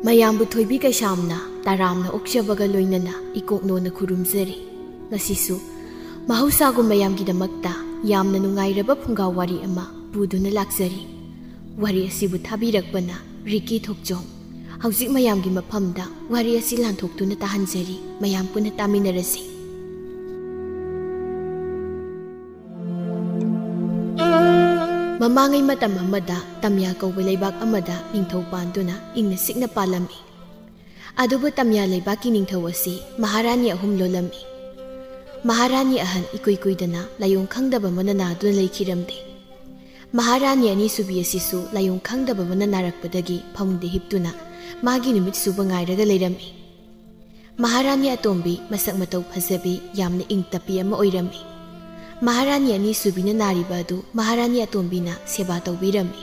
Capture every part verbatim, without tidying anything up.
ꯃꯌꯥꯝꯕꯨ ꯊꯣꯏꯕꯤ ꯀꯩꯁꯥꯝꯅ ꯇꯔꯥꯝꯅ ꯑꯣꯛꯆꯕꯒ ꯂꯣꯏꯅꯅ ꯏꯀꯣꯛꯅꯣꯅ ꯈꯨꯔꯨꯝꯖꯔꯤ꯫ ꯉꯁꯤꯁꯨ ꯃꯍꯧꯁꯥꯒꯨꯝ ꯃꯌꯥꯝꯒꯤꯗꯃꯛꯇ ꯌꯥꯝꯅ ꯅꯨꯡꯉꯥꯏꯔꯕ ꯐꯨꯡꯒꯥ ꯋꯥꯔꯤ ꯑꯃ ꯄꯨꯗꯨꯅ ꯂꯥꯛꯆꯔꯤ꯫ ꯋꯥꯔꯤ ꯑꯁꯤꯕꯨ ꯊꯥꯕꯤꯔꯛꯄꯅ ꯔꯤꯀꯤ ꯊꯣꯛꯆꯣꯝ꯫ ꯍꯧꯖꯤꯛ ꯃꯌꯥꯝꯒꯤ ꯃꯐꯝꯗ ꯋꯥꯔꯤ ꯑꯁꯤ ꯂꯥꯟꯊꯣꯛꯇꯨꯅ ꯇꯥꯍꯟꯖꯔꯤ꯫ ꯃꯌꯥꯝ ꯄꯨꯟꯅ ꯇꯥꯃꯤꯟꯅꯔꯁꯤ꯫ ꯃꯃꯥꯡꯉꯩ ꯃꯇꯝ ꯑꯃꯗ ꯇꯝꯌꯥ ꯀꯧꯕ ꯂꯩꯕꯥꯛ ꯑꯃꯗ ꯅꯤꯡꯊꯧ ꯄꯥꯟꯗꯨꯅ ꯏꯪꯅ ꯆꯤꯛꯅ ꯄꯥꯜꯂꯝꯃꯤ꯫ ꯑꯗꯨꯕꯨ ꯇꯝꯌꯥ ꯂꯩꯕꯥꯛꯀꯤ ꯅꯤꯡꯊꯧ ꯑꯁꯤ ꯃꯍꯥꯔꯥꯅꯤ ꯑꯍꯨꯝ ꯂꯣꯜꯂꯝꯃꯤ꯫ ꯃꯍꯥꯔꯥꯅꯤ ꯑꯍꯟ ꯏꯀꯨꯏ ꯀꯨꯏꯗꯅ ꯂꯥꯏꯑꯣꯡ ꯈꯪꯗꯕ ꯑꯃꯅ ꯅꯥꯗꯨꯅ ꯂꯩꯈꯤꯔꯝꯗꯦ꯫ ꯃꯍꯥꯔꯥꯅꯤ ꯑꯅꯤꯁꯨꯕꯤ ꯑꯁꯤꯁꯨ ꯂꯥꯏꯑꯣꯡ ꯈꯪꯗꯕ ꯑꯃꯅ ꯅꯥꯔꯛꯄꯗꯒꯤ ꯐꯃꯨꯡꯗ ꯍꯤꯞꯇꯨꯅ ꯃꯥꯒꯤ ꯅꯨꯃꯤꯠ ꯁꯨꯕ ꯉꯥꯏꯔꯒ ꯂꯩꯔꯝꯃꯤ꯫ ꯃꯍꯥꯔꯥꯅꯤ ꯑꯇꯣꯝꯕꯤ ꯃꯁꯛ ꯃꯇꯧ ꯐꯖꯕꯤ, ꯌꯥꯝꯅ ꯏꯪ ꯇꯞꯄꯤ ꯑꯃ ꯑꯣꯏꯔꯝꯃꯤ꯫ ꯃꯍꯥꯔꯥꯅꯤ ꯑꯅꯤꯁꯨꯕꯤꯅ ꯅꯥꯔꯤꯕ ꯑꯗꯨ ꯃꯍꯥꯔꯥꯅꯤ ꯑꯇꯣꯝꯕꯤꯅ ꯁꯦꯕꯥ ꯇꯧꯕꯤꯔꯝꯃꯤ꯫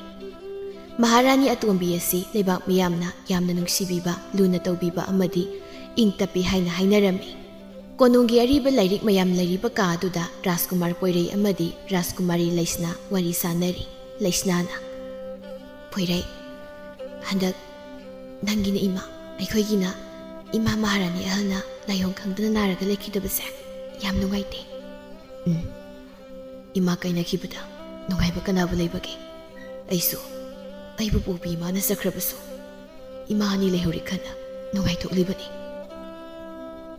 ꯃꯍꯥꯔꯥꯅꯤ ꯑꯇꯣꯝꯕꯤ ꯑꯁꯤ ꯂꯩꯕꯥꯛ ꯃꯤꯌꯥꯝꯅ ꯌꯥꯝꯅ ꯅꯨꯡꯁꯤꯕꯤꯕ, ꯂꯨꯅ ꯇꯧꯕꯤꯕ ꯑꯃꯗꯤ ꯏꯪ ꯇꯞꯄꯤ ꯍꯥꯏꯅ ꯍꯥꯏꯅꯔꯝꯃꯤ꯫ ꯀꯣꯅꯨꯡꯒꯤ ꯑꯔꯤꯕ ꯂꯥꯏꯔꯤꯛ ꯃꯌꯥꯝ ꯂꯩꯔꯤꯕ ꯀꯥ ꯑꯗꯨꯗ ꯔꯥꯖꯀꯨꯃꯥꯔ ꯄꯣꯏꯔꯩ ꯑꯃꯗꯤ ꯔꯥꯖꯀꯨꯃꯥꯔꯤ ꯂꯩꯁꯅꯥ ꯋꯥꯔꯤ ꯁꯥꯅꯔꯤ꯫ ꯂꯩꯁꯅꯥꯅ, "ꯄꯣꯏꯔꯩ, ꯍꯟꯗꯛ ꯅꯪꯒꯤꯅ ꯏꯃꯥ, ꯑꯩꯈꯣꯏꯒꯤꯅ ꯏꯃꯥ ꯃꯍꯥꯔꯥꯅꯤ ꯑꯍꯜꯅ ꯂꯥꯏꯑꯣꯡ ꯈꯪꯗꯅ ꯅꯥꯔꯒ ꯂꯩꯈꯤꯗꯕꯁꯦ ꯌꯥꯝ ꯅꯨꯡꯉꯥꯏꯇꯦ꯫" "ꯎꯝ, ꯏꯃꯥ ꯀꯥꯏꯅꯈꯤꯕꯗ ꯅꯨꯡꯉꯥꯏꯕ ꯀꯅꯥꯕꯨ ꯂꯩꯕꯒꯦ? ꯑꯩꯁꯨ, ꯑꯩꯕꯨ ꯄꯣꯛꯄꯤ ꯏꯃꯥꯅ ꯆꯠꯈ꯭ꯔꯕꯁꯨ ꯏꯃꯥ ꯑꯅꯤ ꯂꯩꯍꯧꯔꯤ ꯈꯟꯅ ꯅꯨꯡꯉꯥꯏꯊꯣꯛꯂꯤꯕꯅꯤ꯫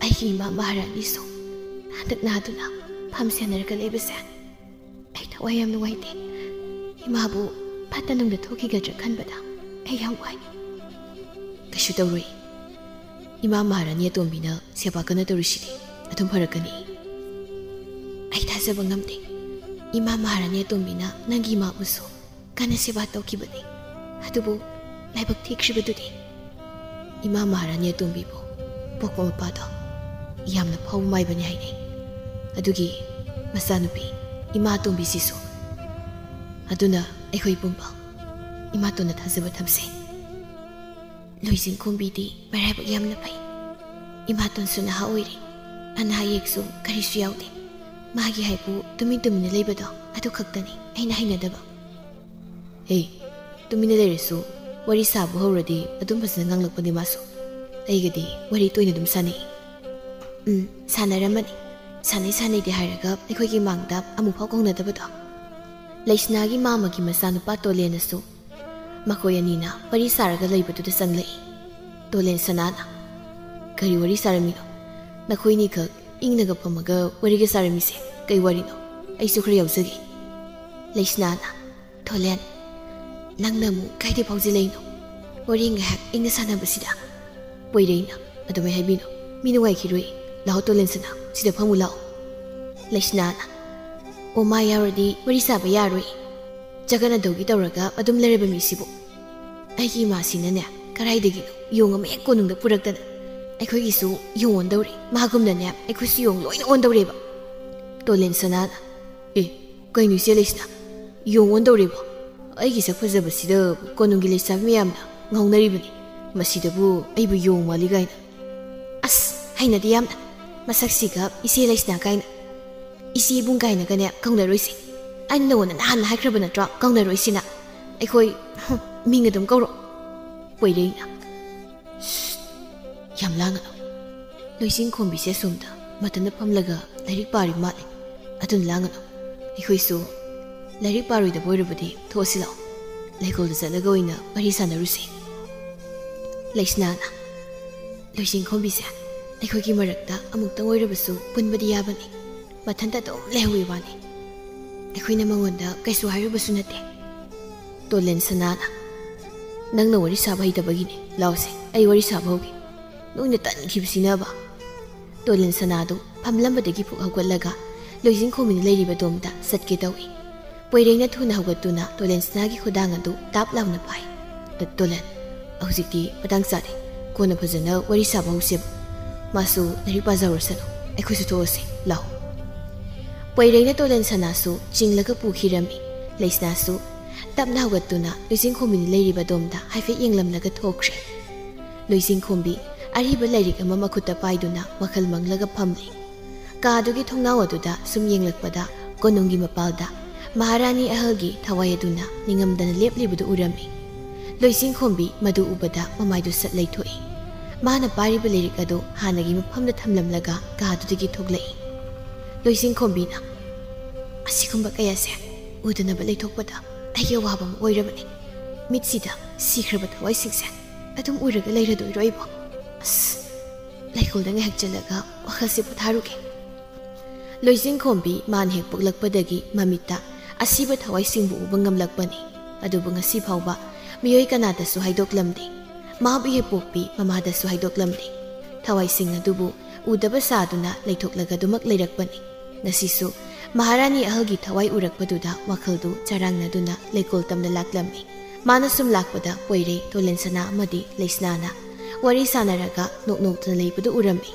ꯑꯩꯒꯤ ꯏꯃꯥ ꯃꯍꯥꯔꯥꯅꯤꯁꯨ ꯍꯟꯗꯛ ꯅꯥꯗꯨꯅ ꯐꯝ ꯁꯦꯟꯅꯔꯒ ꯂꯩꯕꯁꯦ ꯑꯩ ꯊꯋꯥꯏ ꯌꯥꯝ ꯅꯨꯡꯉꯥꯏꯇꯦ꯫ ꯏꯃꯥꯕꯨ ꯐꯠꯇ ꯅꯨꯡꯗ ꯊꯣꯛꯈꯤꯒꯗ꯭ꯔꯥ ꯈꯟꯕꯗ ꯑꯩ ꯌꯥꯝ ꯋꯥꯏ꯫" "ꯀꯩꯁꯨ ꯇꯧꯔꯣꯏ꯫ ꯏꯃꯥ ꯃꯍꯥꯔꯥꯅꯤ ꯑꯇꯣꯝꯕꯤꯅ ꯁꯦꯕꯥ ꯀꯟꯅ ꯇꯧꯔꯤꯁꯤꯗꯤ ꯑꯗꯨꯝ ꯐꯔꯛꯀꯅꯤ꯫" "ꯑꯩ ꯊꯥꯖꯕ ꯉꯝꯗꯦ꯫ ꯏꯃꯥ ꯃꯍꯥꯔꯥꯅꯤ ꯑꯇꯣꯝꯕꯤꯅ ꯅꯪꯒꯤ ꯏꯃꯥꯕꯨꯁꯨ ꯀꯟꯅ ꯁꯦꯕꯥ ꯇꯧꯈꯤꯕꯅꯤ꯫ ꯑꯗꯨꯕꯨ ꯂꯥꯏꯕꯛ ꯊꯤꯈ꯭ꯔꯤꯕꯗꯨꯗꯤ ꯏꯃꯥ ꯃꯍꯥꯔꯥꯅꯤ ꯑꯇꯣꯝꯕꯤꯕꯨ ꯄꯣꯛꯄ ꯃꯄꯥꯗꯣ ꯌꯥꯝꯅ ꯐꯥꯎꯕ ꯃꯥꯏꯕꯅꯤ ꯍꯥꯏꯅꯩ꯫ ꯑꯗꯨꯒꯤ ꯃꯆꯥꯅꯨꯄꯤ ꯏꯃꯥ ꯑꯇꯣꯝꯕꯤꯁꯤꯁꯨ꯫ ꯑꯗꯨꯅ ꯑꯩꯈꯣꯏ ꯄꯨꯝꯕ ꯏꯃꯥꯇꯣꯟꯅ ꯊꯥꯖꯕ ꯊꯝꯁꯦ꯫ ꯂꯨꯏꯖꯤꯡꯈꯣꯝꯕꯤꯗꯤ ꯃꯔꯥꯏꯕꯛ ꯌꯥꯝꯅ ꯐꯩ꯫ ꯏꯃꯥꯇꯣꯟꯁꯨ ꯅꯍꯥ ꯑꯣꯏꯔꯤ꯫ ꯑꯅꯥ ꯑꯌꯦꯛꯁꯨ ꯀꯔꯤꯁꯨ ꯌꯥꯎꯗꯦ꯫ ꯃꯥꯒꯤ ꯍꯥꯏꯕꯨ ꯇꯨꯃꯤꯟ ꯇꯨꯃꯤꯟꯅ ꯂꯩꯕꯗꯣ ꯑꯗꯨ ꯈꯛꯇꯅꯤ ꯑꯩꯅ ꯍꯩꯅꯗꯕ꯫" "ꯍꯦ, ꯇꯨꯃꯤꯟꯅ ꯂꯩꯔꯁꯨ ꯋꯥꯔꯤ ꯁꯥꯕ ꯍꯧꯔꯗꯤ ꯑꯗꯨꯝ ꯐꯖꯅ ꯉꯥꯡꯂꯛꯄꯅꯤ ꯃꯥꯁꯨ꯫ ꯑꯩꯒꯗꯤ ꯋꯥꯔꯤ ꯇꯣꯏꯅ ꯑꯗꯨꯝ ꯁꯥꯟꯅꯩ꯫ "ꯎꯝ, ꯁꯥꯟꯅꯔꯝꯃꯅꯤ꯫ ꯁꯥꯟꯅꯩ ꯁꯥꯟꯅꯩꯗꯤ ꯍꯥꯏꯔꯒ ꯑꯩꯈꯣꯏꯒꯤ ꯃꯥꯡꯗ ꯑꯃꯨꯛꯐꯥꯎ ꯀꯧꯅꯗꯕꯗꯣ?" ꯂꯩꯁꯅꯥꯒꯤ ꯃꯥꯃꯒꯤ ꯃꯆꯥꯅꯨꯄꯥ ꯇꯣꯂꯦꯟꯅꯁꯨ ꯃꯈꯣꯏ ꯑꯅꯤꯅ ꯋꯥꯔꯤ ꯁꯥꯔꯒ ꯂꯩꯕꯗꯨꯗ ꯆꯪꯂꯛꯏ꯫ ꯇꯣꯂꯦꯟ ꯁꯅꯥꯅ, "ꯀꯔꯤ ꯋꯥꯔꯤ ꯁꯥꯔꯝꯃꯤꯅꯣ? ꯅꯈꯣꯏꯅꯤꯈꯛ ꯏꯪꯅꯒ ꯐꯝꯃꯒ ꯋꯥꯔꯤꯒ ꯁꯥꯔꯝꯃꯤꯁꯦ ꯀꯩ ꯋꯥꯔꯤꯅꯣ? ꯑꯩꯁꯨ ꯈꯔ ꯌꯥꯎꯖꯒꯦ꯫" ꯂꯩꯁꯅꯥꯅ, "ꯇꯣꯂꯦꯟ, ꯅꯪꯅ ꯑꯃꯨꯛ ꯀꯥꯏꯗ ꯐꯥꯎꯖꯤꯜꯂꯛꯏꯅꯣ? ꯋꯥꯔꯤ ꯉꯥꯏꯍꯥꯛ ꯏꯪꯅ ꯁꯥꯟꯅꯕꯁꯤꯗ꯫" ꯄꯣꯏꯔꯩꯅ, "ꯑꯗꯨꯃꯥꯏ ꯍꯥꯏꯕꯤꯅꯣ, ꯃꯤ ꯅꯨꯡꯉꯥꯏꯈꯤꯔꯣꯏ꯫ ꯂꯥꯛꯑꯣ ꯇꯣꯂꯦꯟ ꯁꯅꯥ, ꯁꯤꯗ ꯐꯝꯃꯨ ꯂꯥꯛꯑꯣ꯫" ꯂꯩꯁꯅꯥꯅ, "ꯑꯣ, ꯃꯥ ꯌꯥꯎꯔꯗꯤ ꯋꯥꯔꯤ ꯁꯥꯕ ꯌꯥꯔꯣꯏ꯫ ꯆꯒꯅꯗꯧꯒꯤ ꯇꯧꯔꯒ ꯑꯗꯨꯝ ꯂꯩꯔꯕ ꯃꯤꯁꯤꯕꯨ꯫ ꯑꯩꯒꯤ ꯏꯃꯥꯁꯤꯅꯅꯦ, ꯀꯔꯥꯏꯗꯒꯤꯅꯣ ꯌꯣꯡ ꯑꯃ ꯍꯦꯛ ꯀꯣꯅꯨꯡꯗ ꯄꯨꯔꯛꯇꯅ ꯑꯩꯈꯣꯏꯒꯤꯁꯨ ꯌꯣꯡ ꯑꯣꯟꯗꯧꯔꯦ꯫ ꯃꯥꯒꯨꯝꯅꯅꯦ ꯑꯩꯈꯣꯏꯁꯨ ꯌꯣꯡ ꯂꯣꯏꯅ ꯑꯣꯟꯗꯧꯔꯦꯕ꯫" ꯇꯣꯂꯦꯟ ꯁꯅꯥꯅ, "ꯑꯦ, ꯀꯩꯅꯣ ꯏꯆꯦ ꯂꯩꯁꯅꯥ? ꯌꯣꯡ ꯑꯣꯟꯗꯧꯔꯦꯕꯣ? ꯑꯩꯒꯤ ꯁꯛ ꯐꯖꯕꯁꯤꯗ ꯀꯣꯅꯨꯡꯒꯤ ꯂꯩꯁꯥꯕꯤ ꯃꯌꯥꯝꯅ ꯉꯥꯎꯅꯔꯤꯕꯅꯤ꯫ ꯃꯁꯤꯗꯕꯨ ꯑꯩꯕꯨ ꯌꯣꯡ ꯃꯥꯜꯂꯤ ꯀꯥꯏꯅ꯫ ꯑꯁ, ꯍꯩꯅꯗꯦ ꯌꯥꯝꯅ꯫ ꯃꯁꯛꯁꯤꯒ ꯏꯆꯦ ꯂꯩꯁꯅꯥ ꯀꯥꯏꯅ꯫ ꯏꯆꯦ ꯏꯕꯨꯡ ꯀꯥꯏꯅꯒꯅꯦ ꯀꯧꯅꯔꯣꯏꯁꯦ꯫ ꯑꯩꯅ ꯅꯉꯣꯟꯗ ꯅꯍꯥꯟꯅ ꯍꯥꯏꯈ꯭ꯔꯕ ꯅꯠꯇ꯭ꯔꯣ, ꯀꯧꯅꯔꯣꯏꯁꯤꯅ? ꯑꯩꯈꯣꯏ, ꯍꯨꯝ, ꯃꯤꯡ ꯑꯗꯨꯝ ꯀꯧꯔꯣ꯫" ꯄꯣꯏꯔꯩꯅ, "ꯁ꯭ꯁ, ꯌꯥꯝ ꯂꯥꯡꯒꯅꯨ꯫ ꯂꯣꯏꯁꯤꯡ ꯈꯣꯝꯕꯤꯁꯦ ꯑꯁꯣꯝꯗ ꯃꯊꯟꯇ ꯐꯝꯂꯒ ꯂꯥꯏꯔꯤꯛ ꯄꯥꯔꯤ ꯃꯥꯜꯂꯦ꯫ ꯑꯗꯨꯅ ꯂꯥꯡꯒꯅꯨ꯫ ꯑꯩꯈꯣꯏꯁꯨ ꯂꯥꯏꯔꯤꯛ ꯄꯥꯔꯣꯏꯗꯕ ꯑꯣꯏꯔꯕꯗꯤ ꯊꯣꯛꯑꯁꯤ ꯂꯥꯛꯑꯣ꯫ ꯂꯩꯀꯣꯜꯗ ꯆꯠꯂꯒ ꯑꯣꯏꯅ ꯋꯥꯔꯤ ꯁꯥꯟꯅꯔꯨꯁꯦ꯫" ꯂꯩꯁꯅꯥꯅ, "ꯂꯣꯏꯁꯤꯡ ꯈꯣꯝꯕꯤꯁꯦ, ꯑꯩꯈꯣꯏꯒꯤ ꯃꯔꯛꯇ ꯑꯃꯨꯛꯇꯪ ꯑꯣꯏꯔꯕꯁꯨ ꯄꯨꯟꯕꯗꯤ ꯌꯥꯕꯅꯤ꯫ ꯃꯊꯟꯇ ꯑꯗꯨꯝ ꯂꯩꯍꯧꯋꯤ ꯋꯥꯅꯤ꯫ ꯑꯩꯈꯣꯏꯅ ꯃꯉꯣꯟꯗ ꯀꯩꯁꯨ ꯍꯥꯏꯔꯨꯕꯁꯨ ꯅꯠꯇꯦ꯫" ꯇꯣꯂꯦꯟ ꯁꯅꯥꯅ, "ꯅꯪꯅ ꯋꯥꯔꯤ ꯁꯥꯕ ꯍꯩꯇꯕꯒꯤꯅꯦ꯫ ꯂꯥꯎꯁꯦ, ꯑꯩ ꯋꯥꯔꯤ ꯁꯥꯕ ꯍꯧꯒꯦ꯫ ꯅꯣꯏꯅ ꯇꯟꯈꯤꯕꯁꯤꯅꯕ꯫" ꯇꯣꯂꯦꯟ ꯁꯅꯥꯗꯨ ꯐꯝꯂꯝꯕꯗꯒꯤ ꯐꯨꯛ ꯍꯧꯒꯠꯂꯒ ꯂꯣꯏꯖꯤꯡ ꯈꯣꯝꯕꯤꯅ ꯂꯩꯔꯤꯕ ꯗꯣꯝꯗ ꯆꯠꯀꯦ ꯇꯧꯏ꯫ ꯄꯣꯏꯔꯩꯅ ꯊꯨꯅ ꯍꯧꯒꯠꯇꯨꯅ ꯇꯣꯂꯦꯟ ꯁꯅꯥꯒꯤ ꯈꯨꯗꯥꯡ ꯑꯗꯨ ꯇꯥꯞ ꯂꯥꯎꯅ ꯐꯥꯏ꯫ "ꯇꯣꯂꯦꯟ, ꯍꯧꯖꯤꯛꯇꯤ ꯃꯇꯥꯡ ꯆꯥꯔꯦ꯫ ꯀꯣꯟꯅ ꯐꯖꯅ ꯋꯥꯔꯤ ꯁꯥꯕ ꯍꯧꯁꯦꯕ꯫ ꯃꯥꯁꯨ ꯂꯥꯏꯔꯤꯛ ꯄꯥꯖꯍꯧꯔꯁꯅꯨ꯫ ꯑꯩꯈꯣꯏꯁꯨ ꯊꯣꯛꯑꯁꯤ꯫ ꯂꯥꯛꯑꯣ꯫" ꯄꯣꯏꯔꯩꯅ ꯇꯣꯂꯦꯟ ꯁꯅꯥꯁꯨ ꯆꯤꯡꯂꯒ ꯄꯨꯈꯤꯔꯝꯃꯤ꯫ ꯂꯩꯁꯅꯥꯁꯨ ꯇꯞꯅ ꯍꯧꯒꯠꯇꯨꯅ ꯂꯣꯏꯖꯤꯡ ꯈꯣꯝꯕꯤꯅ ꯂꯩꯔꯤꯕ ꯗꯣꯝꯗ ꯍꯥꯏꯐꯦꯠ ꯌꯦꯡꯂꯝꯂꯒ ꯊꯣꯛꯈ꯭ꯔꯦ꯫ ꯂꯣꯏꯖꯤꯡ ꯈꯣꯝꯕꯤ ꯑꯔꯤꯕ ꯂꯥꯏꯔꯤꯛ ꯑꯃ ꯃꯈꯨꯠꯇ ꯄꯥꯏꯗꯨꯅ ꯋꯥꯈꯜ ꯃꯪꯂꯒ ꯐꯝꯂꯤ꯫ ꯀꯥꯗꯨꯒꯤ ꯊꯣꯡꯅꯥꯎ ꯑꯗꯨꯗ ꯁꯨꯝ ꯌꯦꯡꯂꯛꯄꯗ ꯀꯣꯅꯨꯡꯒꯤ ꯃꯄꯥꯜꯗ ꯃꯍꯥꯔꯥꯅꯤ ꯑꯍꯜꯒꯤ ꯊꯋꯥꯏ ꯑꯗꯨꯅ ꯅꯤꯡꯉꯝꯗꯅ ꯂꯦꯞꯂꯤꯕꯗꯨ ꯎꯔꯝꯃꯤ꯫ ꯂꯣꯏꯁꯤꯡꯈꯣꯝꯕꯤ ꯃꯗꯨ ꯎꯕꯗ ꯃꯃꯥꯏꯗꯨ ꯁꯠ ꯂꯩꯊꯣꯛꯏ꯫ ꯃꯥꯅ ꯄꯥꯏꯔꯤꯕ ꯂꯥꯏꯔꯤꯛ ꯑꯗꯨ ꯍꯥꯟꯅꯒꯤ ꯃꯐꯝꯗ ꯊꯝꯂꯝꯂꯒ ꯀꯥꯗꯨꯗꯒꯤ ꯊꯣꯛꯂꯛꯏ꯫ ꯂꯣꯏꯁꯤꯡꯈꯣꯝꯕꯤꯅ, "ꯑꯁꯤꯒꯨꯝꯕ ꯀꯌꯥꯁꯦ ꯎꯗꯅꯕ ꯂꯩꯊꯣꯛꯄꯗ ꯑꯩꯒꯤ ꯑꯋꯥꯕ ꯑꯃ ꯑꯣꯏꯔꯕꯅꯤ꯫ ꯃꯤꯠꯁꯤꯗ ꯁꯤꯈ꯭ꯔꯕ ꯊꯋꯥꯏꯁꯤꯡꯁꯦ ꯑꯗꯨꯝ ꯎꯔꯒ ꯂꯩꯔꯗꯣꯏꯔꯣ ꯑꯩꯕꯣ? ꯑꯁ, ꯂꯩꯀꯣꯜꯗ ꯉꯥꯏꯍꯥꯛ ꯆꯠꯂꯒ ꯋꯥꯈꯜꯁꯦ ꯄꯣꯊꯥꯔꯨꯒꯦ꯫" ꯂꯣꯏꯁꯤꯡꯈꯣꯝꯕꯤ ꯃꯥꯅ ꯍꯦꯛ ꯄꯣꯛꯂꯛꯄꯗꯒꯤ ꯃꯃꯤꯠꯇ ꯑꯁꯤꯕ ꯊꯋꯥꯏꯁꯤꯡꯕꯨ ꯎꯕ ꯉꯝꯂꯛꯄꯅꯤ꯫ ꯑꯗꯨꯕꯨ ꯉꯁꯤ ꯐꯥꯎꯕ ꯃꯤꯑꯣꯏ ꯀꯅꯥꯗꯁꯨ ꯍꯥꯏꯗꯣꯛꯂꯝꯗꯦ꯫ ꯃꯥꯕꯨ ꯍꯦꯛ ꯄꯣꯛꯄꯤ ꯃꯃꯥꯗꯁꯨ ꯍꯥꯏꯗꯣꯛꯂꯝꯗꯦ꯫ ꯊꯋꯥꯏꯁꯤꯡ ꯑꯗꯨꯕꯨ ꯎꯗꯕ ꯁꯥꯗꯨꯅ ꯂꯩꯊꯣꯛꯂꯒ ꯑꯗꯨꯃꯛ ꯂꯩꯔꯛꯄꯅꯤ꯫ ꯉꯁꯤꯁꯨ ꯃꯍꯥꯔꯥꯅꯤ ꯑꯍꯜꯒꯤ ꯊꯋꯥꯏ ꯎꯔꯛꯄꯗꯨꯗ ꯋꯥꯈꯜꯗꯨ ꯆꯔꯥꯡꯅꯗꯨꯅ ꯂꯩꯀꯣꯜ ꯇꯝꯅ ꯂꯥꯛꯂꯝꯃꯤ꯫ ꯃꯥꯅ ꯁꯨꯝ ꯂꯥꯛꯄꯗ ꯄꯣꯏꯔꯩ, ꯇꯣꯂꯦꯟ ꯁꯅꯥ ꯑꯃꯗꯤ ꯂꯩꯁꯅꯥꯅ ꯋꯥꯔꯤ ꯁꯥꯟꯅꯔꯒ ꯅꯣꯛ ꯅꯣꯛꯇꯅ ꯂꯩꯕꯗꯨ ꯎꯔꯝꯃꯤ꯫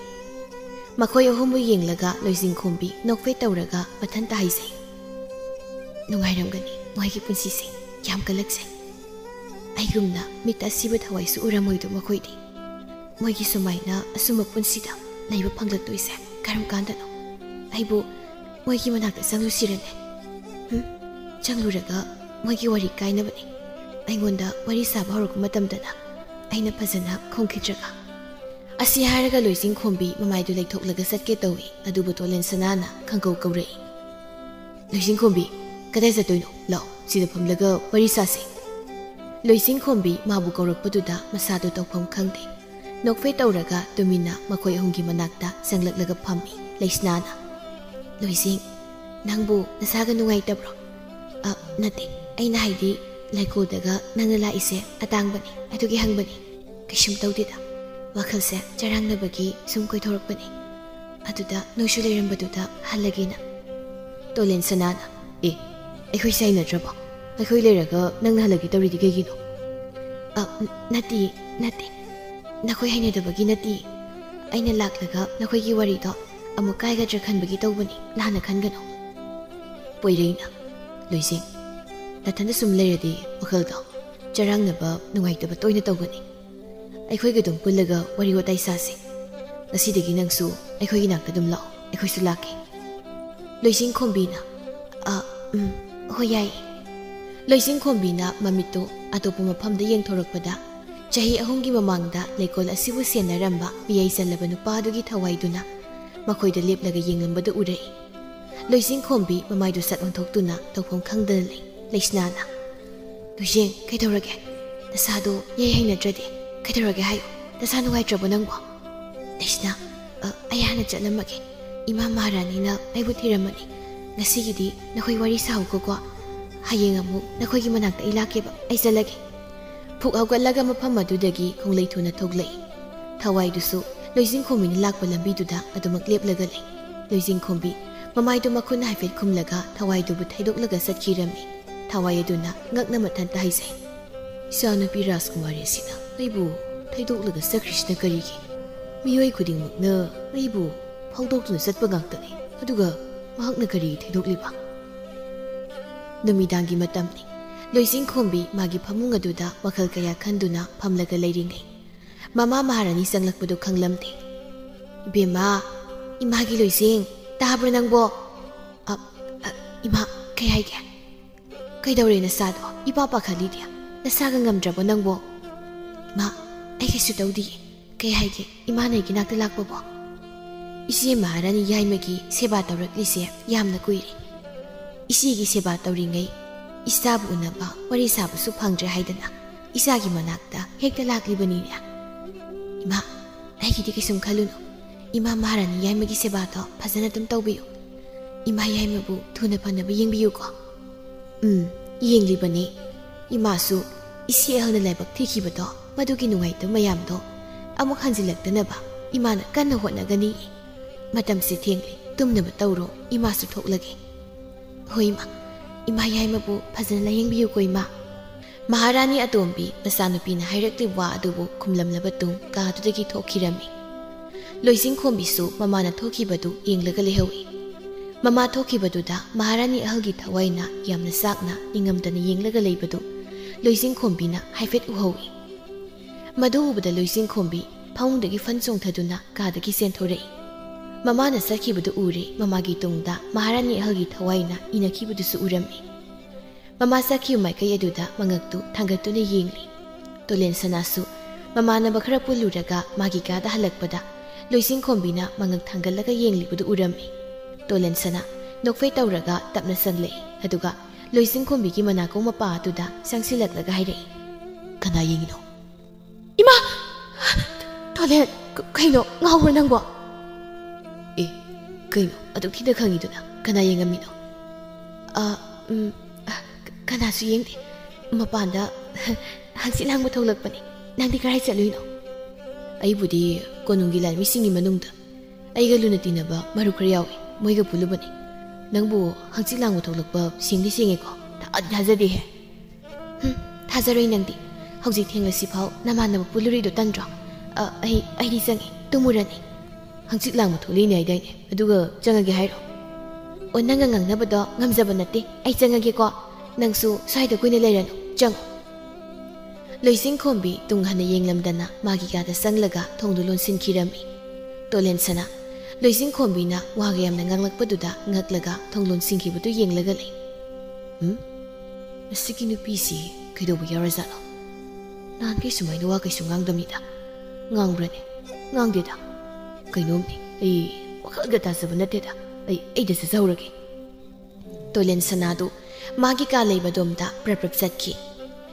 ꯃꯈꯣꯏ ꯑꯍꯨꯝꯕꯨ ꯌꯦꯡꯂꯒ ꯂꯣꯏꯁꯤꯡꯈꯣꯝꯕꯤ ꯅꯣꯛꯐꯦꯠ ꯇꯧꯔꯒ ꯃꯊꯟꯇ ꯍꯥꯏꯖꯩ, "ꯅꯨꯡꯉꯥꯏꯔꯝꯒꯅꯤ ꯃꯣꯏꯒꯤ ꯄꯨꯟꯁꯤꯁꯦ, ꯌꯥꯝ ꯀꯜꯂꯛꯆꯩ꯫ ꯑꯩꯒꯨꯝꯅ ꯃꯤꯠꯇ ꯑꯁꯤꯕ ꯊꯋꯥꯏꯁꯨ ꯎꯔꯝꯃꯣꯏꯗꯣ ꯃꯈꯣꯏꯗꯤ꯫ ꯃꯣꯏꯒꯤ ꯁꯨꯃꯥꯏꯅ ꯑꯁꯨꯝꯕ ꯄꯨꯟꯁꯤꯗ ꯂꯩꯕ ꯐꯪꯂꯛꯇꯣꯏꯁꯦ ꯀꯔꯝ ꯀꯥꯟꯗꯅꯣ? ꯑꯩꯕꯨ ꯃꯣꯏꯒꯤ ꯃꯅꯥꯛꯇ ꯆꯪꯂꯨꯁꯤꯔꯅꯦ? ꯍꯨꯝ? ꯆꯪꯂꯨꯔꯒ ꯃꯣꯏꯒꯤ ꯋꯥꯔꯤ ꯀꯥꯏꯅꯕꯅꯤ꯫ ꯑꯩꯉꯣꯟꯗ ꯋꯥꯔꯤ ꯁꯥꯕ ꯍꯧꯔꯛꯄ ꯃꯇꯝꯗꯅ ꯑꯩꯅ ꯐꯖꯅ ꯈꯨꯝꯈꯤꯗ꯭ꯔꯒ꯫" ꯑꯁꯤ ꯍꯥꯏꯔꯒ ꯂꯣꯏꯁꯤꯡꯈꯣꯝꯕꯤ ꯃꯃꯥꯏꯗꯨ ꯂꯩꯊꯣꯛꯂꯒ ꯆꯠꯀꯦ ꯇꯧꯏ꯫ ꯑꯗꯨꯕꯨ ꯇꯣꯂꯦꯟ ꯁꯅꯥꯅ ꯈꯪꯀꯧ ꯀꯧꯔꯛꯏ, "ꯂꯣꯏꯁꯤꯡꯈꯣꯝꯕꯤ, ꯀꯗꯥꯏ ꯆꯠꯇꯣꯏꯅꯣ? ꯂꯥꯛꯑꯣ, ꯁꯤꯗ ꯐꯝꯂꯒ ꯋꯥꯔꯤ ꯁꯥꯁꯤ꯫" ꯂꯣꯏꯁꯤꯡꯈꯣꯝꯕꯤ ꯃꯥꯕꯨ ꯀꯧꯔꯛꯄꯗꯨꯗ ꯃꯁꯥꯗꯨ ꯇꯧꯐꯝ ꯈꯪꯗꯦ꯫ ꯅꯣꯛꯐꯦꯠ ꯇꯧꯔꯒ ꯇꯨꯃꯤꯟꯅ ꯃꯈꯣꯏ ꯑꯍꯨꯝꯒꯤ ꯃꯅꯥꯛꯇ ꯆꯪꯂꯛꯂꯒ ꯐꯝꯃꯤ ꯂꯩꯁꯅꯥꯅ꯫ "ꯂꯣꯏꯁꯤꯡ, ꯅꯪꯕꯨ ꯅꯁꯥꯒ ꯅꯨꯡꯉꯥꯏꯇꯕ꯭ꯔꯣ?" "ꯑ, ꯅꯠꯇꯦ꯫ ꯑꯩꯅ ꯍꯥꯏꯗꯤ ꯂꯩꯀꯣꯜꯗꯒ ꯅꯪꯅ ꯂꯥꯛꯏꯁꯦ ꯑꯇꯥꯡꯕꯅꯤ, ꯑꯗꯨꯒꯤ ꯍꯪꯕꯅꯤ꯫ ꯀꯩꯁꯨꯝ ꯇꯧꯗꯦꯗ꯫ ꯋꯥꯈꯜꯁꯦ ꯆꯔꯥꯡꯅꯕꯒꯤ ꯁꯨꯝ ꯀꯣꯏꯊꯣꯔꯛꯄꯅꯤ꯫ ꯑꯗꯨꯗ ꯅꯣꯏꯁꯨ ꯂꯩꯔꯝꯕꯗꯨꯗ ꯍꯜꯂꯒꯦꯅ꯫" ꯇꯣꯂꯦꯟ ꯁꯅꯥꯅ, "ꯑꯦ, ꯑꯩꯈꯣꯏ ꯁꯥꯏꯅꯗ꯭ꯔꯕꯣ? ꯑꯩꯈꯣꯏ ꯂꯩꯔꯒ ꯅꯪꯅ ꯍꯜꯂꯒꯦ ꯇꯧꯔꯤꯗꯤ ꯀꯩꯒꯤꯅꯣ?" "ꯑ, ꯅꯠꯇꯦ, ꯅꯠꯇꯦ꯫ ꯅꯈꯣꯏ ꯍꯩꯅꯗꯕꯒꯤ ꯅꯠꯇꯦ꯫ ꯑꯩꯅ ꯂꯥꯛꯂꯒ ꯅꯈꯣꯏꯒꯤ ꯋꯥꯔꯤꯗꯣ ꯑꯃꯨꯛ ꯀꯥꯏꯒꯗ꯭ꯔꯥ ꯈꯟꯕꯒꯤ ꯇꯧꯕꯅꯤ, ꯂꯥꯟꯅ ꯈꯟꯒꯅꯨ꯫" ꯄꯣꯏꯔꯩꯅ, "ꯂꯣꯏꯁꯤꯡ, ꯅꯊꯟꯗ ꯁꯨꯝ ꯂꯩꯔꯗꯤ ꯋꯥꯈꯜꯗꯣ ꯆꯔꯥꯡꯅꯕ, ꯅꯨꯡꯉꯥꯏꯇꯕ ꯇꯣꯏꯅ ꯇꯧꯒꯅꯤ꯫ ꯑꯩꯈꯣꯏꯒ ꯑꯗꯨꯝ ꯄꯨꯜꯂꯒ ꯋꯥꯔꯤ ꯋꯥꯇꯥꯏ ꯁꯥꯁꯤ꯫ ꯉꯁꯤꯗꯒꯤ ꯅꯪꯁꯨ ꯑꯩꯈꯣꯏꯒꯤ ꯅꯥꯛꯇ ꯑꯗꯨꯝ ꯂꯥꯛꯑꯣ, ꯑꯩꯈꯣꯏꯁꯨ ꯂꯥꯛꯀꯦ꯫" ꯂꯣꯏꯁꯤꯡꯈꯣꯝꯕꯤꯅ, "ꯑ, ꯎꯝ, ꯍꯣꯏ, ꯌꯥꯏꯌꯦ꯫" ꯂꯣꯏꯖꯤꯡꯈꯣꯝꯕꯤꯅ ꯃꯃꯤꯠꯇꯨ ꯑꯇꯣꯞꯄ ꯃꯐꯝꯗ ꯌꯦꯡꯊꯣꯔꯛꯄꯗ, ꯆꯍꯤ ꯑꯍꯨꯝꯒꯤ ꯃꯃꯥꯡꯗ ꯂꯩꯀꯣꯜ ꯑꯁꯤꯕꯨ ꯁꯦꯟꯅꯔꯝꯕ ꯃꯤꯌꯥꯏ ꯆꯜꯂꯕ ꯅꯨꯄꯥ ꯑꯗꯨꯒꯤ ꯊꯋꯥꯏꯗꯨꯅ ꯃꯈꯣꯏꯗ ꯂꯦꯞꯂꯒ ꯌꯦꯡꯂꯝꯕꯗꯨ ꯎꯔꯛꯏ꯫ ꯂꯣꯏꯖꯤꯡꯈꯣꯝꯕꯤ ꯃꯃꯥꯏꯗꯨ ꯁꯠ ꯑꯣꯟꯊꯣꯛꯇꯨꯅ ꯇꯧꯐꯝ ꯈꯪꯗꯅ ꯂꯩ꯫ ꯂꯩꯁꯅꯥꯅ, "ꯂꯣꯏꯖꯤꯡ, ꯀꯩꯗꯧꯔꯒꯦ? ꯅꯁꯥꯗꯣ ꯃꯤꯌꯥꯏ ꯍꯩꯅꯗ꯭ꯔꯗꯤ ꯀꯩꯗꯧꯔꯒꯦ ꯍꯥꯏꯌꯨ? ꯅꯁꯥ ꯅꯨꯡꯉꯥꯏꯇ꯭ꯔꯕꯣ ꯅꯪꯕꯣ?" ꯂꯩꯁꯅꯥ, "ꯑ, ꯑꯩ ꯍꯥꯟꯅ ꯆꯠꯂꯝꯃꯒꯦ꯫ ꯏꯃꯥ ꯃꯍꯥꯔꯥꯅꯤꯅ ꯑꯩꯕꯨ ꯊꯤꯔꯝꯃꯅꯤ꯫ ꯉꯁꯤꯒꯤꯗꯤ ꯅꯈꯣꯏ ꯋꯥꯔꯤ ꯁꯥꯎꯀꯣꯀꯣ꯫ ꯍꯌꯦꯡ ꯑꯃꯨꯛ ꯅꯈꯣꯏꯒꯤ ꯃꯅꯥꯛꯇ ꯑꯩ ꯂꯥꯛꯀꯦꯕ꯫ ꯑꯩ ꯆꯠꯂꯒꯦ꯫" ꯐꯨꯛ ꯍꯧꯒꯠꯂꯒ ꯃꯐꯝ ꯑꯗꯨꯗꯒꯤ ꯈꯣꯡꯂꯩ ꯊꯨꯅ ꯊꯣꯛꯂꯛꯏ꯫ ꯊꯋꯥꯏꯗꯨꯁꯨ ꯂꯣꯏꯖꯤꯡꯈꯣꯝꯕꯤꯅ ꯂꯥꯛꯄ ꯂꯝꯕꯤꯗꯨꯗ ꯑꯗꯨꯃꯛ ꯂꯦꯞꯂꯒ ꯂꯩ꯫ ꯂꯣꯏꯖꯤꯡꯈꯣꯝꯕꯤ ꯃꯃꯥꯏꯗꯨ ꯃꯈꯨꯠꯅ ꯍꯥꯏꯐꯦꯠ ꯈꯨꯝꯂꯒ ꯊꯋꯥꯏꯗꯨꯕꯨ ꯊꯩꯗꯣꯛꯂꯒ ꯆꯠꯈꯤꯔꯝꯃꯤ꯫ ꯊꯋꯥꯏ ꯑꯗꯨꯅ ꯉꯛꯅ ꯃꯊꯟꯇ ꯍꯥꯏꯖꯩ, "ꯏꯆꯥꯅꯨꯄꯤ ꯔꯥꯖꯀꯨꯃꯥꯔꯤ ꯑꯁꯤꯅ ꯑꯩꯕꯨ ꯊꯩꯗꯣꯛꯂꯒ ꯆꯠꯈ꯭ꯔꯤꯁꯤꯅ ꯀꯔꯤꯒꯤ? ꯃꯤꯑꯣꯏ ꯈꯨꯗꯤꯡꯃꯛꯅ ꯑꯩꯕꯨ ꯐꯥꯎꯗꯣꯛꯇꯨꯅ ꯆꯠꯄ ꯉꯥꯛꯇꯅꯤ, ꯑꯗꯨꯒ ꯃꯍꯥꯛꯅ ꯀꯔꯤꯒꯤ ꯊꯩꯗꯣꯛꯂꯤꯕ?" ꯅꯨꯃꯤꯗꯥꯡꯒꯤ ꯃꯇꯝꯅꯤ꯫ ꯂꯣꯏꯖꯤꯡꯈꯣꯝꯕꯤ ꯃꯥꯒꯤ ꯐꯃꯨꯡ ꯑꯗꯨꯗ ꯋꯥꯈꯜ ꯀꯌꯥ ꯈꯟꯗꯨꯅ ꯐꯝꯂꯒ ꯂꯩꯔꯤꯉꯩ, ꯃꯃꯥ ꯃꯍꯥꯔꯥꯅꯤ ꯆꯪꯂꯛꯄꯗꯨ ꯈꯪꯂꯝꯗꯦ꯫ "ꯏꯕꯦꯝꯃ, ꯏꯃꯥꯒꯤ ꯂꯣꯏꯖꯤꯡ, ꯇꯥꯕ꯭ꯔꯣ ꯅꯪꯕꯣ?" "ꯑ, ꯑ, ꯏꯃꯥ, ꯀꯩ ꯍꯥꯏꯒꯦ? ꯀꯩꯗꯧꯔꯦ ꯅꯁꯥꯗꯣ? ꯏꯄꯥ ꯄꯥꯈꯠꯂꯤꯗꯤ꯫ ꯅꯁꯥꯒ ꯉꯝꯗ꯭ꯔꯕꯣ ꯅꯪꯕꯣ?" "ꯏꯃꯥ, ꯑꯩ ꯀꯩꯁꯨ ꯇꯧꯗꯤꯌꯦ꯫ ꯀꯩ ꯍꯥꯏꯒꯦ, ꯏꯃꯥꯅ ꯑꯩꯒꯤ ꯅꯥꯛꯇ ꯂꯥꯛꯄꯕꯣ?" "ꯏꯆꯦ ꯃꯍꯥꯔꯥꯅꯤ ꯌꯥꯏꯃꯒꯤ ꯁꯦꯕꯥ ꯇꯧꯔꯛꯂꯤꯁꯦ ꯌꯥꯝꯅ ꯀꯨꯏꯔꯦ꯫ ꯏꯆꯦꯒꯤ ꯁꯦꯕꯥ ꯇꯧꯔꯤꯉꯩ ꯏꯆꯥꯕꯨ ꯎꯅꯕ, ꯋꯥꯔꯤ ꯁꯥꯕꯁꯨ ꯐꯪꯗ꯭ꯔꯦ ꯍꯥꯏꯗꯅ ꯏꯆꯥꯒꯤ ꯃꯅꯥꯛꯇ ꯍꯦꯛꯇ ꯂꯥꯛꯂꯤꯕꯅꯤꯅꯦ꯫ ꯏꯃꯥ, ꯑꯩꯒꯤꯗꯤ ꯀꯩꯁꯨꯝ ꯈꯜꯂꯨꯅꯨ꯫ ꯏꯃꯥ ꯃꯍꯥꯔꯥꯅꯤ ꯌꯥꯏꯃꯒꯤ ꯁꯦꯕꯥꯗꯣ ꯐꯖꯅ ꯑꯗꯨꯝ ꯇꯧꯕꯤꯌꯨ꯫ ꯏꯃꯥ ꯌꯥꯏꯃꯕꯨ ꯊꯨꯅ ꯐꯅꯕ ꯌꯦꯡꯕꯤꯌꯨꯀꯣ꯫" "ꯎꯝ, ꯌꯦꯡꯂꯤꯕꯅꯤ꯫ ꯏꯃꯥꯁꯨ ꯏꯆꯦ ꯑꯍꯜꯅ ꯂꯥꯏꯕꯛ ꯊꯤꯈꯤꯕꯗꯣ, ꯃꯗꯨꯒꯤ ꯅꯨꯡꯉꯥꯏꯇꯕ ꯃꯌꯥꯝꯗꯣ ꯑꯃꯨꯛ ꯍꯟꯖꯤꯜꯂꯛꯇꯅꯕ ꯏꯃꯥꯅ ꯀꯟꯅ ꯍꯣꯠꯅꯒꯅꯤ꯫ ꯃꯇꯝꯁꯦ ꯊꯦꯡꯂꯦ, ꯇꯨꯝꯅꯕ ꯇꯧꯔꯣ, ꯏꯃꯥꯁꯨ ꯊꯣꯛꯂꯒꯦ꯫" "ꯍꯣꯏ ꯏꯃꯥ, ꯏꯃꯥ ꯌꯥꯏꯃꯕꯨ ꯐꯖꯅ ꯂꯥꯌꯦꯡꯕꯤꯌꯨꯀꯣ ꯏꯃꯥ꯫" ꯃꯍꯥꯔꯥꯅꯤ ꯑꯇꯣꯝꯕꯤ ꯃꯆꯥꯅꯨꯄꯤꯅ ꯍꯥꯏꯔꯛꯂꯤꯕ ꯋꯥ ꯑꯗꯨꯕꯨ ꯈꯨꯝꯂꯝꯂꯕ ꯇꯨꯡ ꯀꯥꯗꯨꯗꯒꯤ ꯊꯣꯛꯈꯤꯔꯝꯃꯤ꯫ ꯂꯣꯏꯖꯤꯡꯈꯣꯝꯕꯤꯁꯨ ꯃꯃꯥꯅ ꯊꯣꯛꯈꯤꯕꯗꯨ ꯌꯦꯡꯂꯒ ꯂꯩꯍꯧꯏ꯫ ꯃꯃꯥ ꯊꯣꯛꯈꯤꯕꯗꯨꯗ ꯃꯍꯥꯔꯥꯅꯤ ꯑꯍꯜꯒꯤ ꯊꯋꯥꯏꯅ ꯌꯥꯝꯅ ꯆꯥꯛꯅ ꯅꯤꯡꯉꯝꯗꯅ ꯌꯦꯡꯂꯒ ꯂꯩꯕꯗꯨ ꯂꯣꯏꯖꯤꯡꯈꯣꯝꯕꯤꯅ ꯍꯥꯏꯐꯦꯠ ꯎꯍꯧꯏ꯫ ꯃꯗꯨ ꯎꯕꯗ ꯂꯣꯏꯖꯤꯡꯈꯣꯝꯕꯤ ꯐꯃꯨꯡꯗꯒꯤ ꯐꯟ ꯆꯣꯡꯊꯗꯨꯅ ꯀꯥꯗꯒꯤ ꯆꯦꯟꯊꯣꯔꯛꯏ꯫ ꯃꯃꯥꯅ ꯆꯠꯈꯤꯕꯗꯨ ꯎꯔꯦ, ꯃꯃꯥꯒꯤ ꯇꯨꯡꯗ ꯃꯍꯥꯔꯥꯅꯤ ꯑꯍꯜꯒꯤ ꯊꯋꯥꯏꯅ ꯏꯅꯈꯤꯕꯗꯨꯁꯨ ꯎꯔꯝꯃꯤ꯫ ꯃꯃꯥ ꯆꯠꯈꯤꯕ ꯃꯥꯏꯀꯩ ꯑꯗꯨꯗ ꯃꯉꯛꯇꯨ ꯊꯥꯡꯒꯠꯇꯨꯅ ꯌꯦꯡꯂꯤ꯫ ꯇꯣꯂꯦꯟ ꯁꯅꯥꯁꯨ ꯃꯃꯥꯟꯅꯕ ꯈꯔ ꯄꯨꯜꯂꯨꯔꯒ ꯃꯥꯒꯤ ꯀꯥꯗ ꯍꯜꯂꯛꯄꯗ ꯂꯣꯏꯁꯤꯡꯈꯣꯝꯕꯤꯅ ꯃꯉꯛ ꯊꯥꯡꯒꯠꯂꯒ ꯌꯦꯡꯂꯤꯕꯗꯨ ꯎꯔꯝꯃꯤ꯫ ꯇꯣꯂꯦꯟ ꯁꯅꯥ ꯅꯣꯛꯐꯦ ꯇꯧꯔꯒ ꯇꯞꯅ ꯆꯪꯂꯛꯏ, ꯑꯗꯨꯒ ꯂꯣꯏꯁꯤꯡꯈꯣꯝꯕꯤꯒꯤ ꯃꯅꯥꯀꯣꯡ ꯃꯄꯥ ꯑꯗꯨꯗ ꯆꯪꯁꯤꯜꯂꯛꯂꯒ ꯍꯥꯏꯔꯛꯏ, "ꯀꯅꯥ ꯌꯦꯡꯉꯤꯅꯣ?" "ꯏꯃꯥ! ꯇꯣꯂꯦꯟ, ꯀ-, ꯀꯩꯅꯣ, ꯉꯥꯎꯕ꯭ꯔꯣ ꯅꯪꯕꯣ?" "ꯑꯦ, ꯀꯩꯅꯣ ꯑꯗꯨꯛ ꯊꯤꯅ ꯈꯪꯉꯤꯗꯨꯅ? ꯀꯅꯥ ꯌꯦꯡꯉꯝꯃꯤꯅꯣ?" "ꯑ, ꯎꯝ, ꯑ, ꯀ-, ꯀꯅꯥꯁꯨ ꯌꯦꯡꯗꯦ꯫ ꯃꯄꯥꯟꯗ ꯍꯪꯆꯤꯠ ꯂꯥꯡꯕ ꯊꯣꯛꯂꯛꯄꯅꯤ꯫ ꯅꯪꯗꯤ ꯀꯔꯥꯏ ꯆꯠꯂꯨꯏꯅꯣ?" "ꯑꯩꯕꯨꯗꯤ ꯀꯣꯅꯨꯡꯒꯤ ꯂꯥꯟꯃꯤꯁꯤꯡꯒꯤ ꯃꯅꯨꯡꯗ ꯑꯩꯒ ꯂꯨꯅ ꯇꯤꯟꯅꯕ ꯃꯔꯨꯞ ꯈꯔ ꯌꯥꯎꯏ, ꯃꯣꯏꯒ ꯄꯨꯜꯂꯨꯕꯅꯤ꯫ ꯅꯪꯕꯨ ꯍꯪꯆꯤꯠ ꯂꯥꯡꯕ ꯊꯣꯛꯂꯛꯄ ꯁꯦꯡꯗꯤ ꯁꯦꯡꯉꯦꯀꯣ? ꯊꯥꯗꯤ ꯊꯥꯖꯗꯦꯍꯦ!" "ꯍꯨꯝ, ꯊꯥꯖꯔꯣꯏ ꯅꯪꯗꯤ꯫ ꯍꯧꯖꯤꯛ ꯊꯦꯡꯂꯁꯤꯐꯥꯎ ꯅꯃꯥꯟꯅꯕ ꯄꯨꯜꯂꯨꯔꯤꯗꯣ ꯇꯟꯗ꯭ꯔꯣ? ꯑ, ꯑꯩ, ꯑꯩꯗꯤ ꯆꯪꯉꯦ, ꯇꯨꯝꯃꯨꯔꯅꯤ꯫" "ꯍꯪꯆꯤꯠ ꯂꯥꯡꯕ ꯊꯣꯛꯂꯛꯏꯅꯦ ꯍꯥꯏꯗꯥꯏꯅꯦ, ꯑꯗꯨꯒ ꯆꯪꯉꯒꯦ ꯍꯥꯏꯔꯣ?" "ꯑꯣ, ꯅꯪꯅ ꯉꯥꯡꯅꯕꯗꯣ ꯉꯝꯖꯕ ꯅꯠꯇꯦ, ꯑꯩ ꯆꯪꯉꯒꯦꯀꯣ꯫ ꯅꯪꯁꯨ ꯁ꯭ꯋꯥꯏꯗ ꯀꯨꯏꯅ ꯂꯩꯔꯅꯨ, ꯆꯪꯉꯣ꯫" ꯂꯣꯏꯁꯤꯡꯈꯣꯝꯕꯤ ꯇꯨꯡ ꯍꯟꯅ ꯌꯦꯡꯂꯝꯗꯅ ꯃꯥꯒꯤ ꯀꯥꯗ ꯆꯪꯂꯒ ꯊꯣꯡꯗꯨ ꯂꯣꯟꯁꯤꯟꯈꯤꯔꯝꯃꯤ꯫ ꯇꯣꯂꯦꯟꯁꯅꯥ, ꯂꯣꯏꯁꯤꯡꯈꯣꯝꯕꯤꯅ ꯋꯥꯒ ꯌꯥꯝꯅ ꯉꯥꯡꯂꯛꯄꯗꯨꯗ ꯉꯛꯂꯒ ꯊꯣꯡ ꯂꯣꯟꯁꯤꯟꯈꯤꯕꯗꯨ ꯌꯦꯡꯂꯒ ꯂꯩ꯫ "ꯎꯝ? ꯃꯁꯤꯒꯤ ꯅꯨꯄꯤꯁꯤ ꯀꯩꯗꯧꯕ ꯌꯥꯎꯔꯖꯥꯠꯅꯣ? ꯅꯍꯥꯟꯈꯩ ꯁꯨꯃꯥꯏꯅ ꯋꯥ ꯀꯩꯁꯨ ꯉꯥꯡꯗꯕꯅꯤꯗ꯫ ꯉꯥꯡꯕ꯭ꯔꯅꯦ? ꯉꯥꯡꯗꯦꯗ꯫ ꯀꯩꯅꯣꯝꯅꯤ, ꯑꯩ ꯋꯥꯈꯜꯒ ꯇꯥꯖꯕ ꯅꯠꯇꯦꯗ꯫ ꯑꯩ, ꯑꯩꯗ ꯆꯠꯆꯍꯧꯔꯒꯦ꯫" ꯇꯣꯂꯦꯟ ꯁꯅꯥꯗꯨ ꯃꯥꯒꯤ ꯀꯥ ꯂꯩꯕꯗꯣꯝꯗ ꯄ꯭ꯔꯞ ꯄ꯭ꯔꯞ ꯆꯠꯈꯤ꯫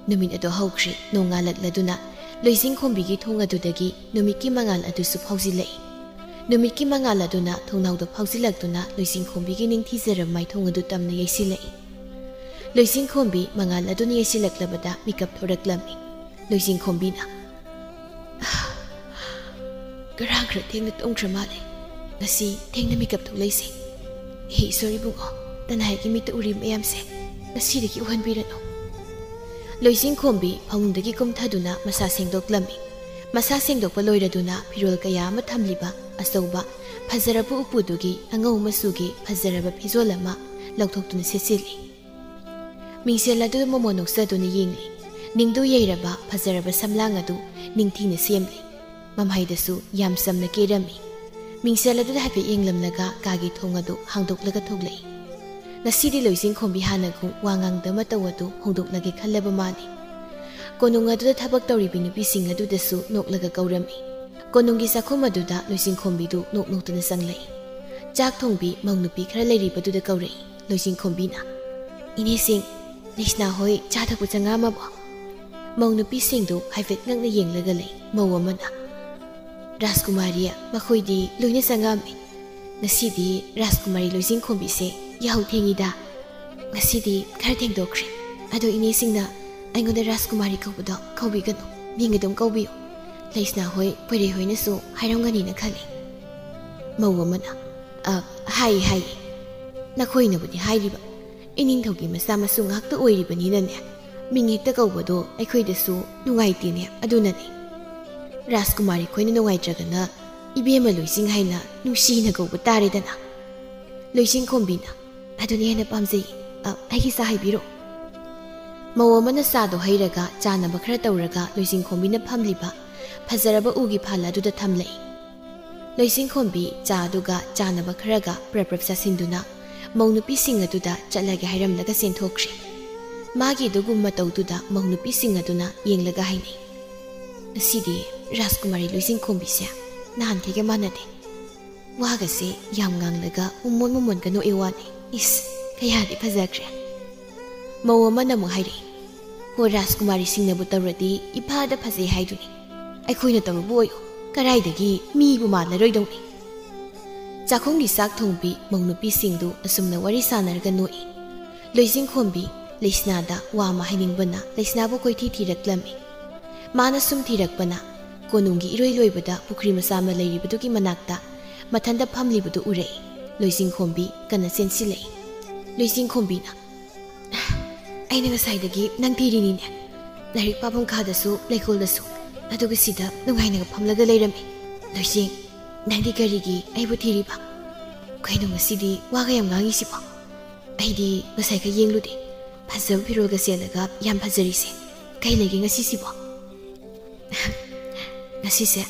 ꯅꯨꯃꯤꯠ ꯑꯗꯨ ꯍꯧꯈ꯭ꯔꯦ꯫ ꯅꯣꯡꯉꯥꯜꯂꯛꯂꯗꯨꯅ ꯂꯣꯏꯁꯤꯡꯈꯣꯝꯕꯤꯒꯤ ꯊꯣꯡ ꯑꯗꯨꯗꯒꯤ ꯅꯨꯃꯤꯠꯀꯤ ꯃꯉꯥꯜ ꯑꯗꯨꯁꯨ ꯐꯥꯎꯖꯤꯜꯂꯛꯏ꯫ ꯅꯨꯃꯤꯠꯀꯤ ꯃꯉꯥꯜ ꯑꯗꯨꯅ ꯊꯣꯡꯅꯥꯎꯗ ꯐꯥꯎꯖꯤꯜꯂꯛꯇꯨꯅ ꯂꯣꯏꯁꯤꯡꯈꯣꯝꯕꯤꯒꯤ ꯅꯤꯡꯊꯤꯖꯔꯕ ꯃꯥꯏꯊꯣꯡ ꯑꯗꯨ ꯇꯝꯅ ꯌꯩꯁꯤꯜꯂꯛꯏ꯫ ꯂꯣꯏꯁꯤꯡꯈꯣꯝꯕꯤ ꯃꯉꯥꯜ ꯑꯗꯨꯅ ꯌꯩꯁꯤꯜꯂꯛꯂꯕꯗ ꯃꯤꯀꯞ ꯊꯣꯔꯛꯂꯝꯃꯤ꯫ ꯂꯣꯏꯁꯤꯡꯈꯣꯝꯕꯤꯅ, "ꯉꯔꯥꯡ ꯈꯔ ꯊꯦꯡꯅ ꯇꯨꯝꯈ꯭ꯔ ꯃꯥꯜꯂꯦ꯫ ꯉꯁꯤ ꯊꯦꯡꯅ ꯃꯤꯀꯞ ꯊꯣꯛꯂꯛꯏꯁꯦ꯫ ꯍꯦ ꯏꯁꯣꯔ ꯏꯕꯨꯡꯉꯣ, ꯇꯅꯥꯏꯒꯤ ꯃꯤꯠꯇ ꯎꯔꯤ ꯃꯌꯥꯝꯁꯦ ꯉꯁꯤꯗꯒꯤ ꯎꯍꯟꯕꯤꯔꯅꯨ꯫" ꯂꯣꯏꯁꯤꯡꯈꯣꯝꯕꯤ ꯐꯃꯨꯡꯗꯒꯤ ꯀꯨꯝꯊꯗꯨꯅ ꯃꯁꯥ ꯁꯦꯡꯗꯣꯛꯂꯝꯃꯤ꯫ ꯃꯁꯥ ꯁꯦꯡꯗꯣꯛꯄ ꯂꯣꯏꯔꯗꯨꯅ ꯐꯤꯔꯣꯜ ꯀꯌꯥ ꯑꯃ ꯊꯝꯂꯤꯕ ꯑꯆꯧꯕ ꯐꯖꯔꯕ ꯎꯄꯨꯗꯨꯒꯤ ꯑꯉꯧ ꯃꯆꯨꯒꯤ ꯐꯖꯔꯕ ꯐꯤꯖꯣꯜ ꯑꯃ ꯂꯧꯊꯣꯛꯇꯨꯅ ꯁꯦꯠꯆꯤꯜꯂꯤ꯫ ꯃꯤꯡꯁꯦꯜ ꯑꯗꯨꯗ ꯃꯣꯃꯣꯟ ꯅꯣꯛꯆꯗꯨꯅ ꯌꯦꯡꯂꯤ꯫ ꯅꯤꯡꯗꯨ ꯌꯩꯔꯕ ꯐꯖꯔꯕ ꯁꯝꯂꯥꯡ ꯑꯗꯨ ꯅꯤꯡꯊꯤꯅ ꯁꯦꯝꯂꯤ꯫ ꯃꯃꯥꯏꯗꯁꯨ ꯌꯥꯝ ꯆꯝꯅ ꯀꯦꯔꯝꯃꯤ꯫ ꯃꯤꯡꯁꯦꯜ ꯑꯗꯨꯗ ꯍꯥꯏꯐꯦꯠ ꯌꯦꯡꯂꯝꯂꯒ ꯀꯥꯒꯤ ꯊꯣꯡ ꯑꯗꯨ ꯍꯥꯡꯗꯣꯛꯂꯒ ꯊꯣꯛꯂꯛꯏ꯫ ꯉꯁꯤꯗꯤ ꯂꯣꯏꯁꯤꯡꯈꯣꯝꯕꯤ ꯍꯥꯟꯅꯒꯨꯝ ꯋꯥ ꯉꯥꯡꯗ ꯃꯇꯧ ꯑꯗꯨ ꯍꯣꯡꯗꯣꯛꯂꯒꯦ ꯈꯜꯂꯕ ꯃꯥꯜꯂꯤ꯫ ꯀꯣꯅꯨꯡ ꯑꯗꯨꯗ ꯊꯕꯛ ꯇꯧꯔꯤꯕꯤ ꯅꯨꯄꯤꯁꯤꯡ ꯑꯗꯨꯗꯁꯨ ꯅꯣꯛꯂꯒ ꯀꯧꯔꯝꯃꯤ꯫ ꯀꯣꯅꯨꯡꯒꯤ ꯆꯥꯛꯈꯨꯝ ꯑꯗꯨꯗ ꯂꯣꯏꯁꯤꯡꯈꯣꯝꯕꯤꯗꯨ ꯅꯣꯛ ꯅꯣꯛꯇꯨꯅ ꯆꯪꯂꯛꯏ꯫ ꯆꯥꯛ ꯊꯣꯡꯕꯤ ꯃꯧ ꯅꯨꯄꯤ ꯈꯔ ꯂꯩꯔꯤꯕꯗꯨꯗ ꯀꯧꯔꯛꯏ ꯂꯣꯏꯁꯤꯡꯈꯣꯝꯕꯤꯅ꯫ "ꯏꯅꯦꯁꯤꯡ, ꯂꯩꯁꯅꯥ ꯍꯣꯏ ꯆꯥ ꯊꯛꯄ ꯆꯪꯉꯛꯑꯝꯃꯕꯣ?" ꯃꯧ ꯅꯨꯄꯤꯁꯤꯡꯗꯨ ꯍꯥꯏꯐꯦꯠ ꯉꯛꯅ ꯌꯦꯡꯂꯒ ꯂꯩ꯫ ꯃꯧ ꯑꯃꯅ, "ꯔꯥꯖꯀꯨꯃꯥꯔꯤ, ꯃꯈꯣꯏꯗꯤ ꯂꯣꯏꯅ ꯆꯪꯉꯛꯑꯝꯃꯤ꯫ ꯉꯁꯤꯗꯤ ꯔꯥꯖꯀꯨꯃꯥꯔꯤ ꯂꯣꯏꯁꯤꯡꯈꯣꯝꯕꯤꯁꯦ ꯌꯥꯍꯧ ꯊꯦꯡꯉꯤꯗ꯫ ꯉꯁꯤꯗꯤ ꯈꯔ ꯊꯦꯡꯗꯣꯛꯈ꯭ꯔꯦ꯫ ꯑꯗꯣ ꯏꯅꯦꯁꯤꯡꯅ ꯑꯩꯉꯣꯟꯗ ꯔꯥꯖꯀꯨꯃꯥꯔꯤ ꯀꯧꯕꯗꯣ ꯀꯧꯕꯤꯒꯅꯨ, ꯃꯤꯡ ꯑꯗꯨꯝ ꯀꯧꯕꯤꯌꯨ꯫ ꯂꯩꯁꯅꯥ ꯍꯣꯏ, ꯄꯣꯏꯔꯩ ꯍꯣꯏꯅꯁꯨ ꯍꯥꯏꯔꯝꯒꯅꯤꯅ ꯈꯜꯂꯤ꯫" ꯃꯧ ꯑꯃꯅ, "ꯑ, ꯍꯥꯏꯌꯦ, ꯍꯥꯏꯌꯦ꯫ ꯅꯈꯣꯏꯅꯕꯨꯗꯤ ꯍꯥꯏꯔꯤꯕ, ꯏꯅꯤꯡꯊꯧꯒꯤ ꯃꯆꯥ ꯃꯁꯨ ꯉꯥꯛꯇ ꯑꯣꯏꯔꯤꯕꯅꯤꯅꯅꯦ, ꯃꯤꯡ ꯍꯦꯛꯇ ꯀꯧꯕꯗꯣ ꯑꯩꯈꯣꯏꯗꯁꯨ ꯅꯨꯡꯉꯥꯏꯇꯦꯅꯦ, ꯑꯗꯨꯅꯅꯦ꯫ ꯔꯥꯖꯀꯨꯃꯥꯔꯤ ꯈꯣꯏꯅ ꯅꯨꯡꯉꯥꯏꯇ꯭ꯔꯒꯅ ꯏꯕꯦꯝꯃ ꯂꯣꯏꯁꯤꯡ ꯍꯥꯏꯅ ꯅꯨꯡꯁꯤꯅ ꯀꯧꯕ ꯇꯥꯔꯦꯗꯅ꯫" ꯂꯣꯏꯁꯤꯡꯈꯣꯝꯕꯤꯅ, "ꯑꯗꯨꯅ ꯍꯦꯟꯅ ꯄꯥꯝꯖꯩ꯫ ꯑ, ꯑꯩꯒꯤ ꯆꯥ ꯍꯩꯕꯤꯔꯣ꯫" ꯃꯧ ꯑꯃꯅ ꯆꯥꯗꯣ ꯍꯩꯔꯒ ꯆꯥꯅꯕ ꯈꯔ ꯇꯧꯔꯒ ꯂꯣꯏꯁꯤꯡꯈꯣꯝꯕꯤꯅ ꯐꯝꯂꯤꯕ ꯐꯖꯔꯕ ꯎꯒꯤ ꯐꯥꯜ ꯑꯗꯨꯗ ꯊꯝꯂꯛꯏ꯫ ꯂꯣꯏꯁꯤꯡꯈꯣꯝꯕꯤ ꯆꯥ ꯑꯗꯨꯒ ꯆꯥꯅꯕ ꯈꯔꯒ ꯄ꯭ꯔꯞ ꯄ꯭ꯔꯞ ꯆꯥꯁꯤꯟꯗꯨꯅ ꯃꯧ ꯅꯨꯄꯤꯁꯤꯡ ꯑꯗꯨꯗ ꯆꯠꯂꯒꯦ ꯍꯥꯏꯔꯝꯂꯒ ꯆꯦꯟꯊꯣꯛꯈ꯭ꯔꯦ꯫ ꯃꯥꯒꯤ ꯑꯗꯨꯒꯨꯝꯕ ꯃꯇꯧꯗꯨꯗ ꯃꯧ ꯅꯨꯄꯤꯁꯤꯡ ꯑꯗꯨꯅ ꯌꯦꯡꯂꯒ ꯍꯥꯏꯅꯩ, "ꯉꯁꯤꯗꯤ ꯔꯥꯖꯀꯨꯃꯥꯔꯤ ꯂꯣꯏꯁꯤꯡꯈꯣꯝꯕꯤꯁꯦ ꯅꯍꯥꯟꯈꯩꯒ ꯃꯥꯟꯅꯗꯦ꯫ ꯋꯥꯒꯁꯦ ꯌꯥꯝ ꯉꯥꯡꯂꯒ ꯎꯃꯣꯟ ꯃꯃꯣꯟꯒ ꯅꯣꯛꯑꯦ ꯋꯥꯅꯤ꯫ ꯏꯁ, ꯀꯌꯥꯗꯤ ꯐꯖꯈ꯭ꯔꯦ꯫" ꯃꯧ ꯑꯃꯅ ꯑꯃꯨꯛ ꯍꯥꯏꯔꯛꯏ, "ꯍꯣ, ꯔꯥꯖꯀꯨꯃꯥꯔꯤꯁꯤꯡꯅꯕꯨ ꯇꯧꯔꯗꯤ ꯏꯐꯗ ꯐꯖꯩ ꯍꯥꯏꯗꯨꯅꯤ꯫ ꯑꯩꯈꯣꯏꯅ ꯇꯧꯔꯨꯕ ꯑꯣꯏꯌꯨ, ꯀꯔꯥꯏꯗꯒꯤ ꯃꯤꯕꯨ ꯃꯥꯜꯂꯔꯣꯏꯗꯧꯅꯤ꯫" ꯆꯥꯛꯈꯨꯝꯒꯤ ꯆꯥꯛ ꯊꯣꯡꯕꯤ ꯃꯧ ꯅꯨꯄꯤꯁꯤꯡꯗꯨ ꯑꯁꯨꯝꯅ ꯋꯥꯔꯤ ꯁꯥꯟꯅꯔꯒ ꯅꯣꯛꯏ꯫ ꯂꯣꯏꯁꯤꯡꯈꯣꯝꯕꯤ ꯂꯩꯁꯅꯥꯗ ꯋꯥ ꯑꯃ ꯍꯥꯏꯅꯤꯡꯕꯅ ꯂꯩꯁꯅꯥꯕꯨ ꯀꯣꯏꯊꯤ ꯊꯤꯔꯛꯂꯝꯃꯤ꯫ ꯃꯥꯅ ꯁꯨꯝ ꯊꯤꯔꯛꯄꯅ ꯀꯣꯅꯨꯡꯒꯤ ꯏꯔꯣꯏ ꯂꯣꯏꯕꯗ ꯄꯨꯈ꯭ꯔꯤ ꯃꯆꯥ ꯑꯃ ꯂꯩꯔꯤꯕꯗꯨꯒꯤ ꯃꯅꯥꯛꯇ ꯃꯊꯟꯇ ꯐꯝꯂꯤꯕꯗꯨ ꯎꯔꯛꯏ꯫ ꯂꯣꯏꯁꯤꯡꯈꯣꯝꯕꯤ ꯀꯟꯅ ꯆꯦꯟꯁꯤꯜꯂꯛꯏ꯫ ꯂꯣꯏꯁꯤꯡꯈꯣꯝꯕꯤꯅ, "ꯑꯩꯅ ꯉꯁꯥꯏꯗꯒꯤ ꯅꯪ ꯊꯤꯔꯤꯅꯤꯅꯦ꯫ ꯂꯥꯏꯔꯤꯛ ꯄꯥꯐꯝ ꯈꯥꯗꯁꯨ, ꯂꯩꯀꯣꯜꯗꯁꯨ꯫ ꯑꯗꯨꯒ ꯁꯤꯗ ꯅꯨꯡꯉꯥꯏꯅꯒ ꯐꯝꯂꯒ ꯂꯩꯔꯝꯃꯤ꯫ ꯂꯣꯏꯁꯤꯡ, ꯅꯪꯗꯤ ꯀꯔꯤꯒꯤ ꯑꯩꯕꯨ ꯊꯤꯔꯤꯕ? ꯀꯩꯅꯣ ꯉꯁꯤꯗꯤ ꯋꯥꯒ ꯌꯥꯝ ꯉꯥꯡꯉꯤꯁꯤꯕꯣ? ꯑꯩꯗꯤ ꯉꯁꯥꯏ ꯈꯔ ꯌꯦꯡꯂꯨꯗꯦ꯫ ꯐꯖꯕ ꯐꯤꯔꯣꯜꯒ ꯁꯦꯠꯂꯒ ꯌꯥꯝ ꯐꯖꯔꯤꯁꯦ꯫ ꯀꯩ ꯂꯩꯒꯦ ꯉꯁꯤꯁꯤꯕꯣ?" "ꯉꯁꯤꯁꯦ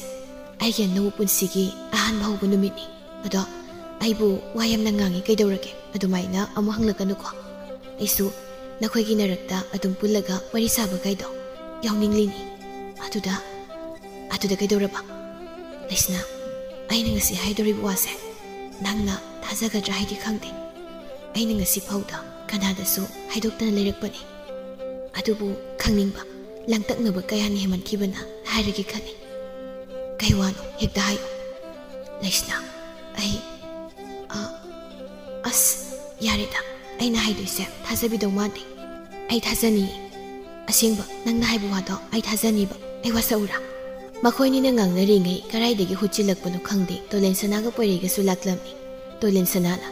ꯑꯩꯒꯤ ꯑꯅꯧꯕ ꯄꯨꯟꯁꯤꯒꯤ ꯑꯍꯥꯟꯕ ꯍꯧꯕ ꯅꯨꯃꯤꯠꯅꯤ꯫ ꯑꯗꯣ ꯑꯩꯕꯨ ꯋꯥ ꯌꯥꯝꯅ ꯉꯥꯡꯉꯤ ꯀꯩꯗꯧꯔꯒꯦ? ꯑꯗꯨꯃꯥꯏꯅ ꯑꯃꯨꯛ ꯍꯪꯂꯛꯀꯅꯨꯀꯣ꯫ ꯑꯩꯁꯨ ꯅꯈꯣꯏꯒꯤ ꯅꯔꯛꯇ ꯑꯗꯨꯝ ꯄꯨꯜꯂꯒ ꯋꯥꯔꯤ ꯁꯥꯕ ꯀꯥꯏꯗꯣ ꯌꯥꯎꯅꯤꯡꯂꯤꯅꯤ꯫ ꯑꯗꯨꯗ, ꯑꯗꯨꯗ ꯀꯩꯗꯧꯔꯕ? ꯂꯩꯁꯅꯥ, ꯑꯩꯅ ꯉꯁꯤ ꯍꯥꯏꯗꯣꯔꯤꯕ ꯋꯥꯁꯦ ꯅꯪꯅ ꯊꯥꯖꯒꯗ꯭ꯔꯥ ꯍꯥꯏꯗꯤ ꯈꯪꯗꯦ꯫ ꯑꯩꯅ ꯉꯁꯤ ꯐꯥꯎꯗ ꯀꯅꯥꯗꯁꯨ ꯍꯥꯏꯗꯣꯛꯇꯅ ꯂꯩꯔꯛꯄꯅꯤ꯫ ꯑꯗꯨꯕꯨ ꯈꯪꯅꯤꯡꯕ, ꯂꯥꯡꯇꯛꯅꯕ ꯀꯌꯥꯅ ꯍꯦꯟꯃꯟꯈꯤꯕꯅ ꯍꯥꯏꯔꯒꯦ ꯈꯜꯂꯤ꯫ ꯀꯩ ꯋꯥꯅꯣ? ꯍꯦꯛꯇ ꯍꯥꯏꯌꯨ꯫ ꯂꯩꯁꯅꯥ, ꯑꯩ, ꯑ, ꯑꯁ, ꯌꯥꯔꯦꯗ, ꯑꯩꯅ ꯍꯥꯏꯗꯣꯏꯁꯦ ꯊꯥꯖꯕꯤꯗꯧ ꯃꯥꯟꯗꯦ꯫ ꯑꯩ ꯊꯥꯖꯅꯤꯌꯦ꯫ ꯑꯁꯦꯡꯕ, ꯅꯪꯅ ꯍꯥꯏꯕ ꯋꯥꯗꯣ ꯑꯩ ꯊꯥꯖꯅꯤꯕ꯫ ꯑꯩ ꯋꯥꯁꯛꯎꯔꯥ? ꯃꯈꯣꯏꯅꯤꯅ ꯉꯥꯡꯅꯔꯤꯉꯩ ꯀꯗꯥꯏꯗꯒꯤ ꯍꯨꯠꯆꯤꯜꯂꯛꯄꯅꯣ ꯈꯪꯗꯦ, ꯇꯣꯂꯦꯟ ꯁꯅꯥꯒ ꯄꯣꯏꯔꯩꯒꯁꯨ ꯂꯥꯛꯂꯝꯃꯤ꯫ ꯇꯣꯂꯦꯟ ꯁꯅꯥꯅ,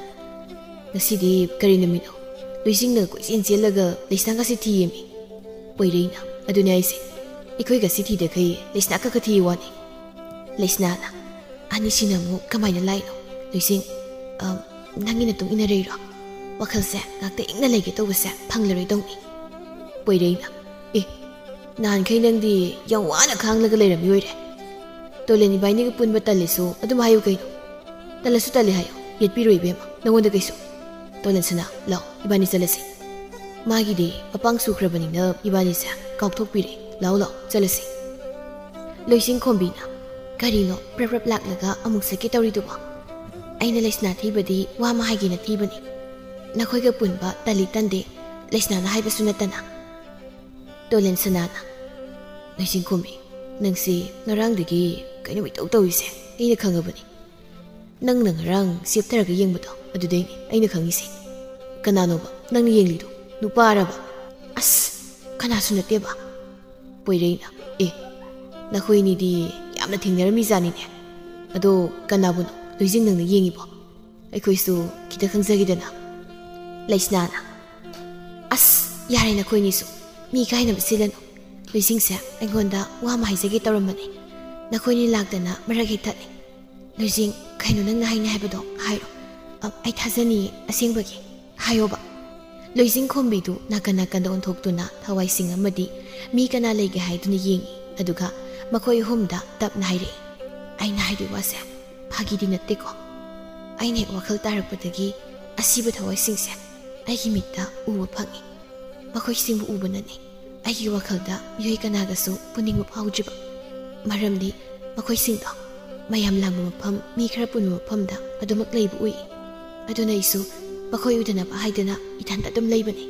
"ꯉꯁꯤꯗꯤ ꯀꯔꯤ ꯅꯨꯃꯤꯠꯅꯣ? ꯂꯨꯏꯁꯤꯡꯅ ꯀꯣꯏꯆꯦꯟ ꯆꯦꯜꯂꯒ ꯂꯩꯁꯅꯥꯒꯁꯤ ꯊꯤꯌꯦꯃꯤ꯫" ꯄꯣꯏꯔꯩꯅ, "ꯑꯗꯨꯅꯦ ꯍꯥꯏꯁꯦ, ꯑꯩꯈꯣꯏ ꯉꯁꯤ ꯊꯤꯗꯈꯩ ꯂꯩꯁꯅꯥ ꯈꯛ ꯈꯛ ꯊꯤꯌꯦ ꯋꯥꯅꯤ꯫" ꯂꯩꯁꯅꯥꯅ, "ꯑꯅꯤꯁꯤꯅ ꯑꯃꯨꯛ ꯀꯃꯥꯏꯅ ꯂꯥꯛꯏꯅꯣ? ꯂꯨꯏꯁꯤꯡ, ꯑ, ꯅꯪꯒꯤ ꯅꯇꯨꯡ ꯏꯟꯅꯔꯛꯏꯔꯣ? ꯋꯥꯈꯜꯁꯦ ꯉꯥꯛꯇ ꯏꯪꯅ ꯂꯩꯒꯦ ꯇꯧꯕꯁꯦ ꯐꯪꯂꯔꯣꯏꯗꯧꯅꯤ꯫" ꯄꯣꯏꯔꯩꯅ, "ꯑꯦ, ꯅꯍꯥꯟꯈꯩ ꯅꯪꯗꯤ ꯌꯥꯝ ꯋꯥꯅ ꯈꯥꯡꯂꯒ ꯂꯩꯔꯝꯃꯤ ꯑꯣꯏꯔꯦ꯫ ꯇꯣꯂꯦꯟ ꯏꯕꯥꯏꯅꯤꯒ ꯄꯨꯟꯕ ꯇꯜꯂꯦꯁꯨ ꯑꯗꯨꯝ ꯍꯥꯏꯌꯨ ꯀꯩꯅꯣ꯫ ꯇꯜꯂꯁꯨ ꯇꯜꯂꯦ ꯍꯥꯏꯌꯨ, ꯌꯦꯠꯄꯤꯔꯣꯏ ꯏꯕꯦꯝꯃ, ꯅꯉꯣꯟꯗ ꯀꯩꯁꯨ꯫ ꯇꯣꯂꯦꯟ ꯁꯅꯥ, ꯂꯥꯎ, ꯏꯕꯥꯅꯤ ꯆꯠꯂꯁꯤ꯫ ꯃꯥꯒꯤꯗꯤ ꯃꯄꯥꯡ ꯁꯨꯈ꯭ꯔꯕꯅꯤꯅ ꯏꯕꯥꯅꯤꯁꯦ ꯀꯥꯎꯊꯣꯛꯄꯤꯔꯦ꯫ ꯂꯥꯎ, ꯂꯥꯎ, ꯆꯠꯂꯁꯤ꯫" ꯂꯣꯏꯁꯤꯡ ꯈꯣꯝꯕꯤꯅ, "ꯀꯔꯤꯅꯣ ꯄ꯭ꯔꯞ ꯄ꯭ꯔꯞ ꯂꯥꯛꯂꯒ ꯑꯃꯨꯛ ꯆꯠꯀꯦ ꯇꯧꯔꯤꯗꯨꯕꯣ? ꯑꯩꯅ ꯂꯩꯁꯅꯥ ꯊꯤꯕꯗꯤ ꯋꯥ ꯑꯃ ꯍꯥꯏꯒꯦꯅ ꯊꯤꯕꯅꯤ꯫ ꯅꯈꯣꯏꯒ ꯄꯨꯟꯕ ꯇꯜꯂꯤ ꯇꯟꯗꯦ ꯂꯩꯁꯅꯥꯅ ꯍꯥꯏꯕꯁꯨ ꯅꯠꯇꯅ꯫" ꯇꯣꯂꯦꯟ ꯁꯅꯥꯅ, "ꯂꯩꯁꯤꯡꯈꯣꯝꯕꯤ, ꯅꯪꯁꯤ ꯉꯔꯥꯡꯗꯒꯤ ꯀꯩꯅꯣ ꯏꯇꯧ ꯇꯧꯔꯤꯁꯦ ꯑꯩꯅ ꯈꯪꯉꯕꯅꯤ꯫ ꯅꯪꯅ ꯉꯔꯥꯡ ꯆꯦꯞꯊꯔꯒ ꯌꯦꯡꯕꯗꯣ ꯑꯗꯨꯗꯩꯅꯦ ꯑꯩꯅ ꯈꯪꯉꯤꯁꯦ꯫ ꯀꯅꯥꯅꯣꯕ ꯅꯪꯅ ꯌꯦꯡꯂꯤꯗꯣ? ꯅꯨꯄꯥꯔꯕ?" "ꯑꯁ, ꯀꯅꯥꯁꯨ ꯅꯠꯇꯦꯕ꯫" ꯄꯣꯏꯔꯩꯅ, "ꯑꯦ, ꯅꯈꯣꯏꯅꯤꯗꯤ ꯌꯥꯝꯅ ꯊꯦꯡꯅꯔꯝꯃꯤꯖꯥꯠꯅꯤꯅꯦ꯫ ꯑꯗꯣ ꯀꯅꯥꯕꯨꯅꯣ ꯂꯣꯏꯖꯤꯡ ꯅꯪꯅ ꯌꯦꯡꯉꯤꯕꯣ? ꯑꯩꯈꯣꯏꯁꯨ ꯈꯤꯇ ꯈꯪꯖꯒꯦꯗꯅ꯫" ꯂꯩꯁꯅꯥꯅ, "ꯑꯁ, ꯌꯥꯔꯦ ꯅꯈꯣꯏꯅꯤꯁꯨ꯫ ꯃꯤ ꯀꯥꯏꯅꯕ ꯁꯤꯜꯂꯅꯨ꯫ ꯂꯣꯏꯖꯤꯡꯁꯦ ꯑꯩꯉꯣꯟꯗ ꯋꯥ ꯑꯃ ꯍꯥꯏꯖꯒꯦ ꯇꯧꯔꯝꯕꯅꯦ꯫ ꯅꯈꯣꯏꯅꯤ ꯂꯥꯛꯇꯅ ꯃꯔꯛ ꯍꯦꯛ ꯊꯠꯂꯦ꯫ ꯂꯣꯏꯖꯤꯡ, ꯀꯩꯅꯣ ꯅꯪꯅ ꯍꯥꯏꯅꯤ ꯍꯥꯏꯕꯗꯣ ꯍꯥꯏꯔꯣ꯫ ꯑ, ꯑꯩ ꯊꯥꯖꯅꯤꯌꯦ ꯑꯁꯦꯡꯕꯒꯤ꯫ ꯍꯥꯏꯌꯣꯕ꯫" ꯂꯣꯏꯖꯤꯡ ꯈꯣꯝꯕꯤꯗꯨ ꯅꯥꯀꯟ ꯅꯥꯀꯟꯗ ꯑꯣꯟꯊꯣꯛꯇꯨꯅ ꯊꯋꯥꯏꯁꯤꯡ ꯑꯃꯗꯤ ꯃꯤ ꯀꯅꯥ ꯂꯩꯒꯦ ꯍꯥꯏꯗꯨꯅ ꯌꯦꯡꯉꯤ꯫ ꯑꯗꯨꯒ ꯃꯈꯣꯏ ꯑꯍꯨꯝꯗ ꯇꯞꯅ ꯍꯥꯏꯔꯛꯏ, "ꯑꯩꯅ ꯍꯥꯏꯔꯤꯕ ꯋꯥꯁꯦ ꯐꯥꯒꯤꯗꯤ ꯅꯠꯇꯦꯀꯣ꯫ ꯑꯩꯅ ꯍꯦꯛ ꯋꯥꯈꯜ ꯇꯥꯔꯛꯄꯗꯒꯤ ꯑꯁꯤꯕ ꯊꯋꯥꯏꯁꯤꯡꯁꯦ ꯑꯩꯒꯤ ꯃꯤꯠꯇ ꯎꯕ ꯐꯪꯉꯤ꯫ ꯃꯈꯣꯏꯁꯤꯡꯕꯨ ꯎꯕꯅꯅꯤ ꯑꯩꯒꯤ ꯋꯥꯈꯜꯗ ꯃꯤꯑꯣꯏ ꯀꯅꯥꯒꯁꯨ ꯄꯨꯅꯤꯡꯕ ꯐꯥꯎꯗ꯭ꯔꯤꯕ꯫ ꯃꯔꯝꯗꯤ ꯃꯈꯣꯏꯁꯤꯡꯗꯣ ꯃꯌꯥꯝ ꯂꯥꯡꯕ ꯃꯐꯝ, ꯃꯤ ꯈꯔ ꯄꯨꯟꯕ ꯃꯐꯝꯗ ꯑꯗꯨꯃꯛ ꯂꯩꯕ ꯎꯏ꯫ ꯑꯗꯨꯅ ꯑꯩꯁꯨ ꯃꯈꯣꯏ ꯎꯗꯅꯕ ꯍꯥꯏꯗꯅ ꯏꯊꯟꯇ ꯑꯗꯨꯝ ꯂꯩꯕꯅꯤ꯫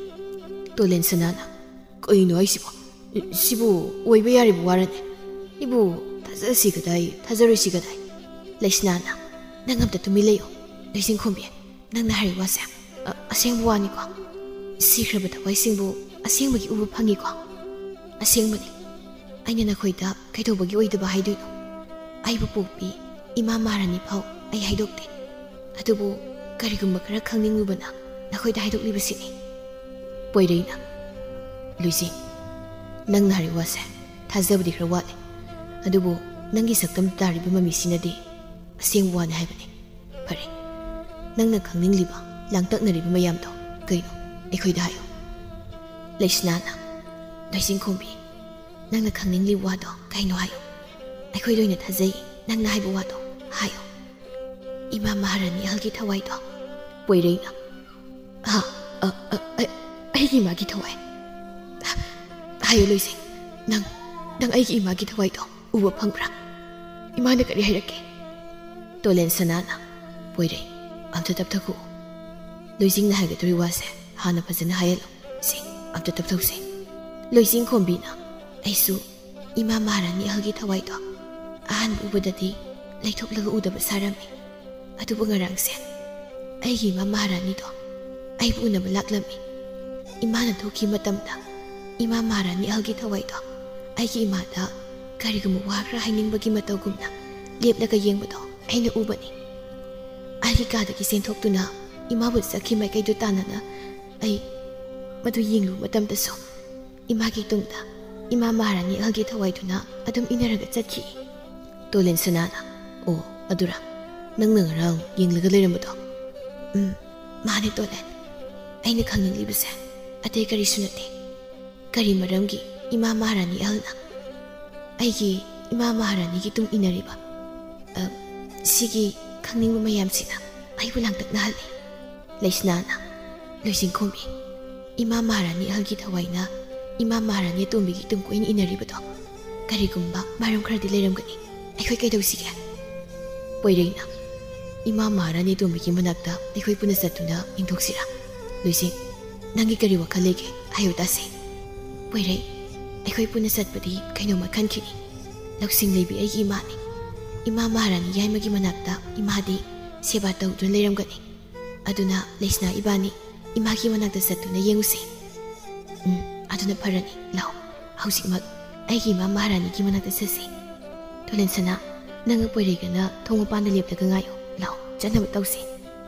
ꯇꯣꯂꯦꯟ ꯁꯅꯥꯅ, "ꯀꯩꯅꯣ ꯍꯥꯏꯁꯤꯕꯣ? ꯁꯤꯕꯨ ꯑꯣꯏꯕ ꯌꯥꯔꯤꯕ ꯋꯥꯔꯅꯦ? ꯏꯕꯨ ꯊꯥꯖꯁꯤ ꯀꯗꯥꯏ, ꯊꯥꯖꯔꯣꯏꯁꯤ ꯀꯗꯥꯏ?" ꯂꯩꯁꯅꯥꯅ, "ꯅꯪ ꯑꯝꯇ ꯇꯨꯃꯤꯟ ꯂꯩꯌꯨ꯫ ꯂꯩꯁꯤꯡꯈꯣꯝꯕꯤ, ꯅꯪꯅ ꯍꯥꯏꯔꯤꯕ ꯋꯥꯁꯦ, ꯑ, ꯑꯁꯦꯡꯕ ꯋꯥꯅꯤꯀꯣ? ꯁꯤꯈ꯭ꯔꯕ ꯊꯋꯥꯏꯁꯤꯡꯕꯨ ꯑꯁꯦꯡꯕꯒꯤ ꯎꯕ ꯐꯪꯉꯤꯀꯣ?" "ꯑꯁꯦꯡꯕꯅꯤ꯫ ꯑꯩꯅ ꯅꯈꯣꯏꯗ ꯀꯩꯗꯧꯕꯒꯤ ꯑꯣꯏꯗꯕ ꯍꯥꯏꯗꯣꯏꯅꯣ? ꯑꯩꯕꯨ ꯄꯣꯛꯄꯤ ꯏꯃꯥ ꯃꯍꯥꯔꯥꯅꯤ ꯐꯥꯎ ꯑꯩ ꯍꯥꯏꯗꯣꯛꯇꯦ꯫ ꯑꯗꯨꯕꯨ ꯀꯔꯤꯒꯨꯝꯕ ꯈꯔ ꯈꯪꯅꯤꯡꯂꯨꯕꯅ ꯅꯈꯣꯏꯗ ꯍꯥꯏꯗꯣꯛꯂꯤꯕꯁꯤꯅꯤ꯫" ꯄꯣꯏꯔꯩꯅ, "ꯂꯨꯏꯖꯤꯡ, ꯅꯪꯅ ꯍꯥꯏꯔꯤꯕ ꯋꯥꯁꯦ ꯊꯥꯖꯕꯗꯤ ꯈꯔ ꯋꯥꯠꯂꯤ꯫ ꯑꯗꯨꯕꯨ ꯅꯪꯒꯤ ꯁꯛꯇꯝ ꯇꯥꯔꯤꯕ ꯃꯃꯤꯁꯤꯅꯗꯤ ꯑꯁꯦꯡꯕ ꯋꯥꯅꯤ ꯍꯥꯏꯕꯅꯤ꯫ ꯐꯔꯦ, ꯅꯪꯅ ꯈꯪꯅꯤꯡꯂꯤꯕ, ꯂꯥꯡꯇꯛꯅꯔꯤꯕ ꯃꯌꯥꯝꯗꯣ ꯀꯩꯅꯣ? ꯑꯩꯈꯣꯏꯗ ꯍꯥꯏꯌꯨ꯫" ꯂꯩꯁꯅꯥꯅ, "ꯂꯣꯏꯁꯤꯡꯈꯣꯝꯕꯤ, ꯅꯪꯅ ꯈꯪꯅꯤꯡꯂꯤꯕ ꯋꯥꯗꯣ ꯀꯩꯅꯣ ꯍꯥꯏꯌꯨ꯫ ꯑꯩꯈꯣꯏ ꯂꯣꯏꯅ ꯊꯥꯖꯩ꯫ ꯅꯪꯅ ꯍꯥꯏꯕ ꯋꯥꯗꯣ ꯍꯥꯏꯌꯨ꯫ ꯏꯃꯥ ꯃꯍꯥꯔꯥꯅꯤ ꯑꯍꯜꯒꯤ ꯊꯋꯥꯏꯗꯣ꯫" ꯄꯣꯏꯔꯩꯅ, "ꯍꯥ? ꯑ, ꯑ, ꯑ, ꯑꯩꯒꯤ ꯏꯃꯥꯒꯤ ꯊꯋꯥꯏ? ꯍꯥꯏꯌꯨ ꯂꯣꯏꯁꯤꯡ, ꯅꯪ, ꯅꯪ ꯑꯩꯒꯤ ꯏꯃꯥꯒꯤ ꯊꯋꯥꯏꯗꯣ ꯎꯕ ꯐꯪꯕ꯭ꯔꯥ? ꯏꯃꯥꯅ ꯀꯔꯤ ꯍꯥꯏꯔꯛꯀꯦ?" ꯇꯣꯂꯦꯟ ꯁꯅꯥꯅ, "ꯄꯣꯏꯔꯩ, ꯑꯝꯇ ꯇꯞꯊꯈꯣ꯫ ꯂꯣꯏꯁꯤꯡꯅ ꯍꯥꯏꯒꯗꯧꯔꯤ ꯋꯥꯁꯦ ꯍꯥꯟꯅ ꯐꯖꯅ ꯍꯥꯏꯍꯜꯂꯨ꯫ ꯁꯤ, ꯑꯝꯇ ꯇꯞꯊꯧꯁꯦ꯫" ꯂꯣꯏꯁꯤꯡ ꯈꯣꯝꯕꯤꯅ, "ꯑꯩꯁꯨ ꯏꯃꯥ ꯃꯍꯥꯔꯥꯅꯤ ꯑꯍꯜꯒꯤ ꯊꯋꯥꯏꯗꯣ ꯑꯍꯥꯟꯕ ꯎꯕꯗꯗꯤ ꯂꯩꯊꯣꯛꯂꯒ ꯎꯗꯕ ꯁꯥꯔꯝꯃꯤ꯫ ꯑꯗꯨꯕꯨ ꯉꯔꯥꯡꯁꯦ ꯑꯩꯒꯤ ꯏꯃꯥ ꯃꯍꯥꯔꯥꯅꯤꯗꯣ ꯑꯩꯕꯨ ꯎꯅꯕ ꯂꯥꯛꯂꯝꯃꯤ꯫ ꯏꯃꯥꯅ ꯊꯣꯛꯈꯤ ꯃꯇꯝꯗ ꯏꯃꯥ ꯃꯍꯥꯔꯥꯅꯤ ꯑꯍꯜꯒꯤ ꯊꯋꯥꯏꯗꯣ ꯑꯩꯒꯤ ꯏꯃꯥꯗ ꯀꯔꯤꯒꯨꯝꯕ ꯋꯥ ꯈꯔ ꯍꯥꯏꯅꯤꯡꯕꯒꯤ ꯃꯇꯧꯒꯨꯝꯅ ꯂꯦꯞꯂꯒ ꯌꯦꯡꯕꯗꯣ ꯑꯩꯅ ꯎꯕꯅꯤ꯫ ꯑꯩꯒꯤ ꯀꯥꯗꯒꯤ ꯆꯦꯟꯊꯣꯛꯇꯨꯅ ꯏꯃꯥꯕꯨ ꯆꯠꯈꯤ ꯃꯥꯏꯀꯩꯗꯨ ꯇꯥꯟꯅꯅ ꯑꯩ ꯃꯗꯨ ꯌꯦꯡꯂꯨꯕ ꯃꯇꯝꯗꯁꯨ ꯏꯃꯥꯒꯤ ꯇꯨꯡꯗ ꯏꯃꯥ ꯃꯍꯥꯔꯥꯅꯤ ꯑꯍꯜꯒꯤ ꯊꯋꯥꯏꯗꯨꯅ ꯑꯗꯨꯝ ꯏꯟꯅꯔꯒ ꯆꯠꯈꯤ꯫" ꯇꯣꯂꯦꯟ ꯁꯅꯥꯅ, "ꯑꯣ, ꯑꯗꯨꯔꯥ? ꯅꯪꯅ ꯉꯔꯥꯡ ꯌꯦꯡꯂꯒ ꯂꯩꯔꯝꯕꯗꯣ?" "ꯎꯝ, ꯃꯥꯅꯦ ꯇꯣꯂꯦꯟ꯫ ꯑꯩꯅ ꯈꯪꯅꯤꯡꯂꯤꯕꯁꯦ ꯑꯇꯩ ꯀꯔꯤꯁꯨ ꯅꯠꯇꯦ꯫ ꯀꯔꯤ ꯃꯔꯝꯒꯤ ꯏꯃꯥ ꯃꯍꯥꯔꯥꯅꯤ ꯑꯍꯜꯅ ꯑꯩꯒꯤ ꯏꯃꯥ ꯃꯍꯥꯔꯥꯅꯤꯒꯤ ꯇꯨꯡ ꯏꯟꯅꯔꯤꯕ? ꯑ, ꯁꯤꯒꯤ ꯈꯪꯅꯤꯡꯕ ꯃꯌꯥꯝꯁꯤꯅ ꯑꯩꯕꯨ ꯂꯥꯡꯇꯛꯅꯍꯜꯂꯤ꯫" ꯂꯩꯁꯅꯥꯅ, "ꯂꯣꯏꯁꯤꯡꯈꯣꯝꯕꯤ, ꯏꯃꯥ ꯃꯍꯥꯔꯥꯅꯤ ꯑꯍꯜꯒꯤ ꯊꯋꯥꯏꯅ ꯏꯃꯥ ꯃꯍꯥꯔꯥꯅꯤ ꯑꯇꯣꯝꯕꯤꯒꯤ ꯇꯨꯡ ꯀꯣꯏꯅ ꯏꯟꯅꯔꯤꯕꯗꯣ ꯀꯔꯤꯒꯨꯝꯕ ꯃꯔꯝ ꯈꯔꯗꯤ ꯂꯩꯔꯝꯒꯅꯤ꯫ ꯑꯩꯈꯣꯏ ꯀꯩꯗꯧꯁꯤꯒꯦ?" ꯄꯣꯏꯔꯩꯅ, "ꯏꯃꯥ ꯃꯍꯥꯔꯥꯅꯤ ꯑꯇꯣꯝꯕꯤꯒꯤ ꯃꯅꯥꯛꯇ ꯑꯩꯈꯣꯏ ꯄꯨꯟꯅ ꯆꯠꯇꯨꯅ ꯌꯦꯡꯊꯣꯛꯁꯤꯔꯥ? ꯂꯣꯏꯁꯤꯡ, ꯅꯪꯒꯤ ꯀꯔꯤ ꯋꯥꯈꯜ ꯂꯩꯒꯦ? ꯍꯥꯏꯌꯨ ꯇꯥꯁꯦ꯫" ꯄꯣꯏꯔꯩ, "ꯑꯩꯈꯣꯏ ꯄꯨꯟꯅ ꯆꯠꯄꯗꯤ ꯀꯩꯅꯣꯝꯃ ꯈꯟꯈꯤꯅꯤ꯫ ꯂꯧꯁꯤꯡ ꯂꯩꯕꯤ ꯑꯩꯒꯤ ꯏꯃꯥꯅꯤ꯫ ꯏꯃꯥ ꯃꯍꯥꯔꯥꯅꯤ ꯌꯥꯏꯃꯒꯤ ꯃꯅꯥꯛꯇ ꯏꯃꯥꯗꯤ ꯁꯦꯕꯥ ꯇꯧꯗꯨꯅ ꯂꯩꯔꯝꯒꯅꯤ꯫ ꯑꯗꯨꯅ ꯂꯩꯁꯅꯥ ꯏꯕꯥꯅꯤ ꯏꯃꯥꯒꯤ ꯃꯅꯥꯛꯇ ꯆꯠꯇꯨꯅ ꯌꯦꯡꯉꯨꯁꯦ꯫" "ꯎꯝ, ꯑꯗꯨꯅ ꯐꯔꯅꯤ꯫ ꯂꯥꯛꯑꯣ, ꯍꯧꯖꯤꯛꯃꯛ ꯑꯩꯒꯤ ꯏꯃꯥ ꯃꯍꯥꯔꯥꯅꯤꯒꯤ ꯃꯅꯥꯛꯇ ꯆꯠꯁꯤ꯫ ꯇꯣꯂꯦꯟꯁꯅꯥ, ꯅꯪꯒ ꯄꯣꯏꯔꯩꯒꯅ ꯊꯣꯡ ꯃꯄꯥꯟꯗ ꯂꯦꯞꯂꯒ ꯉꯥꯏꯌꯨ꯫ ꯂꯥꯛꯑꯣ, ꯆꯠꯅꯕ ꯇꯧꯁꯤ꯫"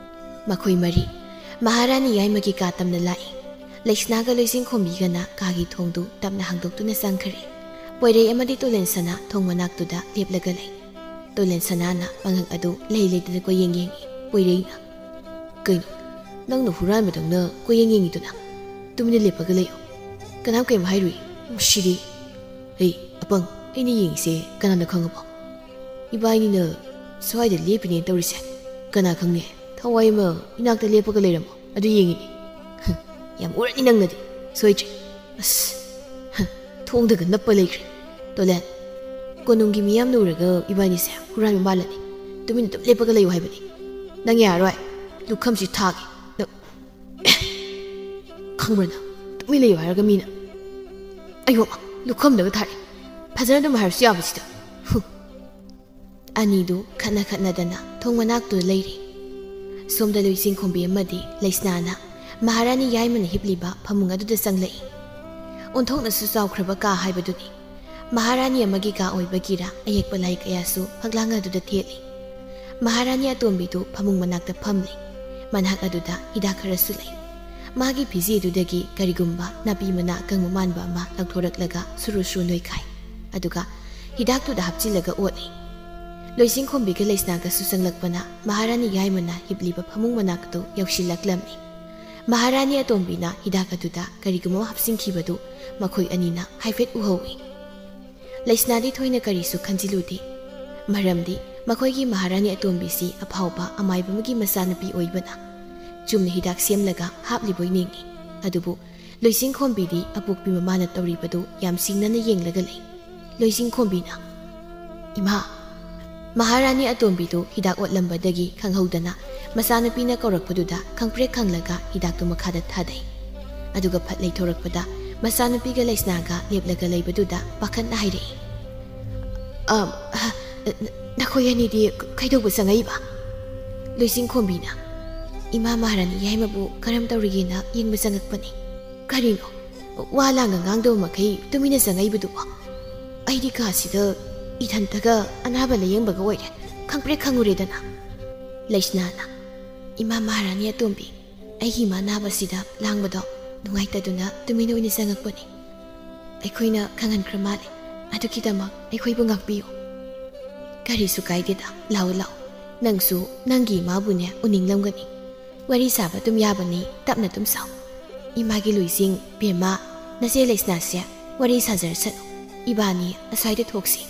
ꯃꯈꯣꯏ ꯃꯔꯤ ꯃꯍꯥꯔꯥꯅꯤ ꯌꯥꯏꯃꯒꯤ ꯀꯥ ꯇꯝꯅ ꯂꯥꯛꯏ꯫ ꯂꯩꯁꯅꯥꯒ ꯂꯣꯏꯁꯤꯡꯈꯣꯝꯕꯤꯒꯅ ꯀꯥꯒꯤ ꯊꯣꯡꯗꯨ ꯇꯞꯅ ꯍꯥꯡꯗꯣꯛꯇꯨꯅ ꯆꯪꯈ꯭ꯔꯦ꯫ ꯄꯣꯏꯔꯩ ꯑꯃꯗꯤ ꯇꯣꯂꯦꯟꯁꯅꯥ ꯊꯣꯡ ꯃꯅꯥꯛꯇꯨꯗ ꯂꯦꯞꯂꯒ ꯂꯩ꯫ ꯇꯣꯂꯦꯟꯁꯅꯥꯅ ꯃꯉꯛ ꯑꯗꯨ ꯂꯩ ꯂꯩꯇꯅ ꯀꯣꯏꯌꯦꯡ ꯌꯦꯡꯏ꯫ ꯄꯣꯏꯔꯩꯅ, "ꯀꯩꯅꯣ, ꯅꯪꯅ ꯍꯨꯔꯥꯟꯕꯗꯧꯅ ꯀꯣꯏꯌꯦꯡ ꯌꯦꯡꯉꯤꯗꯨꯅ? ꯇꯨꯃꯤꯟꯅ ꯂꯦꯞꯄꯒ ꯂꯩꯌꯣ꯫ ꯀꯅꯥꯝ ꯀꯩꯝ ꯍꯥꯏꯔꯨꯏ꯫ ꯃꯁꯤꯗꯤ꯫ ꯍꯩ, ꯑꯄꯪ, ꯑꯩꯅ ꯌꯦꯡꯉꯤꯁꯦ ꯀꯅꯥꯅ ꯈꯪꯉꯕꯣ? ꯏꯕꯥꯏꯅꯤꯅ ꯁ꯭ꯋꯥꯏꯗ ꯂꯦꯞꯄꯤꯅꯦ ꯇꯧꯔꯤꯁꯦ꯫ ꯀꯅꯥ ꯈꯪꯅꯤ? ꯊꯋꯥꯏ ꯑꯃ ꯏꯅꯥꯛꯇ ꯂꯦꯞꯄꯒ ꯂꯩꯔꯝꯃꯣ꯫ ꯑꯗꯨ ꯌꯦꯡꯉꯤꯅꯦ꯫ ꯍꯝ, ꯌꯥꯝ ꯎꯔꯅꯤ ꯅꯪꯅꯗꯤ꯫ ꯁꯣꯏꯗ꯭ꯔꯦ꯫ ꯑꯁ, ꯍ, ꯊꯣꯡꯗꯒ ꯅꯞꯄ ꯂꯩꯈ꯭ꯔꯦ꯫ ꯇꯣꯂꯦꯟ, ꯀꯣꯅꯨꯡꯒꯤ ꯃꯤꯌꯥꯝꯅ ꯎꯔꯒ ꯏꯕꯥꯅꯤꯁꯦ ꯍꯨꯔꯥꯟꯕ ꯃꯥꯜꯂꯅꯤ꯫ ꯇꯨꯃꯤꯟꯅ ꯑꯗꯨꯝ ꯂꯦꯞꯄꯒ ꯂꯩꯌꯨ ꯍꯥꯏꯕꯅꯤ꯫ ꯅꯪ ꯌꯥꯔꯔꯣꯏ꯫ ꯂꯨꯈꯝꯁꯤ ꯊꯥꯒꯦ꯫ ꯅꯪ ꯈꯪꯕ꯭ꯔꯥ ꯅꯪ? ꯇꯨꯃꯤꯟ ꯂꯩꯌꯨ ꯍꯥꯏꯔꯒ ꯃꯤꯅ꯫ ꯑꯌꯣ, ꯂꯨꯈꯝꯗꯒ ꯊꯥꯔꯛꯑꯦ꯫ ꯐꯖꯅ ꯑꯗꯨꯝ ꯍꯥꯏꯔꯁꯨ ꯌꯥꯕꯁꯤꯗ꯫ ꯍꯨ꯫ ꯑꯅꯤꯗꯨ ꯈꯠꯅ ꯈꯠꯅꯗꯅ ꯊꯣꯡ ꯃꯅꯥꯛꯇꯨꯗ ꯂꯩꯔꯤ꯫ ꯁꯣꯝꯗ ꯂꯣꯏꯁꯤꯡꯈꯣꯝꯕꯤ ꯑꯃꯗꯤ ꯂꯩꯁꯅꯥꯅ ꯃꯍꯥꯔꯥꯅꯤ ꯌꯥꯏꯃꯅ ꯍꯤꯞꯂꯤꯕ ꯐꯃꯨꯡ ꯑꯗꯨꯗ ꯆꯪꯂꯛꯏ꯫ ꯑꯣꯟꯊꯣꯛꯅꯁꯨ ꯆꯥꯎꯈ꯭ꯔꯕ ꯀꯥ ꯍꯥꯏꯕꯗꯨꯅꯤ꯫ ꯃꯍꯥꯔꯥꯅꯤ ꯑꯃꯒꯤ ꯀꯥ ꯑꯣꯏꯕꯒꯤꯔ ꯑꯌꯦꯛꯄ ꯂꯥꯏ ꯀꯌꯥꯁꯨ ꯐꯛꯂꯥꯡ ꯑꯗꯨꯗ ꯊꯦꯠꯂꯤ꯫ ꯃꯍꯥꯔꯥꯅꯤ ꯑꯇꯣꯝꯕꯤꯗꯨ ꯐꯃꯨꯡ ꯃꯅꯥꯛꯇ ꯐꯝꯂꯤ꯫ ꯃꯅꯥꯛ ꯑꯗꯨꯗ ꯍꯤꯗꯥꯛ ꯈꯔꯁꯨ ꯂꯩ꯫ ꯃꯥꯒꯤ ꯐꯤꯖꯤ ꯑꯗꯨꯗꯒꯤ ꯀꯔꯤꯒꯨꯝꯕ ꯅꯥꯄꯤ ꯃꯅꯥ ꯑꯀꯪꯕ ꯃꯥꯟꯕ ꯑꯃ ꯂꯧꯊꯣꯔꯛꯂꯒ ꯁꯨꯔꯨ ꯁꯨꯔꯨ ꯅꯣꯏꯈꯥꯏ꯫ ꯑꯗꯨꯒ ꯍꯤꯗꯥꯛꯇꯨꯗ ꯍꯥꯞꯆꯤꯜꯂꯒ ꯑꯣꯠꯂꯤ꯫ ꯂꯣꯏꯁꯤꯡꯈꯣꯝꯕꯤꯒ ꯂꯩꯁꯅꯥꯒꯁꯨ ꯆꯪꯂꯛꯄꯅ ꯃꯍꯥꯔꯥꯅꯤ ꯌꯥꯏꯃꯅ ꯍꯤꯞꯂꯤꯕ ꯐꯃꯨꯡ ꯃꯅꯥꯛꯇꯨ ꯌꯧꯁꯤꯜꯂꯛꯂꯝꯃꯤ꯫ ꯃꯍꯥꯔꯥꯅꯤ ꯑꯇꯣꯝꯕꯤꯅ ꯍꯤꯗꯥꯛ ꯑꯗꯨꯗ ꯀꯔꯤꯒꯨꯝꯕ ꯑꯃ ꯍꯥꯞꯆꯤꯟꯈꯤꯕꯗꯨ ꯃꯈꯣꯏ ꯑꯅꯤꯅ ꯍꯥꯏꯐꯦꯠ ꯎꯍꯧꯏ꯫ ꯂꯩꯁꯅꯥꯗꯤ ꯊꯣꯏꯅ ꯀꯔꯤꯁꯨ ꯈꯟꯖꯤꯜꯂꯨꯗꯦ, ꯃꯔꯝꯗꯤ ꯃꯈꯣꯏꯒꯤ ꯃꯍꯥꯔꯥꯅꯤ ꯑꯇꯣꯝꯕꯤꯁꯤ ꯑꯐꯥꯎꯕ ꯑꯃꯥꯏꯕ ꯑꯃꯒꯤ ꯃꯆꯥꯅꯨꯄꯤ ꯑꯣꯏꯕꯅ꯫ ꯆꯨꯝꯅ ꯍꯤꯗꯥꯛ ꯁꯦꯝꯂꯒ ꯍꯥꯞꯂꯤꯕꯣꯏ ꯅꯤꯡꯏ꯫ ꯑꯗꯨꯕꯨ ꯂꯣꯏꯁꯤꯡꯈꯣꯝꯕꯤꯗꯤ ꯑꯄꯣꯛꯄꯤ ꯃꯃꯥꯅ ꯇꯧꯔꯤꯕꯗꯨ ꯌꯥꯝ ꯁꯤꯡꯅꯅ ꯌꯦꯡꯂꯒ ꯂꯩ꯫ ꯂꯣꯏꯁꯤꯡꯈꯣꯝꯕꯤꯅ, "ꯏꯃꯥ, ꯃꯍꯥꯔꯥꯅꯤ ꯑꯇꯣꯝꯕꯤꯗꯨ ꯍꯤꯗꯥꯛ ꯑꯣꯠꯂꯝꯕꯗꯒꯤ ꯈꯪꯍꯧꯗꯅ ꯃꯆꯥꯅꯨꯄꯤꯅ ꯀꯧꯔꯛꯄꯗꯨꯗ ꯈꯪꯄ꯭ꯔꯦꯛ ꯈꯪꯂꯒ ꯍꯤꯗꯥꯛꯇꯨ ꯃꯈꯥꯗ ꯊꯥꯗꯩ꯫ ꯑꯗꯨꯒ ꯐꯠ ꯂꯩꯊꯣꯔꯛꯄꯗ ꯃꯆꯥꯅꯨꯄꯤꯒ ꯂꯩꯁꯅꯥꯒ ꯂꯦꯞꯂꯒ ꯂꯩꯕꯗꯨꯗ ꯄꯥꯈꯠꯅ ꯍꯥꯏꯔꯛꯏ, "ꯑ, ꯑ, ꯅꯈꯣꯏ ꯑꯅꯤꯗꯤ ꯀꯩꯗꯧꯕ ꯆꯪꯉꯛꯏꯕ?" ꯂꯣꯏꯁꯤꯡꯈꯣꯝꯕꯤꯅ, "ꯏꯃꯥ ꯃꯍꯥꯔꯥꯅꯤ ꯌꯥꯏꯃꯕꯨ ꯀꯔꯝ ꯇꯧꯔꯤꯒꯦꯅ ꯌꯦꯡꯕ ꯆꯪꯉꯛꯄꯅꯤ꯫ ꯀꯔꯤꯅꯣ? ꯋꯥ ꯂꯥꯡꯒ ꯉꯥꯡꯗꯕ ꯃꯈꯩ ꯇꯨꯃꯤꯟꯅ ꯆꯪꯉꯛꯏꯕꯗꯨꯕꯣ? ꯑꯩꯗꯤ ꯀꯥꯁꯤꯗ ꯏꯊꯟꯇꯒ ꯑꯅꯥꯕ ꯂꯥꯌꯦꯡꯕꯒ ꯑꯣꯏꯔꯦ꯫ ꯈꯪꯄ꯭ꯔꯦꯛ ꯈꯪꯉꯨꯔꯦꯗꯅ꯫" ꯂꯩꯁꯅꯥꯅ, "ꯏꯃꯥ ꯃꯍꯥꯔꯥꯅꯤ ꯑꯇꯣꯝꯕꯤ, ꯑꯩꯒꯤ ꯏꯃꯥ ꯅꯥꯕꯁꯤꯗ ꯂꯥꯡꯕꯗꯣ ꯅꯨꯡꯉꯥꯏꯇꯗꯨꯅ ꯇꯨꯃꯤꯟ ꯑꯣꯏꯅ ꯆꯪꯉꯛꯄꯅꯤ꯫ ꯑꯩꯈꯣꯏꯅ ꯈꯪꯍꯟꯈ꯭ꯔ ꯃꯥꯜꯂꯦ꯫ ꯑꯗꯨꯒꯤꯗꯃꯛ ꯑꯩꯈꯣꯏꯕꯨ ꯉꯥꯛꯄꯤꯌꯨ꯫" "ꯀꯔꯤꯁꯨ ꯀꯥꯏꯗꯦꯗ, ꯂꯥꯛꯑꯣ, ꯂꯥꯛꯑꯣ꯫ ꯅꯪꯁꯨ ꯅꯪꯒꯤ ꯏꯃꯥꯕꯨꯅꯦ ꯎꯅꯤꯡꯂꯝꯒꯅꯤ꯫ ꯋꯥꯔꯤ ꯁꯥꯕ ꯑꯗꯨꯝ ꯌꯥꯕꯅꯤ, ꯇꯞꯅ ꯑꯗꯨꯝ ꯁꯥꯎ꯫ ꯏꯃꯥꯒꯤ ꯂꯣꯏꯁꯤꯡ, ꯕꯦꯝꯃ, ꯅꯆꯦ ꯂꯩꯁꯅꯥꯁꯦ ꯋꯥꯔꯤ ꯁꯥꯖꯔꯁꯅꯨ꯫ ꯏꯕꯥꯅꯤ ꯑꯁ꯭ꯋꯥꯏꯗ ꯊꯣꯛꯁꯤ꯫"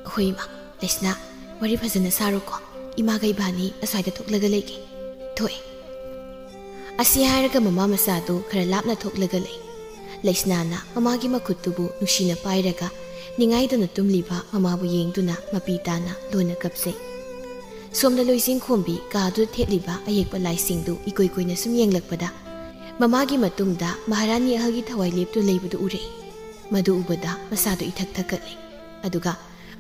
"ꯍꯣꯏ ꯏꯃꯥ, ꯂꯩꯁꯅꯥ, ꯋꯥꯔꯤ ꯐꯖꯅ ꯁꯥꯔꯣꯀꯣ꯫ ꯏꯃꯥꯒ ꯏꯕꯥꯅꯤ ꯑꯁ꯭ꯋꯥꯏꯗ ꯊꯣꯛꯂꯒ ꯂꯩꯒꯦ꯫ ꯊꯣꯛꯑꯦ꯫" ꯑꯁꯤ ꯍꯥꯏꯔꯒ ꯃꯃꯥ ꯃꯆꯥꯗꯨ ꯈꯔ ꯂꯥꯞꯅ ꯊꯣꯛꯂꯒ ꯂꯩ꯫ ꯂꯩꯁꯅꯥꯅ ꯃꯃꯥꯒꯤ ꯃꯈꯨꯠꯇꯨꯕꯨ ꯅꯨꯡꯁꯤꯅ ꯄꯥꯏꯔꯒ ꯅꯤꯡꯉꯥꯏꯗꯅ ꯇꯨꯝꯂꯤꯕ ꯃꯃꯥꯕꯨ ꯌꯦꯡꯗꯨꯅ ꯃꯄꯤ ꯇꯥꯅ ꯂꯣꯟꯅ ꯀꯞꯆꯩ꯫ ꯁꯣꯝꯗ ꯂꯣꯏꯁꯤꯡꯈꯣꯝꯕꯤ ꯀꯥꯗꯨꯗ ꯊꯦꯠꯂꯤꯕ ꯑꯌꯦꯛꯄ ꯂꯥꯏꯁꯤꯡꯗꯨ ꯏꯀꯣꯏ ꯀꯣꯏꯅ ꯁꯨꯝ ꯌꯦꯡꯂꯛꯄꯗ ꯃꯃꯥꯒꯤ ꯃꯇꯨꯡꯗ ꯃꯍꯥꯔꯥꯅꯤ ꯑꯍꯜꯒꯤ ꯊꯋꯥꯏ ꯂꯦꯞꯇꯨꯅ ꯂꯩꯕꯗꯨ ꯎꯔꯛꯏ꯫ ꯃꯗꯨ ꯎꯕꯗ ꯃꯁꯥꯗꯨ ꯏꯊꯛ ꯊꯛꯀꯠꯂꯦ꯫ ꯑꯗꯨꯒ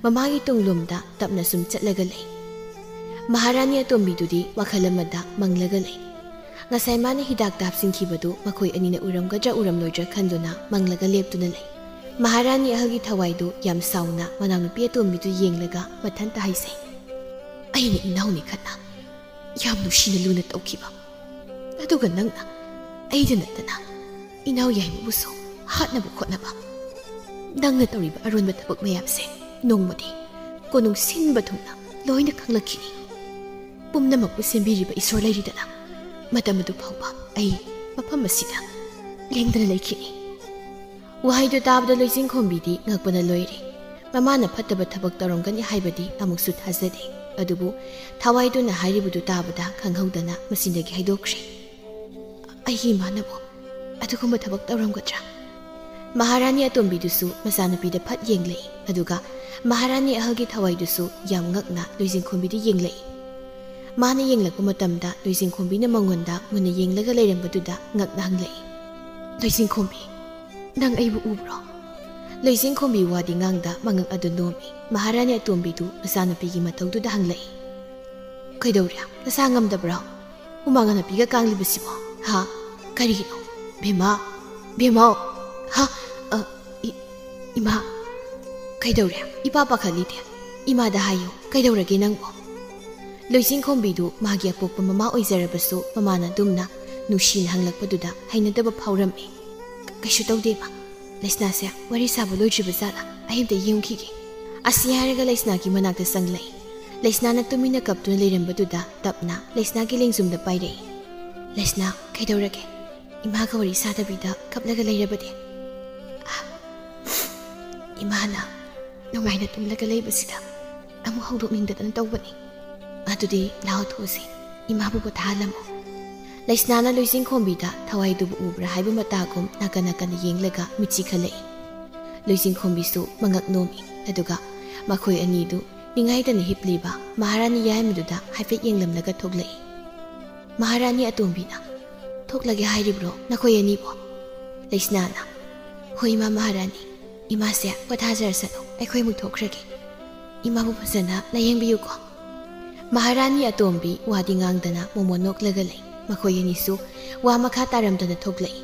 ꯃꯃꯥꯒꯤ ꯇꯨꯡꯂꯣꯝꯗ ꯇꯞꯅ ꯁꯨꯝ ꯆꯠꯂꯒ ꯂꯩ꯫ ꯃꯍꯥꯔꯥꯅꯤ ꯑꯇꯣꯝꯕꯤꯗꯨꯗꯤ ꯋꯥꯈꯜ ꯑꯃꯗ ꯃꯪꯂꯒ ꯂꯩ꯫ ꯉꯁꯥꯏ ꯃꯥꯅ ꯍꯤꯗꯥꯛꯇ ꯍꯥꯞꯆꯤꯟꯈꯤꯕꯗꯨ ꯃꯈꯣꯏ ꯑꯅꯤꯅ ꯎꯔꯝꯒꯗ꯭ꯔꯥ ꯎꯔꯝꯂꯣꯏꯗ꯭ꯔꯥ ꯈꯟꯗꯨꯅ ꯃꯪꯂꯒ ꯂꯦꯞꯇꯨꯅ ꯂꯩ꯫ ꯃꯍꯥꯔꯥꯅꯤ ꯑꯍꯜꯒꯤ ꯊꯋꯥꯏꯗꯨ ꯌꯥꯝ ꯁꯥꯎꯅ ꯃꯅꯥꯎꯅꯨꯄꯤ ꯑꯇꯣꯝꯕꯤꯗꯨ ꯌꯦꯡꯂꯒ ꯃꯊꯟꯇ ꯍꯥꯏꯖꯩ, "ꯑꯩꯅ ꯏꯅꯥꯎꯅꯤ ꯈꯠꯅ ꯌꯥꯝ ꯅꯨꯡꯁꯤꯅ ꯂꯨꯅ ꯇꯧꯈꯤꯕ, ꯑꯗꯨꯒ ꯅꯪꯅ ꯑꯩꯗ ꯅꯠꯇꯅ ꯏꯅꯥꯎ ꯌꯥꯏꯃꯕꯨꯁꯨ ꯍꯥꯠꯅꯕ ꯍꯣꯠꯅꯕ꯫ ꯅꯪꯅ ꯇꯧꯔꯤꯕ ꯑꯔꯣꯟꯕ ꯊꯕꯛ ꯃꯌꯥꯝꯁꯦ ꯅꯣꯡꯃꯗꯤ ꯀꯣꯅꯨꯡ ꯁꯤꯟꯕ ꯊꯨꯡꯅ ꯂꯣꯏꯅ ꯈꯪꯂꯛꯈꯤꯅꯤ꯫ ꯄꯨꯝꯅꯃꯛꯄꯨ ꯁꯦꯝꯕꯤꯔꯤꯕ ꯏꯁꯣꯔ ꯂꯩꯔꯤꯗꯅ, ꯃꯇꯝ ꯑꯗꯨ ꯐꯥꯎꯕ ꯑꯩ ꯃꯐꯝ ꯑꯁꯤꯗ ꯂꯦꯡꯗꯅ ꯂꯩꯈꯤꯅꯤ꯫" ꯋꯥꯍꯩꯗꯨ ꯇꯥꯕꯗ ꯂꯣꯏꯁꯤꯡꯈꯣꯝꯕꯤꯗꯤ ꯉꯛꯄꯅ ꯂꯣꯏꯔꯦ꯫ ꯃꯃꯥꯅ ꯐꯠꯇꯕ ꯊꯕꯛ ꯇꯧꯔꯝꯒꯅꯤ ꯍꯥꯏꯕꯗꯤ ꯑꯃꯨꯛꯁꯨ ꯊꯥꯖꯗꯦ꯫ ꯑꯗꯨꯕꯨ ꯊꯋꯥꯏꯗꯨꯅ ꯍꯥꯏꯔꯤꯕꯗꯨ ꯇꯥꯕꯗ ꯈꯪꯍꯧꯗꯅ ꯃꯆꯤꯟꯗꯒꯤ ꯍꯥꯏꯗꯣꯛꯈ꯭ꯔꯦ, "ꯑꯩꯒꯤ ꯏꯃꯥꯅꯕꯨ ꯑꯗꯨꯒꯨꯝꯕ ꯊꯕꯛ ꯇꯧꯔꯝꯒꯗ꯭ꯔꯥ?" ꯃꯍꯥꯔꯥꯅꯤ ꯑꯇꯣꯝꯕꯤꯗꯨꯁꯨ ꯃꯆꯥꯅꯨꯄꯤꯗ ꯐꯠ ꯌꯦꯡꯂꯛꯏ, ꯑꯗꯨꯒ ꯃꯍꯥꯔꯥꯅꯤ ꯑꯍꯜꯒꯤ ꯊꯋꯥꯏꯗꯨꯁꯨ ꯌꯥꯝ ꯉꯛꯅ ꯂꯣꯏꯖꯤꯡꯈꯣꯝꯕꯤꯗ ꯌꯦꯡꯂꯛꯏ꯫ ꯃꯥꯅ ꯌꯦꯡꯂꯛꯄ ꯃꯇꯝꯗ ꯂꯣꯏꯖꯤꯡꯈꯣꯝꯕꯤꯅ ꯃꯉꯣꯟꯗ ꯃꯨꯟꯅ ꯌꯦꯡꯂꯒ ꯂꯩꯔꯝꯕꯗꯨꯗ ꯉꯛꯅ ꯍꯪꯂꯛꯏ, "ꯂꯣꯏꯖꯤꯡꯈꯣꯝꯕꯤ, ꯅꯪ ꯑꯩꯕꯨ ꯎꯕ꯭ꯔꯣ?" ꯂꯣꯏꯖꯤꯡꯈꯣꯝꯕꯤ ꯋꯥꯗꯤ ꯉꯥꯡꯗ ꯃꯉꯛ ꯑꯗꯨ ꯅꯣꯝꯃꯤ꯫ ꯃꯍꯥꯔꯥꯅꯤ ꯑꯇꯣꯝꯕꯤꯗꯨ ꯃꯆꯥꯅꯨꯄꯤꯒꯤ ꯃꯇꯧꯗꯨꯗ ꯍꯪꯂꯛꯏ, "ꯀꯩꯗꯧꯔꯦ? ꯅꯁꯥ ꯉꯝꯗꯕ꯭ꯔꯣ? ꯍꯨꯃꯥꯡ ꯑꯅꯞꯄꯤꯒ ꯀꯥꯡꯂꯤꯕꯁꯤꯕꯣ? ꯍꯥ? ꯀꯔꯤꯒꯤꯅꯣ? ꯕꯦꯝꯃ? ꯕꯦꯝꯃꯧ? ꯍꯥ? ꯑ, ꯏ-, ꯏꯃꯥ? ꯀꯩꯗꯧꯔꯦ? ꯏꯄꯥ ꯄꯥꯈꯠꯂꯤꯗꯤ? ꯏꯃꯥꯗ ꯍꯥꯏꯌꯨ, ꯀꯩꯗꯧꯔꯒꯦ ꯅꯪꯕꯣ?" ꯂꯣꯏꯖꯤꯡꯈꯣꯝꯕꯤꯗꯨ ꯃꯥꯒꯤ ꯑꯄꯣꯛꯄ ꯃꯃꯥ ꯑꯣꯏꯖꯔꯕꯁꯨ ꯃꯃꯥꯅ ꯑꯗꯨꯝꯅ ꯅꯨꯡꯁꯤꯅ ꯍꯪꯂꯛꯄꯗꯨꯗ ꯍꯩꯅꯗꯕ ꯐꯥꯎꯔꯝꯃꯤ꯫ "ꯀꯩꯁꯨ ꯇꯧꯗꯦ, ꯏꯃꯥ꯫ ꯂꯩꯁꯅꯥꯁꯦ ꯋꯥꯔꯤ ꯁꯥꯕ ꯂꯣꯏꯗ꯭ꯔꯤꯕ ꯖꯥꯠꯂꯥ? ꯑꯩ ꯑꯝꯇ ꯌꯦꯡꯈꯤꯒꯦ꯫" ꯑꯁꯤ ꯍꯥꯏꯔꯒ ꯂꯩꯁꯅꯥꯒꯤ ꯃꯅꯥꯛꯇ ꯆꯪꯂꯛꯏ꯫ ꯂꯩꯁꯅꯥꯅ ꯇꯨꯃꯤꯟꯅ ꯀꯞꯇꯨꯅ ꯂꯩꯔꯝꯕꯗꯨꯗ ꯇꯞꯅ ꯂꯩꯁꯅꯥꯒꯤ ꯂꯦꯡꯖꯨꯝꯗ ꯄꯥꯏꯔꯛꯏ꯫ "ꯂꯩꯁꯅꯥ, ꯀꯩꯗꯧꯔꯒꯦ? ꯏꯃꯥꯒ ꯋꯥꯔꯤ ꯁꯥꯗꯕꯤꯗ ꯀꯞꯂꯒ ꯂꯩꯔꯕꯗꯤ?" "ꯑ, ꯏꯃꯥꯅ ꯅꯨꯡꯉꯥꯏꯅ ꯇꯨꯝꯂꯒ ꯂꯩꯕꯁꯤꯗ ꯑꯃꯨꯛ ꯍꯧꯗꯣꯛꯅꯤꯡꯗꯗꯅ ꯇꯧꯕꯅꯤ꯫ ꯑꯗꯨꯗꯤ ꯂꯥꯛꯑꯣ, ꯊꯣꯛꯑꯁꯤ, ꯏꯃꯥꯕꯨ ꯄꯣꯊꯥꯍꯜꯂꯝꯃꯣ꯫" ꯂꯩꯁꯅꯥꯅ ꯂꯣꯏꯖꯤꯡꯈꯣꯝꯕꯤꯗ ꯊꯋꯥꯏꯗꯨꯕꯨ ꯎꯕ꯭ꯔꯥ ꯍꯥꯏꯕ ꯃꯇꯥꯒꯨꯝ ꯅꯥꯀꯟ ꯅꯥꯀꯟꯗ ꯌꯦꯡꯂꯒ ꯃꯤꯠꯁꯤ ꯈꯜꯂꯛꯏ꯫ ꯂꯣꯏꯖꯤꯡꯈꯣꯝꯕꯤꯁꯨ ꯃꯉꯛ ꯅꯣꯝꯃꯤ, ꯑꯗꯨꯒ ꯃꯈꯣꯏ ꯑꯅꯤꯗꯨ ꯅꯤꯡꯉꯥꯏꯗꯅ ꯍꯤꯞꯂꯤꯕ ꯃꯍꯥꯔꯥꯅꯤ ꯌꯥꯏꯃꯗꯨꯗ ꯍꯥꯏꯐꯦꯠ ꯌꯦꯡꯂꯝꯂꯒ ꯊꯣꯛꯂꯛꯏ꯫ ꯃꯍꯥꯔꯥꯅꯤ ꯑꯇꯣꯝꯕꯤꯅ, "ꯊꯣꯛꯂꯒꯦ ꯍꯥꯏꯔꯤꯕ꯭ꯔꯣ ꯅꯈꯣꯏ ꯑꯅꯤꯕꯨ?" ꯂꯩꯁꯅꯥꯅ, "ꯍꯣꯏ, ꯏꯃꯥ ꯃꯍꯥꯔꯥꯅꯤ, ꯏꯃꯥꯁꯦ ꯄꯣꯊꯥꯖꯔꯁꯅꯨ, ꯑꯩꯈꯣꯏ ꯑꯃꯨꯛ ꯊꯣꯛꯈ꯭ꯔꯒꯦ꯫ ꯏꯃꯥꯕꯨ ꯐꯖꯅ ꯂꯥꯌꯦꯡꯕꯤꯌꯨꯀꯣ꯫" ꯃꯍꯥꯔꯥꯅꯤ ꯑꯇꯣꯝꯕꯤ ꯋꯥꯗꯤ ꯉꯥꯡꯗꯅ ꯃꯣꯃꯣꯟ ꯅꯣꯛꯂꯒ ꯂꯩ꯫ ꯃꯈꯣꯏ ꯑꯅꯤꯁꯨ ꯋꯥ ꯃꯈꯥ ꯇꯥꯔꯝꯗꯅ ꯊꯣꯛꯂꯛꯏ꯫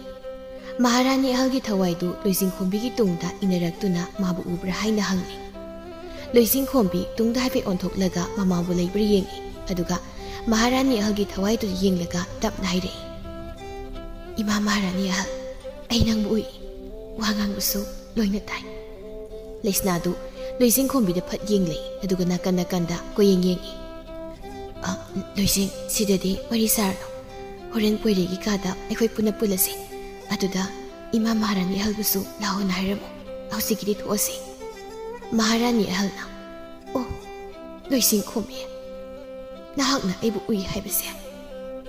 ꯃꯍꯥꯔꯥꯅꯤ ꯑꯍꯜꯒꯤ ꯊꯋꯥꯏꯗꯨ ꯂꯣꯏꯖꯤꯡꯈꯣꯝꯕꯤꯒꯤ ꯇꯨꯡꯗ ꯏꯟꯅꯔꯛꯇꯨꯅ ꯃꯥꯕꯨ ꯎꯕ꯭ꯔꯥ ꯍꯥꯏꯅ ꯍꯪꯂꯤ꯫ ꯂꯣꯏꯖꯤꯡꯈꯣꯝꯕꯤ ꯇꯨꯡꯗ ꯍꯥꯏꯐꯦꯠ ꯑꯣꯟꯊꯣꯛꯂꯒ ꯃꯃꯥꯕꯨ ꯂꯩꯕ꯭ꯔꯥ ꯌꯦꯡꯏ, ꯑꯗꯨꯒ ꯃꯍꯥꯔꯥꯅꯤ ꯑꯍꯜꯒꯤ ꯊꯋꯥꯏꯗꯨꯗ ꯌꯦꯡꯂꯒ ꯇꯞꯅ ꯍꯥꯏꯔꯛꯏ, "ꯏꯃꯥ ꯃꯍꯥꯔꯥꯅꯤ ꯑꯍꯜ, ꯑꯩ ꯅꯪꯕꯨ ꯎꯏ, ꯋꯥ ꯉꯥꯡꯕꯁꯨ ꯂꯣꯏꯅ ꯇꯥꯏ꯫" ꯂꯩꯁꯅꯥꯗꯨ ꯂꯣꯏꯖꯤꯡꯈꯣꯝꯕꯤꯗ ꯐꯠ ꯌꯦꯡꯂꯛꯏ, ꯑꯗꯨꯒ ꯅꯥꯀꯟ ꯅꯥꯀꯟꯗ ꯀꯣꯏꯌꯦꯡ ꯌꯦꯡꯏ꯫ "ꯑ, ꯂꯣꯏꯖꯤꯡ, ꯁꯤꯗꯗꯤ ꯋꯥꯔꯤ ꯁꯥꯔꯅꯨ꯫ ꯍꯣꯔꯦꯟ ꯀꯣꯏꯔꯦꯒꯤ ꯀꯥꯗ ꯑꯩꯈꯣꯏ ꯄꯨꯟꯅ ꯄꯨꯜꯂꯁꯤ꯫ ꯑꯗꯨꯗ ꯏꯃꯥ ꯃꯍꯥꯔꯥꯅꯤ ꯑꯍꯜꯕꯨꯁꯨ ꯂꯥꯛꯑꯣꯅ ꯍꯥꯏꯔꯝꯃꯨ꯫ ꯍꯧꯖꯤꯛꯀꯤꯗꯤ ꯊꯣꯛꯑꯁꯤ꯫" ꯃꯍꯥꯔꯥꯅꯤ ꯑꯍꯜꯅ, "ꯑꯣ, ꯂꯣꯏꯁꯤꯡꯈꯣꯝꯕꯤ, ꯅꯍꯥꯛꯅ ꯑꯩꯕꯨ ꯎꯏ ꯍꯥꯏꯕꯁꯦ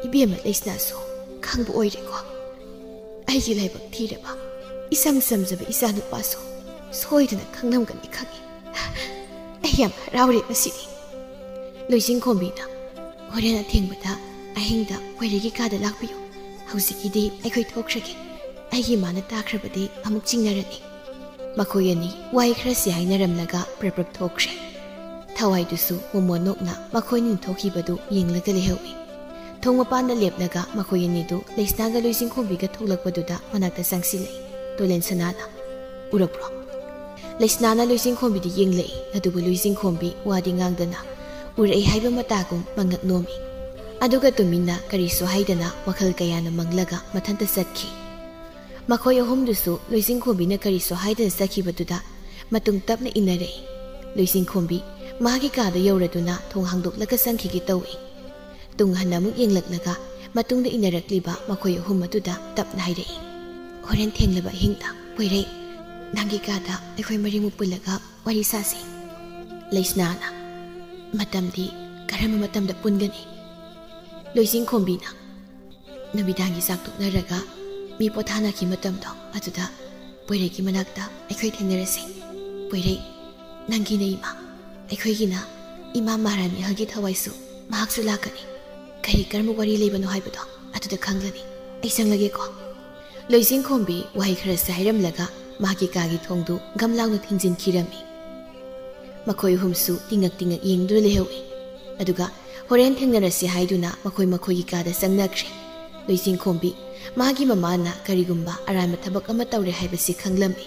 ꯏꯕꯦꯝꯃ ꯂꯩꯁꯅꯥꯁꯨ ꯈꯪꯕ ꯑꯣꯏꯔꯦꯀꯣ꯫ ꯑꯩꯒꯤ ꯂꯥꯏꯕꯛ ꯊꯤꯔꯕ, ꯏꯁꯝ ꯁꯝꯖꯕ ꯏꯆꯥꯅꯨꯄꯥꯁꯨ ꯁꯣꯏꯗꯅ ꯈꯪꯂꯝꯒꯅꯤ ꯈꯪꯏ꯫ ꯑꯩ ꯌꯥꯝ ꯍꯔꯥꯎꯔꯦ ꯉꯁꯤꯗꯤ꯫ ꯂꯣꯏꯁꯤꯡꯈꯣꯝꯕꯤꯅ, ꯍꯣꯔꯦꯟ ꯑꯊꯦꯡꯕꯗ ꯑꯍꯤꯡꯗ ꯀꯣꯏꯔꯩꯒꯤ ꯀꯥꯗ ꯂꯥꯛꯄꯤꯌꯨ꯫ ꯍꯧꯖꯤꯛꯀꯤꯗꯤ ꯑꯩꯈꯣꯏ ꯊꯣꯛꯈ꯭ꯔꯒꯦ꯫ ꯑꯩꯒꯤ ꯏꯃꯥꯅ ꯇꯥꯈ꯭ꯔꯕꯗꯤ ꯑꯃꯨꯛ ꯆꯤꯡꯅꯔꯅꯤ꯫ ꯃꯈꯣꯏ ꯑꯅꯤ ꯋꯥꯍꯩ ꯈꯔꯁꯤ ꯍꯥꯏꯅꯔꯝꯂꯒ ꯄ꯭ꯔꯞ ꯄ꯭ꯔꯞ ꯊꯣꯛꯈ꯭ꯔꯦ꯫ ꯊꯋꯥꯏꯗꯨꯁꯨ ꯃꯣꯃꯣꯟ ꯅꯣꯛꯅ ꯃꯈꯣꯏ ꯑꯅꯤ ꯊꯣꯛꯈꯤꯕꯗꯨ ꯌꯦꯡꯂꯒ ꯂꯩꯍꯧꯏ꯫ ꯊꯣꯡ ꯃꯄꯥꯟꯗ ꯂꯦꯞꯂꯒ ꯃꯈꯣꯏ ꯑꯅꯤꯗꯨ ꯂꯩꯁꯅꯥꯒ ꯂꯣꯏꯁꯤꯡꯈꯣꯝꯕꯤꯒ ꯊꯣꯛꯂꯛꯄꯗꯨꯗ ꯃꯅꯥꯛꯇ ꯆꯪꯁꯤꯜꯂꯛꯏ꯫ ꯇꯣꯂꯦꯟ ꯁꯅꯥꯅ, "ꯎꯔꯛꯄ꯭ꯔꯣ?" ꯂꯩꯁꯅꯥꯅ ꯂꯣꯏꯁꯤꯡꯈꯣꯝꯕꯤꯗ ꯌꯦꯡꯂꯛꯏ, ꯑꯗꯨꯕꯨ ꯂꯣꯏꯁꯤꯡꯈꯣꯝꯕꯤ ꯋꯥꯗꯤ ꯉꯥꯡꯗꯅ ꯎꯔꯛꯏ ꯍꯥꯏꯕ ꯃꯇꯥꯒꯨꯝ ꯃꯉꯛ ꯅꯣꯝꯃꯤ꯫ ꯑꯗꯨꯒ ꯇꯨꯃꯤꯟꯅ ꯀꯔꯤꯁꯨ ꯍꯥꯏꯗꯅ ꯋꯥꯈꯜ ꯀꯌꯥꯅ ꯃꯪꯂꯒ ꯃꯊꯟꯇ ꯆꯠꯈꯤ꯫ ꯃꯈꯣꯏ ꯑꯍꯨꯝꯗꯨꯁꯨ ꯂꯣꯏꯁꯤꯡꯈꯣꯝꯕꯤꯅ ꯀꯔꯤꯁꯨ ꯍꯥꯏꯗꯅ ꯆꯠꯈꯤꯕꯗꯨꯗ ꯃꯇꯨꯡ ꯇꯞꯅ ꯏꯟꯅꯔꯛꯏ꯫ ꯂꯣꯏꯁꯤꯡꯈꯣꯝꯕꯤ ꯃꯥꯒꯤ ꯀꯥꯗ ꯌꯧꯔꯗꯨꯅ ꯊꯣꯡ ꯍꯥꯡꯗꯣꯛꯂꯒ ꯆꯪꯈꯤꯒꯦ ꯇꯧꯏ꯫ ꯇꯨꯡ ꯍꯟꯅ ꯑꯃꯨꯛ ꯌꯦꯡꯂꯛꯂꯒ ꯃꯇꯨꯡꯗ ꯏꯟꯅꯔꯛꯂꯤꯕ ꯃꯈꯣꯏ ꯑꯍꯨꯝ ꯑꯗꯨꯗ ꯇꯞꯅ ꯍꯥꯏꯔꯛꯏ, "ꯍꯣꯔꯦꯟ ꯊꯦꯡꯂꯕ ꯑꯍꯤꯡꯗ ꯀꯣꯏꯔꯩ, ꯅꯪꯒꯤ ꯀꯥꯗ ꯑꯩꯈꯣꯏ ꯃꯔꯤꯃꯨꯛ ꯄꯨꯜꯂꯒ ꯋꯥꯔꯤ ꯁꯥꯁꯤ꯫" ꯂꯩꯁꯅꯥꯅ, "ꯃꯇꯝꯗꯤ ꯀꯔꯝꯕ ꯃꯇꯝꯗ ꯄꯨꯟꯒꯅꯤ?" ꯂꯣꯏꯁꯤꯡꯈꯣꯝꯕꯤꯅ, "ꯅꯨꯃꯤꯗꯥꯡꯒꯤ ꯆꯥꯛ ꯇꯣꯛꯅꯔꯒ ꯃꯤ ꯄꯣꯊꯥꯅꯈꯤ ꯃꯇꯝꯗꯣ, ꯑꯗꯨꯗ ꯄꯣꯏꯔꯩꯒꯤ ꯃꯅꯥꯛꯇ ꯑꯩꯈꯣꯏ ꯊꯦꯡꯅꯔꯁꯤ꯫ ꯄꯣꯏꯔꯩ, ꯅꯪꯒꯤꯅ ꯏꯃꯥ, ꯑꯩꯈꯣꯏꯒꯤꯅ ꯏꯃꯥ ꯃꯍꯥꯔꯥꯅꯤ ꯑꯍꯜꯒꯤ ꯊꯋꯥꯏꯁꯨ, ꯃꯍꯥꯛꯁꯨ ꯂꯥꯛꯀꯅꯤ꯫ ꯀꯔꯤ ꯀꯔꯝꯕ ꯋꯥꯔꯤ ꯂꯩꯕꯅꯣ ꯍꯥꯏꯕꯗꯣ ꯑꯗꯨꯗ ꯈꯪꯂꯅꯤ꯫ ꯑꯩ ꯆꯪꯂꯒꯦꯀꯣ꯫" ꯂꯣꯏꯁꯤꯡꯈꯣꯝꯕꯤ ꯋꯥꯍꯩ ꯈꯔꯁꯦ ꯍꯥꯏꯔꯝꯂꯒ ꯃꯍꯥꯛꯀꯤ ꯀꯥꯒꯤ ꯊꯣꯡꯗꯨ ꯒꯝ ꯂꯥꯎꯅ ꯊꯤꯡꯖꯤꯟꯈꯤꯔꯝꯃꯤ꯫ ꯃꯈꯣꯏ ꯑꯍꯨꯝꯁꯨ ꯇꯤꯡꯉꯛ ꯇꯤꯡꯉꯛ ꯌꯦꯡꯗꯨꯅ ꯂꯩꯍꯧꯏ꯫ ꯑꯗꯨꯒ ꯍꯣꯔꯦꯟ ꯊꯦꯡꯅꯔꯁꯤ ꯍꯥꯏꯗꯨꯅ ꯃꯈꯣꯏ ꯃꯈꯣꯏꯒꯤ ꯀꯥꯗ ꯆꯪꯅꯈ꯭ꯔꯦ꯫ ꯂꯣꯏꯁꯤꯡꯈꯣꯝꯕꯤ ꯃꯥꯒꯤ ꯃꯃꯥꯅ ꯀꯔꯤꯒꯨꯝꯕ ꯑꯔꯥꯟꯕ ꯊꯕꯛ ꯑꯃ ꯇꯧꯔꯦ ꯍꯥꯏꯕꯁꯤ ꯈꯪꯂꯝꯃꯤ꯫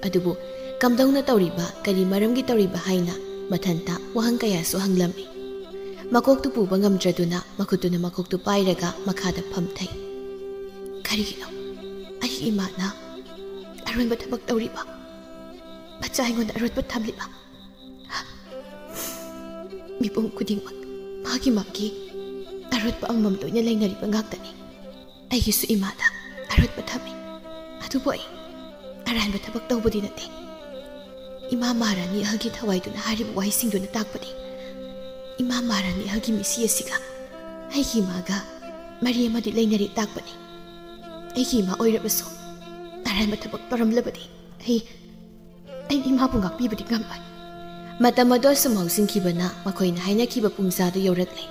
ꯑꯗꯨꯕꯨ ꯀꯝꯗꯧꯅ ꯇꯧꯔꯤꯕ, ꯀꯔꯤ ꯃꯔꯝꯒꯤ ꯇꯧꯔꯤꯕ ꯍꯥꯏꯅ ꯃꯊꯟꯇ ꯋꯥꯍꯪ ꯀꯌꯥꯁꯨ ꯍꯪꯂꯝꯃꯤ꯫ ꯃꯀꯣꯛꯇꯨ ꯄꯨꯕ ꯉꯝꯗ꯭ꯔꯗꯨꯅ ꯃꯈꯨꯠꯇꯨꯅ ꯃꯀꯣꯛꯇꯨ ꯄꯥꯏꯔꯒ ꯃꯈꯥꯗ ꯐꯝꯊꯩ꯫ "ꯀꯔꯤꯒꯤꯅꯣ ꯑꯩꯒꯤ ꯏꯃꯥꯅ ꯑꯔꯣꯟꯕ ꯊꯕꯛ ꯇꯧꯔꯤꯕ? ꯃꯆꯥ ꯑꯩꯉꯣꯟꯗ ꯑꯔꯣꯠꯄ ꯊꯝꯂꯤꯕ? ꯃꯤꯄꯨꯝ ꯈꯨꯗꯤꯡꯃꯛ ꯃꯥꯒꯤ ꯃꯥꯒꯤ ꯑꯔꯣꯠꯄ ꯑꯃꯃꯝ ꯂꯣꯏꯅ ꯂꯩꯅꯔꯤꯕ ꯉꯥꯛꯇꯅꯤ꯫ ꯑꯩꯒꯤꯁꯨ ꯏꯃꯥꯗ ꯑꯔꯣꯠꯄ ꯊꯝꯃꯤ꯫ ꯑꯗꯨꯕꯨ ꯑꯩ ꯑꯔꯥꯟꯕ ꯊꯕꯛ ꯇꯧꯕꯗꯤ ꯅꯠꯇꯦ꯫ ꯏꯃꯥ ꯃꯍꯥꯔꯥꯅꯤ ꯑꯍꯜꯒꯤ ꯊꯋꯥꯏꯗꯨꯅ ꯍꯥꯏꯔꯤꯕ ꯋꯥꯍꯩꯁꯤꯡꯗꯨꯅ ꯇꯥꯛꯄꯗꯤ ꯏꯃꯥ ꯃꯍꯥꯔꯥꯅꯤ ꯑꯍꯜꯒꯤ ꯃꯤꯠꯁꯤ ꯑꯁꯤꯒ ꯑꯩꯒꯤ ꯏꯃꯥꯒ ꯃꯔꯤ ꯑꯃꯗꯤ ꯂꯩꯅꯔꯦ ꯇꯥꯛꯄꯅꯤ꯫ ꯑꯩꯒꯤ ꯏꯃꯥ ꯑꯣꯏꯔꯕꯁꯨ ꯑꯔꯥꯟꯕ ꯊꯕꯛ ꯇꯧꯔꯝꯂꯕꯗꯤ ꯑꯩ, ꯑꯩ ꯏꯃꯥꯕꯨ ꯉꯥꯛꯄꯤꯕꯗꯤ ꯉꯝꯂꯣꯏ꯫ ꯃꯇꯝ ꯑꯗꯨ ꯑꯁꯨꯝ ꯍꯧꯖꯤꯟꯈꯤꯕꯅ ꯃꯈꯣꯏꯅ ꯍꯥꯏꯅꯈꯤꯕ ꯄꯨꯡꯖꯥꯗꯨ ꯌꯧꯔꯛꯂꯦ꯫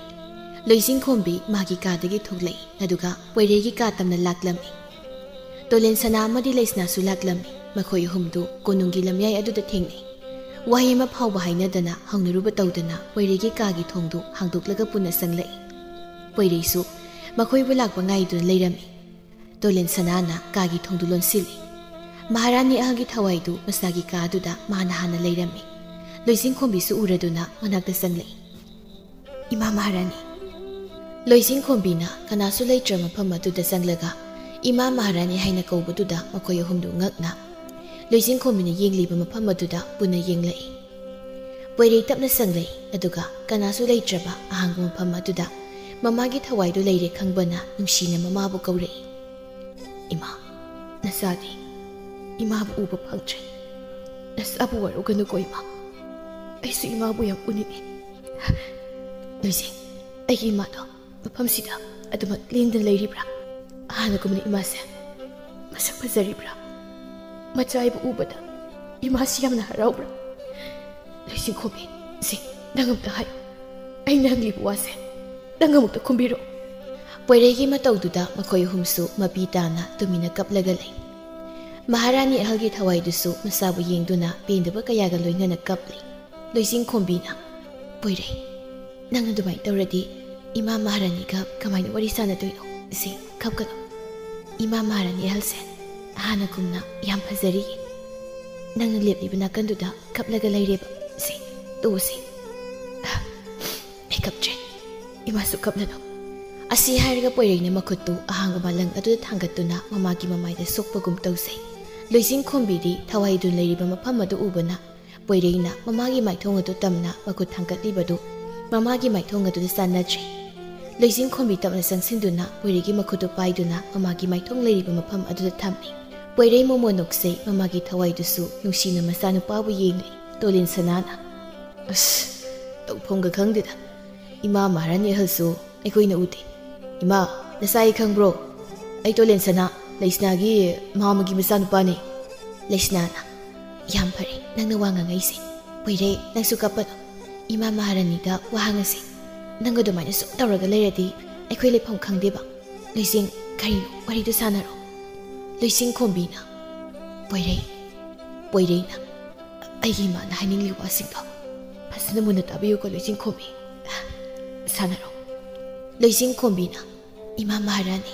ꯂꯣꯏꯖꯤꯡꯈꯣꯝꯕꯤ ꯃꯥꯒꯤ ꯀꯥꯗꯒꯤ ꯊꯣꯛꯂꯛꯏ, ꯑꯗꯨꯒ ꯄꯣꯏꯔꯩꯒꯤ ꯀꯥ ꯇꯝꯅ ꯂꯥꯛꯂꯝꯃꯤ꯫ ꯇꯣꯂꯦꯟ ꯁꯅꯥ ꯑꯃꯗꯤ ꯂꯩꯁꯅꯥꯁꯨ ꯂꯥꯛꯂꯝꯃꯤ꯫ ꯃꯈꯣꯏ ꯑꯍꯨꯝꯗꯨ ꯀꯣꯅꯨꯡꯒꯤ ꯂꯝꯌꯥꯏ ꯑꯗꯨꯗ ꯊꯦꯡꯅꯩ꯫ ꯋꯥꯍꯩ ꯑꯃ ꯐꯥꯎꯕ ꯍꯥꯏꯅꯗꯅ ꯍꯧꯅꯔꯨꯕ ꯇꯧꯗꯅ ꯄꯣꯏꯔꯩꯒꯤ ꯀꯥꯒꯤ ꯊꯣꯡꯗꯨ ꯍꯥꯡꯗꯣꯛꯂꯒ ꯄꯨꯟꯅ ꯆꯪꯂꯛꯏ꯫ ꯄꯣꯏꯔꯩꯁꯨ ꯃꯈꯣꯏꯕꯨ ꯂꯥꯛꯄ ꯉꯥꯏꯗꯨꯅ ꯂꯩꯔꯝꯃꯤ꯫ ꯇꯣꯂꯦꯟ ꯁꯅꯥꯅ ꯀꯥꯒꯤ ꯊꯣꯡꯗꯨ ꯂꯣꯟꯁꯤꯜꯂꯤ꯫ ꯃꯍꯥꯔꯥꯅꯤ ꯑꯍꯜꯒꯤ ꯊꯋꯥꯏꯗꯨ ꯃꯁꯥꯒꯤ ꯀꯥ ꯑꯗꯨꯗ ꯃꯥꯅ ꯍꯥꯟꯅ ꯂꯩꯔꯝꯃꯤ꯫ ꯂꯣꯏꯖꯤꯡꯈꯣꯝꯕꯤꯁꯨ ꯎꯔꯗꯨꯅ ꯃꯅꯥꯛꯇ ꯆꯪꯂꯛꯏ꯫ "ꯏꯃꯥ ꯃꯍꯥꯔꯥꯅꯤ!" ꯂꯣꯏꯖꯤꯡꯈꯣꯝꯕꯤꯅ ꯀꯅꯥꯁꯨ ꯂꯩꯇ꯭ꯔ ꯃꯐꯝ ꯑꯗꯨꯗ ꯆꯪꯂꯒ "ꯏꯃꯥ ꯃꯍꯥꯔꯥꯅꯤ" ꯍꯥꯏꯅ ꯀꯧꯕꯗꯨꯗ ꯃꯈꯣꯏ ꯑꯍꯨꯝꯗꯨ ꯉꯛꯅ ꯂꯣꯏꯖꯤꯡꯈꯣꯝꯕꯤꯅ ꯌꯦꯡꯂꯤꯕ ꯃꯐꯝ ꯑꯗꯨꯗ ꯄꯨꯟꯅ ꯌꯦꯡꯂꯛꯏ꯫ ꯄꯣꯏꯔꯩ ꯇꯞꯅ ꯆꯪꯂꯛꯏ, ꯑꯗꯨꯒ ꯀꯅꯥꯁꯨ ꯂꯩꯇ꯭ꯔꯕ ꯑꯍꯥꯡꯕ ꯃꯐꯝ ꯑꯗꯨꯗ ꯃꯃꯥꯒꯤ ꯊꯋꯥꯏꯗꯨ ꯂꯩꯔꯦ ꯈꯪꯕꯅ ꯅꯨꯡꯁꯤꯅ ꯃꯃꯥꯕꯨ ꯀꯧꯔꯛꯏ꯫ "ꯏꯃꯥ, ꯅꯆꯥꯗꯤ ꯏꯃꯥꯕꯨ ꯎꯕ ꯐꯪꯗ꯭ꯔꯦ꯫ ꯅꯆꯥꯕꯨ ꯋꯥꯔꯧꯒꯅꯨꯀꯣ ꯏꯃꯥ꯫ ꯑꯩꯁꯨ ꯏꯃꯥꯕꯨ ꯌꯥꯝ ꯎꯅꯤꯡꯉꯤ꯫" "ꯂꯣꯏꯖꯤꯡ, ꯑꯩꯒꯤ ꯏꯃꯥꯗꯣ ꯃꯐꯝꯁꯤꯗ ꯑꯗꯨꯃꯛ ꯂꯦꯡꯗꯅ ꯂꯩꯔꯤꯕ꯭ꯔꯥ?" "ꯍꯥꯟꯅꯒꯨꯝꯅ ꯏꯃꯥꯁꯦ ꯃꯁꯛ ꯐꯖꯔꯤꯕ꯭ꯔꯥ? ꯃꯆꯥ ꯑꯩꯕꯨ ꯎꯕꯗ ꯏꯃꯥꯁꯤ ꯌꯥꯝꯅ ꯍꯔꯥꯎꯕ꯭ꯔꯥ?" "ꯂꯣꯏꯖꯤꯡꯈꯣꯝꯕꯤ, ꯁꯤ ꯅꯪ ꯑꯝꯇ ꯍꯥꯏꯌꯨ꯫ ꯑꯩꯅ ꯍꯪꯂꯤꯕ ꯋꯥꯁꯦ ꯅꯪ ꯑꯃꯨꯛꯇ ꯈꯨꯝꯕꯤꯔꯣ꯫" ꯄꯣꯏꯔꯩꯒꯤ ꯃꯇꯧꯗꯨꯗ ꯃꯈꯣꯏ ꯑꯍꯨꯝꯁꯨ ꯃꯄꯤ ꯇꯥꯅ ꯇꯨꯃꯤꯟꯅ ꯀꯞꯂꯒ ꯂꯩ꯫ ꯃꯍꯥꯔꯥꯅꯤ ꯑꯍꯜꯒꯤ ꯊꯋꯥꯏꯗꯨꯁꯨ ꯃꯆꯥꯕꯨ ꯌꯦꯡꯗꯨꯅ ꯄꯦꯟꯗꯕ ꯀꯌꯥꯒ ꯂꯣꯏꯅꯅ ꯀꯞꯂꯤ꯫ ꯂꯣꯏꯖꯤꯡꯈꯣꯝꯕꯤꯅ, "ꯄꯣꯏꯔꯩ, ꯅꯪ ꯑꯗꯨꯃꯥꯏꯅ ꯇꯧꯔꯗꯤ ꯏꯃꯥ ꯃꯍꯥꯔꯥꯅꯤꯒ ꯀꯃꯥꯏꯅ ꯋꯥꯔꯤ ꯁꯥꯟꯅꯗꯣꯏꯅꯣ? ꯁꯤ, ꯀꯞꯀꯅꯨ꯫ ꯏꯃꯥ ꯃꯍꯥꯔꯥꯅꯤ ꯑꯍꯜꯁꯦ ꯍꯥꯟꯅꯒꯨꯝꯅ ꯌꯥꯝ ꯐꯖꯔꯤꯌꯦ꯫ ꯅꯪꯅ ꯂꯦꯞꯂꯤꯕ ꯅꯥꯀꯟꯗꯨꯗ ꯀꯞꯂꯒ ꯂꯩꯔꯦꯕ꯫ ꯁꯤ, ꯇꯣꯛꯑꯁꯤ꯫" "ꯑꯩ ꯀꯞꯇ꯭ꯔꯦ꯫ ꯏꯃꯥꯁꯨ ꯀꯞꯂꯅꯨ꯫" ꯑꯁꯤ ꯍꯥꯏꯔꯒ ꯄꯣꯏꯔꯩꯅ ꯃꯈꯨꯠꯇꯨ ꯑꯍꯥꯡꯕ ꯃꯥꯂꯪ ꯑꯗꯨꯗ ꯊꯥꯡꯒꯠꯇꯨꯅ ꯃꯃꯥꯒꯤ ꯃꯃꯥꯏꯗ ꯁꯣꯛꯄꯒꯨꯝ ꯇꯧꯖꯩ꯫ ꯂꯣꯏꯖꯤꯡꯈꯣꯝꯕꯤꯗꯤ ꯊꯋꯥꯏꯗꯨ ꯂꯩꯔꯤꯕ ꯃꯐꯝ ꯑꯗꯨ ꯎꯕꯅ ꯄꯣꯏꯔꯩꯅ ꯃꯃꯥꯒꯤ ꯃꯥꯏꯊꯣꯡ ꯑꯗꯨ ꯇꯝꯅ ꯃꯈꯨꯠ ꯊꯥꯡꯒꯠꯂꯤꯕꯗꯨ ꯃꯃꯥꯒꯤ ꯃꯥꯏꯊꯣꯡ ꯑꯗꯨꯗ ꯆꯥꯟꯅꯗ꯭ꯔꯦ꯫ ꯂꯣꯏꯖꯤꯡꯈꯣꯝꯕꯤ ꯇꯞꯅ ꯆꯪꯁꯤꯟꯗꯨꯅ ꯄꯣꯏꯔꯩꯒꯤ ꯃꯈꯨꯠꯇꯨ ꯄꯥꯏꯗꯨꯅ ꯃꯃꯥꯒꯤ ꯃꯥꯏꯊꯣꯡ ꯂꯩꯔꯤꯕ ꯃꯐꯝ ꯑꯗꯨꯗ ꯊꯝꯃꯤ꯫ ꯄꯣꯏꯔꯩ ꯃꯣꯃꯣꯟ ꯅꯣꯛꯆꯩ, ꯃꯃꯥꯒꯤ ꯊꯋꯥꯏꯗꯨꯁꯨ ꯅꯨꯡꯁꯤꯅ ꯃꯆꯥꯅꯨꯄꯥꯕꯨ ꯌꯦꯡꯂꯤ꯫ ꯇꯣꯂꯤꯟ ꯁꯅꯥꯅ, "ꯑꯁ, ꯇꯧꯐꯝꯒ ꯈꯪꯗꯦꯗ꯫ ꯏꯃꯥ ꯃꯍꯥꯔꯥꯅꯤ ꯑꯍꯜꯁꯨ ꯑꯩꯈꯣꯏꯅ ꯎꯗꯦ꯫ "ꯏꯃꯥ, ꯅꯆꯥ ꯑꯩ ꯈꯪꯕ꯭ꯔꯣ? ꯑꯩ ꯇꯣꯂꯦꯟ ꯁꯅꯥ, ꯂꯩꯁꯅꯥꯒꯤ ꯃꯥꯃꯒꯤ ꯃꯆꯥꯅꯨꯄꯥꯅꯤ꯫" ꯂꯩꯁꯅꯥꯅ, "ꯌꯥꯝ ꯐꯔꯦ ꯅꯪꯅ ꯋꯥ ꯉꯥꯡꯉꯛꯏꯁꯦ꯫ ꯄꯣꯏꯔꯩ, ꯅꯪꯁꯨ ꯀꯞꯄꯅꯨ꯫ ꯏꯃꯥ ꯃꯍꯥꯔꯥꯅꯤꯗ ꯋꯥ ꯉꯥꯡꯉꯁꯤ꯫ ꯅꯪ ꯑꯗꯨꯃꯥꯏꯅ ꯁꯨꯝ ꯇꯧꯔꯒ ꯂꯩꯔꯗꯤ ꯑꯩꯈꯣꯏ ꯂꯩꯐꯝ ꯈꯪꯗꯦꯕ꯫ ꯂꯣꯏꯁꯤꯡ, ꯀꯔꯤꯅꯣ? ꯋꯥꯔꯤꯗꯨ ꯁꯥꯟꯅꯔꯣ꯫" ꯂꯣꯏꯁꯤꯡ ꯈꯣꯝꯕꯤꯅ, "ꯄꯣꯏꯔꯩ, ꯄꯣꯏꯔꯩꯅ ꯑꯩꯒꯤ ꯏꯃꯥꯅ ꯍꯥꯏꯅꯤꯡꯂꯤꯕ ꯋꯥꯁꯤꯡꯗꯣ ꯐꯖꯅ ꯃꯨꯟꯅ ꯇꯥꯕꯤꯌꯨꯀꯣ ꯂꯣꯏꯁꯤꯡ ꯈꯣꯝꯕꯤ꯫ ꯁꯥꯟꯅꯔꯣ꯫" ꯂꯣꯏꯁꯤꯡ ꯈꯣꯝꯕꯤꯅ, "ꯏꯃꯥ ꯃꯍꯥꯔꯥꯅꯤ,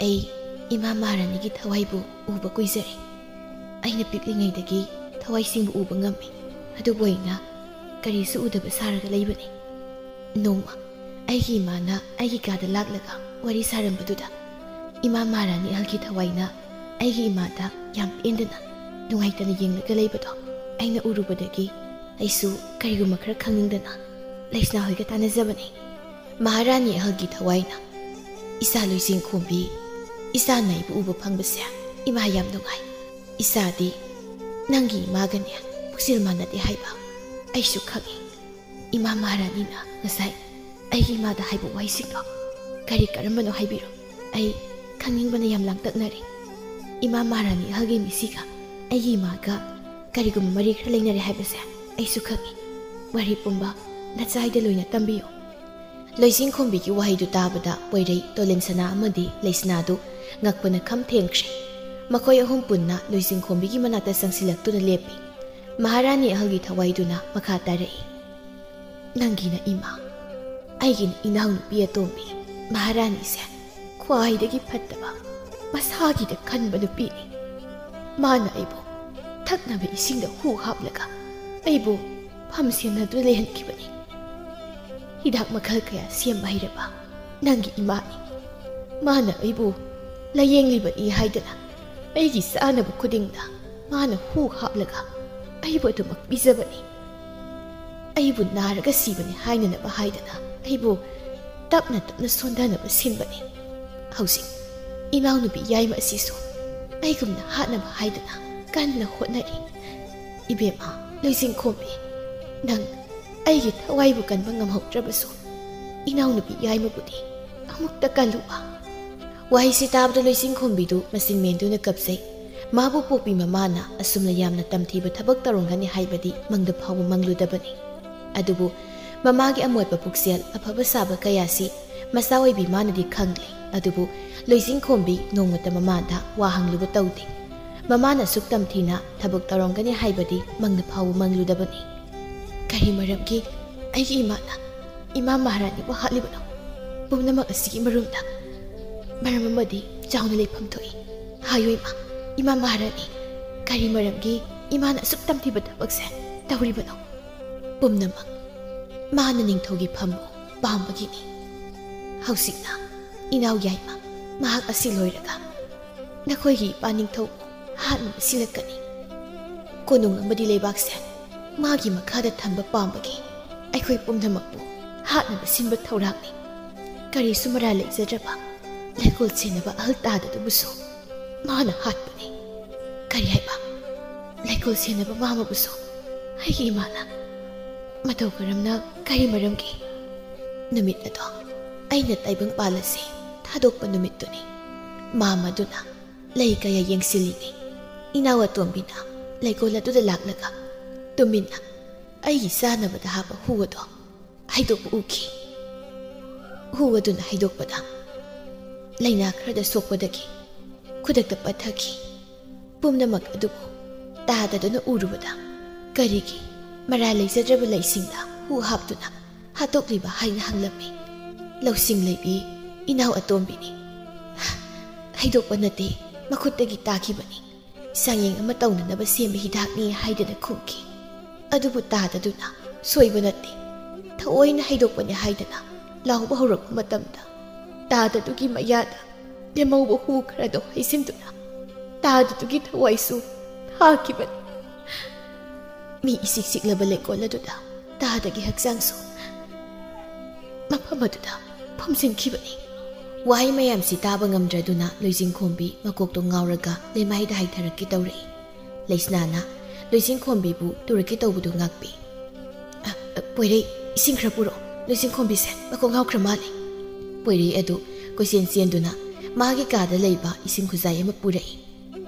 ꯑꯩ ꯏꯃꯥ ꯃꯍꯥꯔꯥꯅꯤꯒꯤ ꯊꯋꯥꯏꯕꯨ ꯎꯕ ꯀꯨꯏꯖꯔꯦ꯫ ꯑꯩꯅ ꯄꯤꯛꯂꯤꯉꯩꯗꯒꯤ ꯊꯋꯥꯏꯁꯤꯡꯕꯨ ꯎꯕ ꯉꯝꯃꯤ, ꯑꯗꯨꯕꯨ ꯑꯩꯅ ꯀꯔꯤꯁꯨ ꯎꯗꯕ ꯁꯥꯔꯒ ꯂꯩꯕꯅꯤ꯫ ꯅꯣꯡꯃ ꯑꯩꯒꯤ ꯏꯃꯥꯅ ꯑꯩꯒꯤ ꯀꯥꯗ ꯂꯥꯛꯂꯒ ꯋꯥꯔꯤ ꯁꯥꯔꯝꯕꯗꯨꯗ ꯏꯃꯥ ꯃꯍꯥꯔꯥꯅꯤ ꯑꯍꯜꯒꯤ ꯊꯋꯥꯏꯅ ꯑꯩꯒꯤ ꯏꯃꯥꯗ ꯌꯥꯝ ꯄꯦꯟꯗꯅ ꯅꯨꯡꯉꯥꯏꯇꯅ ꯌꯦꯡꯂꯒ ꯂꯩꯕꯗꯣ ꯑꯩꯅ ꯎꯔꯨꯕꯗꯒꯤ ꯑꯩꯁꯨ ꯀꯔꯤꯒꯨꯝꯕ ꯈꯔ ꯈꯪꯅꯤꯡꯗꯅ ꯂꯩꯁꯅꯥ ꯍꯣꯏꯒ ꯇꯥꯟꯅꯖꯕꯅꯤ꯫" ꯃꯍꯥꯔꯥꯅꯤ ꯑꯍꯜꯒꯤ ꯊꯋꯥꯏꯅ, "ꯏꯆꯥ ꯂꯣꯏꯁꯤꯡ ꯈꯣꯝꯕꯤ, ꯏꯆꯥꯅ ꯑꯩꯕꯨ ꯎꯕ ꯐꯪꯕꯁꯦ ꯏꯃꯥ ꯌꯥꯝ ꯅꯨꯡꯉꯥꯏ꯫ ꯏꯆꯥꯗꯤ ꯅꯪꯒꯤ ꯏꯃꯥꯒꯅꯦ ꯄꯨꯛꯆꯦꯜ ꯃꯥꯟꯅꯗꯦ ꯍꯥꯏꯕ ꯑꯩꯁꯨ ꯈꯪꯏ꯫ ꯏꯃꯥ ꯃꯍꯥꯔꯥꯅꯤꯅ ꯉꯁꯥꯏ ꯑꯩꯒꯤ ꯏꯃꯥꯗ ꯍꯥꯏꯕ ꯋꯥꯍꯩꯁꯤꯡꯗꯣ ꯀꯔꯤ ꯀꯔꯝꯕꯅꯣ ꯍꯥꯏꯕꯤꯔꯣ꯫ ꯑꯩ ꯈꯪꯅꯤꯡꯕꯅ ꯌꯥꯝ ꯂꯥꯡꯇꯛꯅꯔꯦ꯫ ꯏꯃꯥ ꯃꯍꯥꯔꯥꯅꯤ ꯑꯍꯜꯒꯤ ꯃꯤꯁꯤꯒ ꯑꯩꯒꯤ ꯏꯃꯥꯒ ꯀꯔꯤꯒꯨꯝꯕ ꯃꯔꯤ ꯈꯔ ꯂꯩꯅꯔꯦ ꯍꯥꯏꯕꯁꯦ ꯑꯩꯁꯨ ꯈꯪꯏ꯫ ꯋꯥꯔꯤ ꯄꯨꯝꯕ ꯅꯆꯥꯏꯗ ꯂꯣꯏꯅ ꯇꯝꯕꯤꯌꯨ꯫" ꯂꯣꯏꯁꯤꯡ ꯈꯣꯝꯕꯤꯒꯤ ꯋꯥꯍꯩꯗꯨ ꯇꯥꯕꯗ ꯄꯣꯏꯔꯩ, ꯇꯣꯂꯦꯟ ꯁꯅꯥ ꯑꯃꯗꯤ ꯂꯩꯁꯅꯥꯗꯨ ꯉꯛꯄꯅ ꯈꯝ ꯊꯦꯡꯈ꯭ꯔꯦ꯫ ꯃꯈꯣꯏ ꯑꯍꯨꯝ ꯄꯨꯟꯅ ꯂꯣꯏꯁꯤꯡ ꯈꯣꯝꯕꯤꯒꯤ ꯃꯅꯥꯛꯇ ꯆꯪꯁꯤꯜꯂꯛꯇꯨꯅ ꯂꯦꯞꯄꯤ꯫ ꯃꯍꯥꯔꯥꯅꯤ ꯑꯍꯜꯒꯤ ꯊꯋꯥꯏꯗꯨꯅ ꯃꯈꯥ ꯇꯥꯔꯛꯏ, "ꯅꯪꯒꯤꯅ ꯏꯃꯥ, ꯑꯩꯒꯤꯅ ꯏꯅꯥꯎꯅꯨꯄꯤ ꯑꯇꯣꯝꯕꯤ꯫ ꯃꯍꯥꯔꯥꯅꯤꯁꯦ ꯈ꯭ꯋꯥꯏꯗꯒꯤ ꯐꯠꯇꯕ, ꯃꯁꯥꯒꯤꯗ ꯈꯟꯕ ꯅꯨꯄꯤꯅꯤ꯫ ꯃꯥꯅ ꯑꯩꯕꯨ ꯊꯛꯅꯕ ꯏꯁꯤꯡꯗ ꯍꯨ ꯍꯥꯞꯂꯒ ꯑꯩꯕꯨ ꯐꯝ ꯁꯦꯝꯅꯗꯨꯅ ꯂꯩꯍꯟꯈꯤꯕꯅꯤ꯫ ꯍꯤꯗꯥꯛ ꯃꯈꯜ ꯀꯌꯥ ꯁꯦꯝꯕ ꯍꯩꯔꯕ ꯅꯪꯒꯤ ꯏꯃꯥꯅꯤ꯫ ꯃꯥꯅ ꯑꯩꯕꯨ ꯂꯥꯌꯦꯡꯂꯤꯕꯅꯤ ꯍꯥꯏꯗꯅ ꯑꯩꯒꯤ ꯆꯥꯅꯕ ꯈꯨꯗꯤꯡꯗ ꯃꯥꯅ ꯍꯨ ꯍꯥꯞꯂꯒ ꯑꯩꯕꯨ ꯑꯗꯨꯃꯛ ꯄꯤꯖꯕꯅꯤ꯫ ꯑꯩꯕꯨ ꯅꯥꯔꯒ ꯁꯤꯕꯅꯤ ꯍꯥꯏꯅꯅꯕ ꯍꯥꯏꯗꯅ ꯑꯩꯕꯨ ꯇꯞꯅ ꯇꯞꯅ ꯁꯣꯟꯊꯅꯕ ꯁꯤꯟꯕꯅꯤ꯫ ꯍꯧꯖꯤꯛ ꯏꯅꯥꯎꯅꯨꯄꯤ ꯌꯥꯏꯃ ꯑꯁꯤꯁꯨ ꯑꯩꯒꯨꯝꯅ ꯍꯥꯠꯅꯕ ꯍꯥꯏꯗꯅ ꯀꯟꯅ ꯍꯣꯠꯅꯔꯤ꯫ ꯏꯕꯦꯝꯃ ꯂꯣꯏꯁꯤꯡꯈꯣꯝꯕꯤ, ꯅꯪ ꯑꯩꯒꯤ ꯊꯋꯥꯏꯕꯨ ꯀꯟꯕ ꯉꯝꯍꯧꯗ꯭ꯔꯕꯁꯨ, ꯏꯅꯥꯎꯅꯨꯄꯤ ꯌꯥꯏꯃꯕꯨꯗꯤ ꯑꯃꯨꯛꯇ ꯀꯜꯂꯨꯕ꯫ ꯋꯥꯍꯩꯁꯤ ꯇꯥꯕꯗ ꯂꯣꯏꯆꯤꯡꯈꯣꯝꯕꯤꯗꯨ ꯃꯆꯤꯟ ꯃꯦꯟꯗꯨꯅ ꯀꯞꯆꯩ꯫ ꯃꯥꯕꯨ ꯄꯣꯛꯄꯤ ꯃꯃꯥꯅ ꯑꯁꯨꯝꯅ ꯌꯥꯝꯅ ꯇꯝꯊꯤꯕ ꯊꯕꯛ ꯇꯧꯔꯝꯒꯅꯤ ꯍꯥꯏꯕꯗꯤ ꯃꯪꯗ ꯐꯥꯎꯕ ꯃꯪꯂꯨꯗꯕꯅꯤ꯫ ꯑꯗꯨꯕꯨ ꯃꯃꯥꯒꯤ ꯑꯃꯣꯠꯄ ꯄꯨꯛꯆꯦꯜ ꯑꯐꯕ ꯁꯥꯕ ꯀꯌꯥꯁꯤ ꯃꯆꯥ ꯑꯣꯏꯕꯤ ꯃꯥꯅꯗꯤ ꯈꯪꯂꯤ꯫ ꯑꯗꯨꯕꯨ ꯂꯣꯏꯆꯤꯡꯈꯣꯝꯕꯤ ꯅꯣꯡꯃꯇ ꯃꯃꯥꯗ ꯋꯥ ꯍꯪꯂꯨꯕ ꯇꯧꯗꯦ꯫ ꯃꯃꯥꯅ ꯑꯁꯨꯛ ꯇꯝꯊꯤꯅ ꯊꯕꯛ ꯇꯧꯔꯝꯒꯅꯤ ꯍꯥꯏꯕꯗꯤ ꯃꯪꯗ ꯐꯥꯎꯕ ꯃꯪꯂꯨꯗꯕꯅꯤ꯫ ꯀꯔꯤ ꯃꯔꯝꯒꯤ ꯑꯩꯒꯤ ꯏꯃꯥꯅ ꯏꯃꯥ ꯃꯍꯥꯔꯥꯅꯤꯕꯨ ꯍꯥꯠꯂꯤꯕꯅꯣ? ꯄꯨꯝꯅꯃꯛ ꯑꯁꯤꯒꯤ ꯃꯔꯨꯝꯗ ꯃꯔꯝ ꯑꯃꯗꯤ ꯆꯥꯎꯅ ꯂꯩꯐꯝ ꯊꯣꯛꯏ꯫ ꯍꯥꯏꯌꯨ ꯏꯃꯥ, ꯏꯃꯥ ꯃꯍꯥꯔꯥꯅꯤ, ꯀꯔꯤ ꯃꯔꯝꯒꯤ ꯏꯃꯥꯅ ꯑꯁꯨꯛ ꯇꯝꯊꯤꯕ ꯊꯕꯛꯁꯦ ꯇꯧꯔꯤꯕꯅꯣ? ꯄꯨꯝꯅꯃꯛ ꯃꯥꯅ ꯅꯤꯡꯊꯧꯒꯤ ꯐꯝꯕꯨ ꯄꯥꯝꯕꯒꯤꯅꯤ꯫ ꯍꯧꯖꯤꯛꯅ ꯏꯅꯥꯎ ꯌꯥꯏꯃ ꯃꯍꯥꯛ ꯑꯁꯤ ꯂꯣꯏꯔꯒ ꯅꯈꯣꯏꯒꯤ ꯏꯄꯥ ꯅꯤꯡꯊꯧ ꯍꯥꯠꯅꯕ ꯁꯤꯜꯂꯛꯀꯅꯤ꯫ ꯀꯣꯅꯨꯡ ꯑꯃꯗꯤ ꯂꯩꯕꯥꯛꯁꯦ ꯃꯥꯒꯤ ꯃꯈꯥꯗ ꯊꯝꯕ ꯄꯥꯝꯕꯒꯤ ꯑꯩꯈꯣꯏ ꯄꯨꯝꯅꯃꯛꯄꯨ ꯍꯥꯠꯅꯕ ꯁꯤꯟꯕ ꯊꯧꯔꯥꯡꯅꯤ꯫ ꯀꯔꯤꯁꯨ ꯃꯔꯥ ꯂꯩꯖꯗ꯭ꯔꯕ ꯂꯩꯀꯣꯜ ꯁꯦꯟꯅꯕ ꯑꯍꯜ ꯇꯥꯗꯗꯨꯕꯨꯁꯨ ꯃꯥꯅ ꯍꯥꯠꯄꯅꯤ꯫ ꯀꯔꯤ ꯍꯥꯏꯕ? ꯂꯩꯀꯣꯜ ꯁꯦꯟꯅꯕ ꯃꯥꯃꯕꯨꯁꯨ ꯑꯩꯒꯤ ꯏꯃꯥꯅ? ꯃꯇꯧ ꯀꯔꯝꯅ? ꯀꯔꯤ ꯃꯔꯝꯒꯤ? ꯅꯨꯃꯤꯠ ꯑꯗꯣ ꯑꯩꯅ ꯇꯥꯏꯕꯪ ꯄꯥꯜ ꯑꯁꯤ ꯊꯥꯗꯣꯛꯄ ꯅꯨꯃꯤꯠꯇꯨꯅꯤ꯫ ꯃꯥꯃꯗꯨꯅ ꯂꯩ ꯀꯌꯥ ꯌꯦꯡꯁꯤꯜꯂꯤꯉꯩ ꯏꯅꯥꯎ ꯑꯇꯣꯝꯕꯤꯅ ꯂꯩꯀꯣꯜ ꯑꯗꯨꯗ ꯂꯥꯛꯂꯒ ꯇꯨꯃꯤꯟꯅ ꯑꯩꯒꯤ ꯆꯥꯅꯕꯗ ꯍꯥꯞꯄ ꯍꯨ ꯑꯗꯣ ꯍꯩꯗꯣꯛꯄ ꯎꯈꯤ꯫ ꯍꯨ ꯑꯗꯨꯅ ꯍꯩꯗꯣꯛꯄꯗ ꯂꯥꯏꯅꯥ ꯈꯔꯗ ꯁꯣꯛꯄꯗꯒꯤ ꯈꯨꯗꯛꯇ ꯄꯠꯊꯈꯤ꯫ ꯄꯨꯝꯅꯃꯛ ꯑꯗꯨꯕꯨ ꯇꯥꯗꯗꯨꯅ ꯎꯔꯨꯕꯗ ꯀꯔꯤꯒꯤ ꯃꯔꯥ ꯂꯩꯖꯗ꯭ꯔꯕ ꯂꯩꯁꯤꯡꯗ ꯍꯨ ꯍꯥꯞꯇꯨꯅ ꯍꯥꯠꯇꯣꯛꯂꯤꯕ ꯍꯥꯏꯅ ꯍꯪꯂꯝꯃꯤ꯫ ꯂꯧꯁꯤꯡ ꯂꯩꯕꯤ ꯏꯅꯥꯎ ꯑꯇꯣꯝꯕꯤꯅꯤ꯫ ꯍꯩꯗꯣꯛꯄ ꯅꯠꯇꯦ, ꯃꯈꯨꯠꯇꯒꯤ ꯇꯥꯈꯤꯕꯅꯤ꯫ ꯆꯥꯡꯌꯦꯡ ꯑꯃ ꯇꯧꯅꯅꯕ ꯁꯦꯝꯕ ꯍꯤꯗꯥꯛꯅꯤ ꯍꯥꯏꯗꯅ ꯈꯨꯝꯈꯤ꯫ ꯑꯗꯨꯕꯨ ꯇꯥꯗꯗꯨꯅ ꯁꯣꯏꯕ ꯅꯠꯇꯦ, ꯊꯑꯣꯏꯅ ꯍꯩꯗꯣꯛꯄꯅꯤ ꯍꯥꯏꯗꯅ ꯂꯥꯎꯕ ꯍꯧꯔꯛꯄ ꯃꯇꯝꯗ ꯇꯥꯗꯗꯨꯒꯤ ꯃꯌꯥꯗ ꯂꯦꯝꯍꯧꯕ ꯍꯨ ꯈꯔꯗꯣ ꯍꯩꯖꯤꯟꯗꯨꯅ ꯇꯥꯗꯗꯨꯒꯤ ꯊꯋꯥꯏꯁꯨ ꯊꯥꯈꯤꯕꯅꯤ꯫ ꯃꯤ ꯏꯆꯤꯛ ꯆꯤꯛꯂꯕ ꯂꯩꯀꯣꯜ ꯑꯗꯨꯗ ꯇꯥꯗꯒꯤ ꯍꯛꯆꯥꯡꯁꯨ ꯃꯐꯝ ꯑꯗꯨꯗ ꯐꯨꯝꯖꯤꯟꯈꯤꯕꯅꯤ꯫ ꯋꯥꯍꯩ ꯃꯌꯥꯝꯁꯤ ꯇꯥꯕ ꯉꯝꯗ꯭ꯔꯗꯨꯅ ꯂꯣꯏꯖꯤꯡꯈꯣꯝꯕꯤ ꯃꯀꯣꯛꯇꯣ ꯉꯥꯎꯔꯒ ꯂꯩꯃꯥꯏꯗ ꯍꯥꯏꯊꯔꯛꯀꯦ ꯇꯧꯔꯛꯏ꯫ ꯂꯩꯁꯅꯥꯅ ꯂꯣꯏꯖꯤꯡꯈꯣꯝꯕꯤꯕꯨ ꯇꯨꯔꯛꯀꯦ ꯇꯧꯕꯗꯨ ꯉꯥꯛꯄꯤ꯫ "ꯑ, ꯑ, ꯄꯣꯏꯔꯩ, ꯏꯁꯤꯡ ꯈꯔ ꯄꯨꯔꯛꯑꯣ, ꯂꯣꯏꯁꯤꯡꯈꯣꯝꯕꯤꯁꯦ ꯃꯀꯣꯛ ꯉꯥꯎꯈ꯭ꯔ ꯃꯥꯜꯂꯦ꯫ ꯄꯣꯏꯔꯩ ꯑꯗꯨ ꯀꯣꯏꯆꯦꯟ ꯆꯦꯟꯗꯨꯅ ꯃꯥꯒꯤ ꯀꯥꯗ ꯂꯩꯕ ꯏꯁꯤꯡ ꯈꯨꯖꯥꯏ ꯑꯃ ꯄꯨꯔꯛꯏ꯫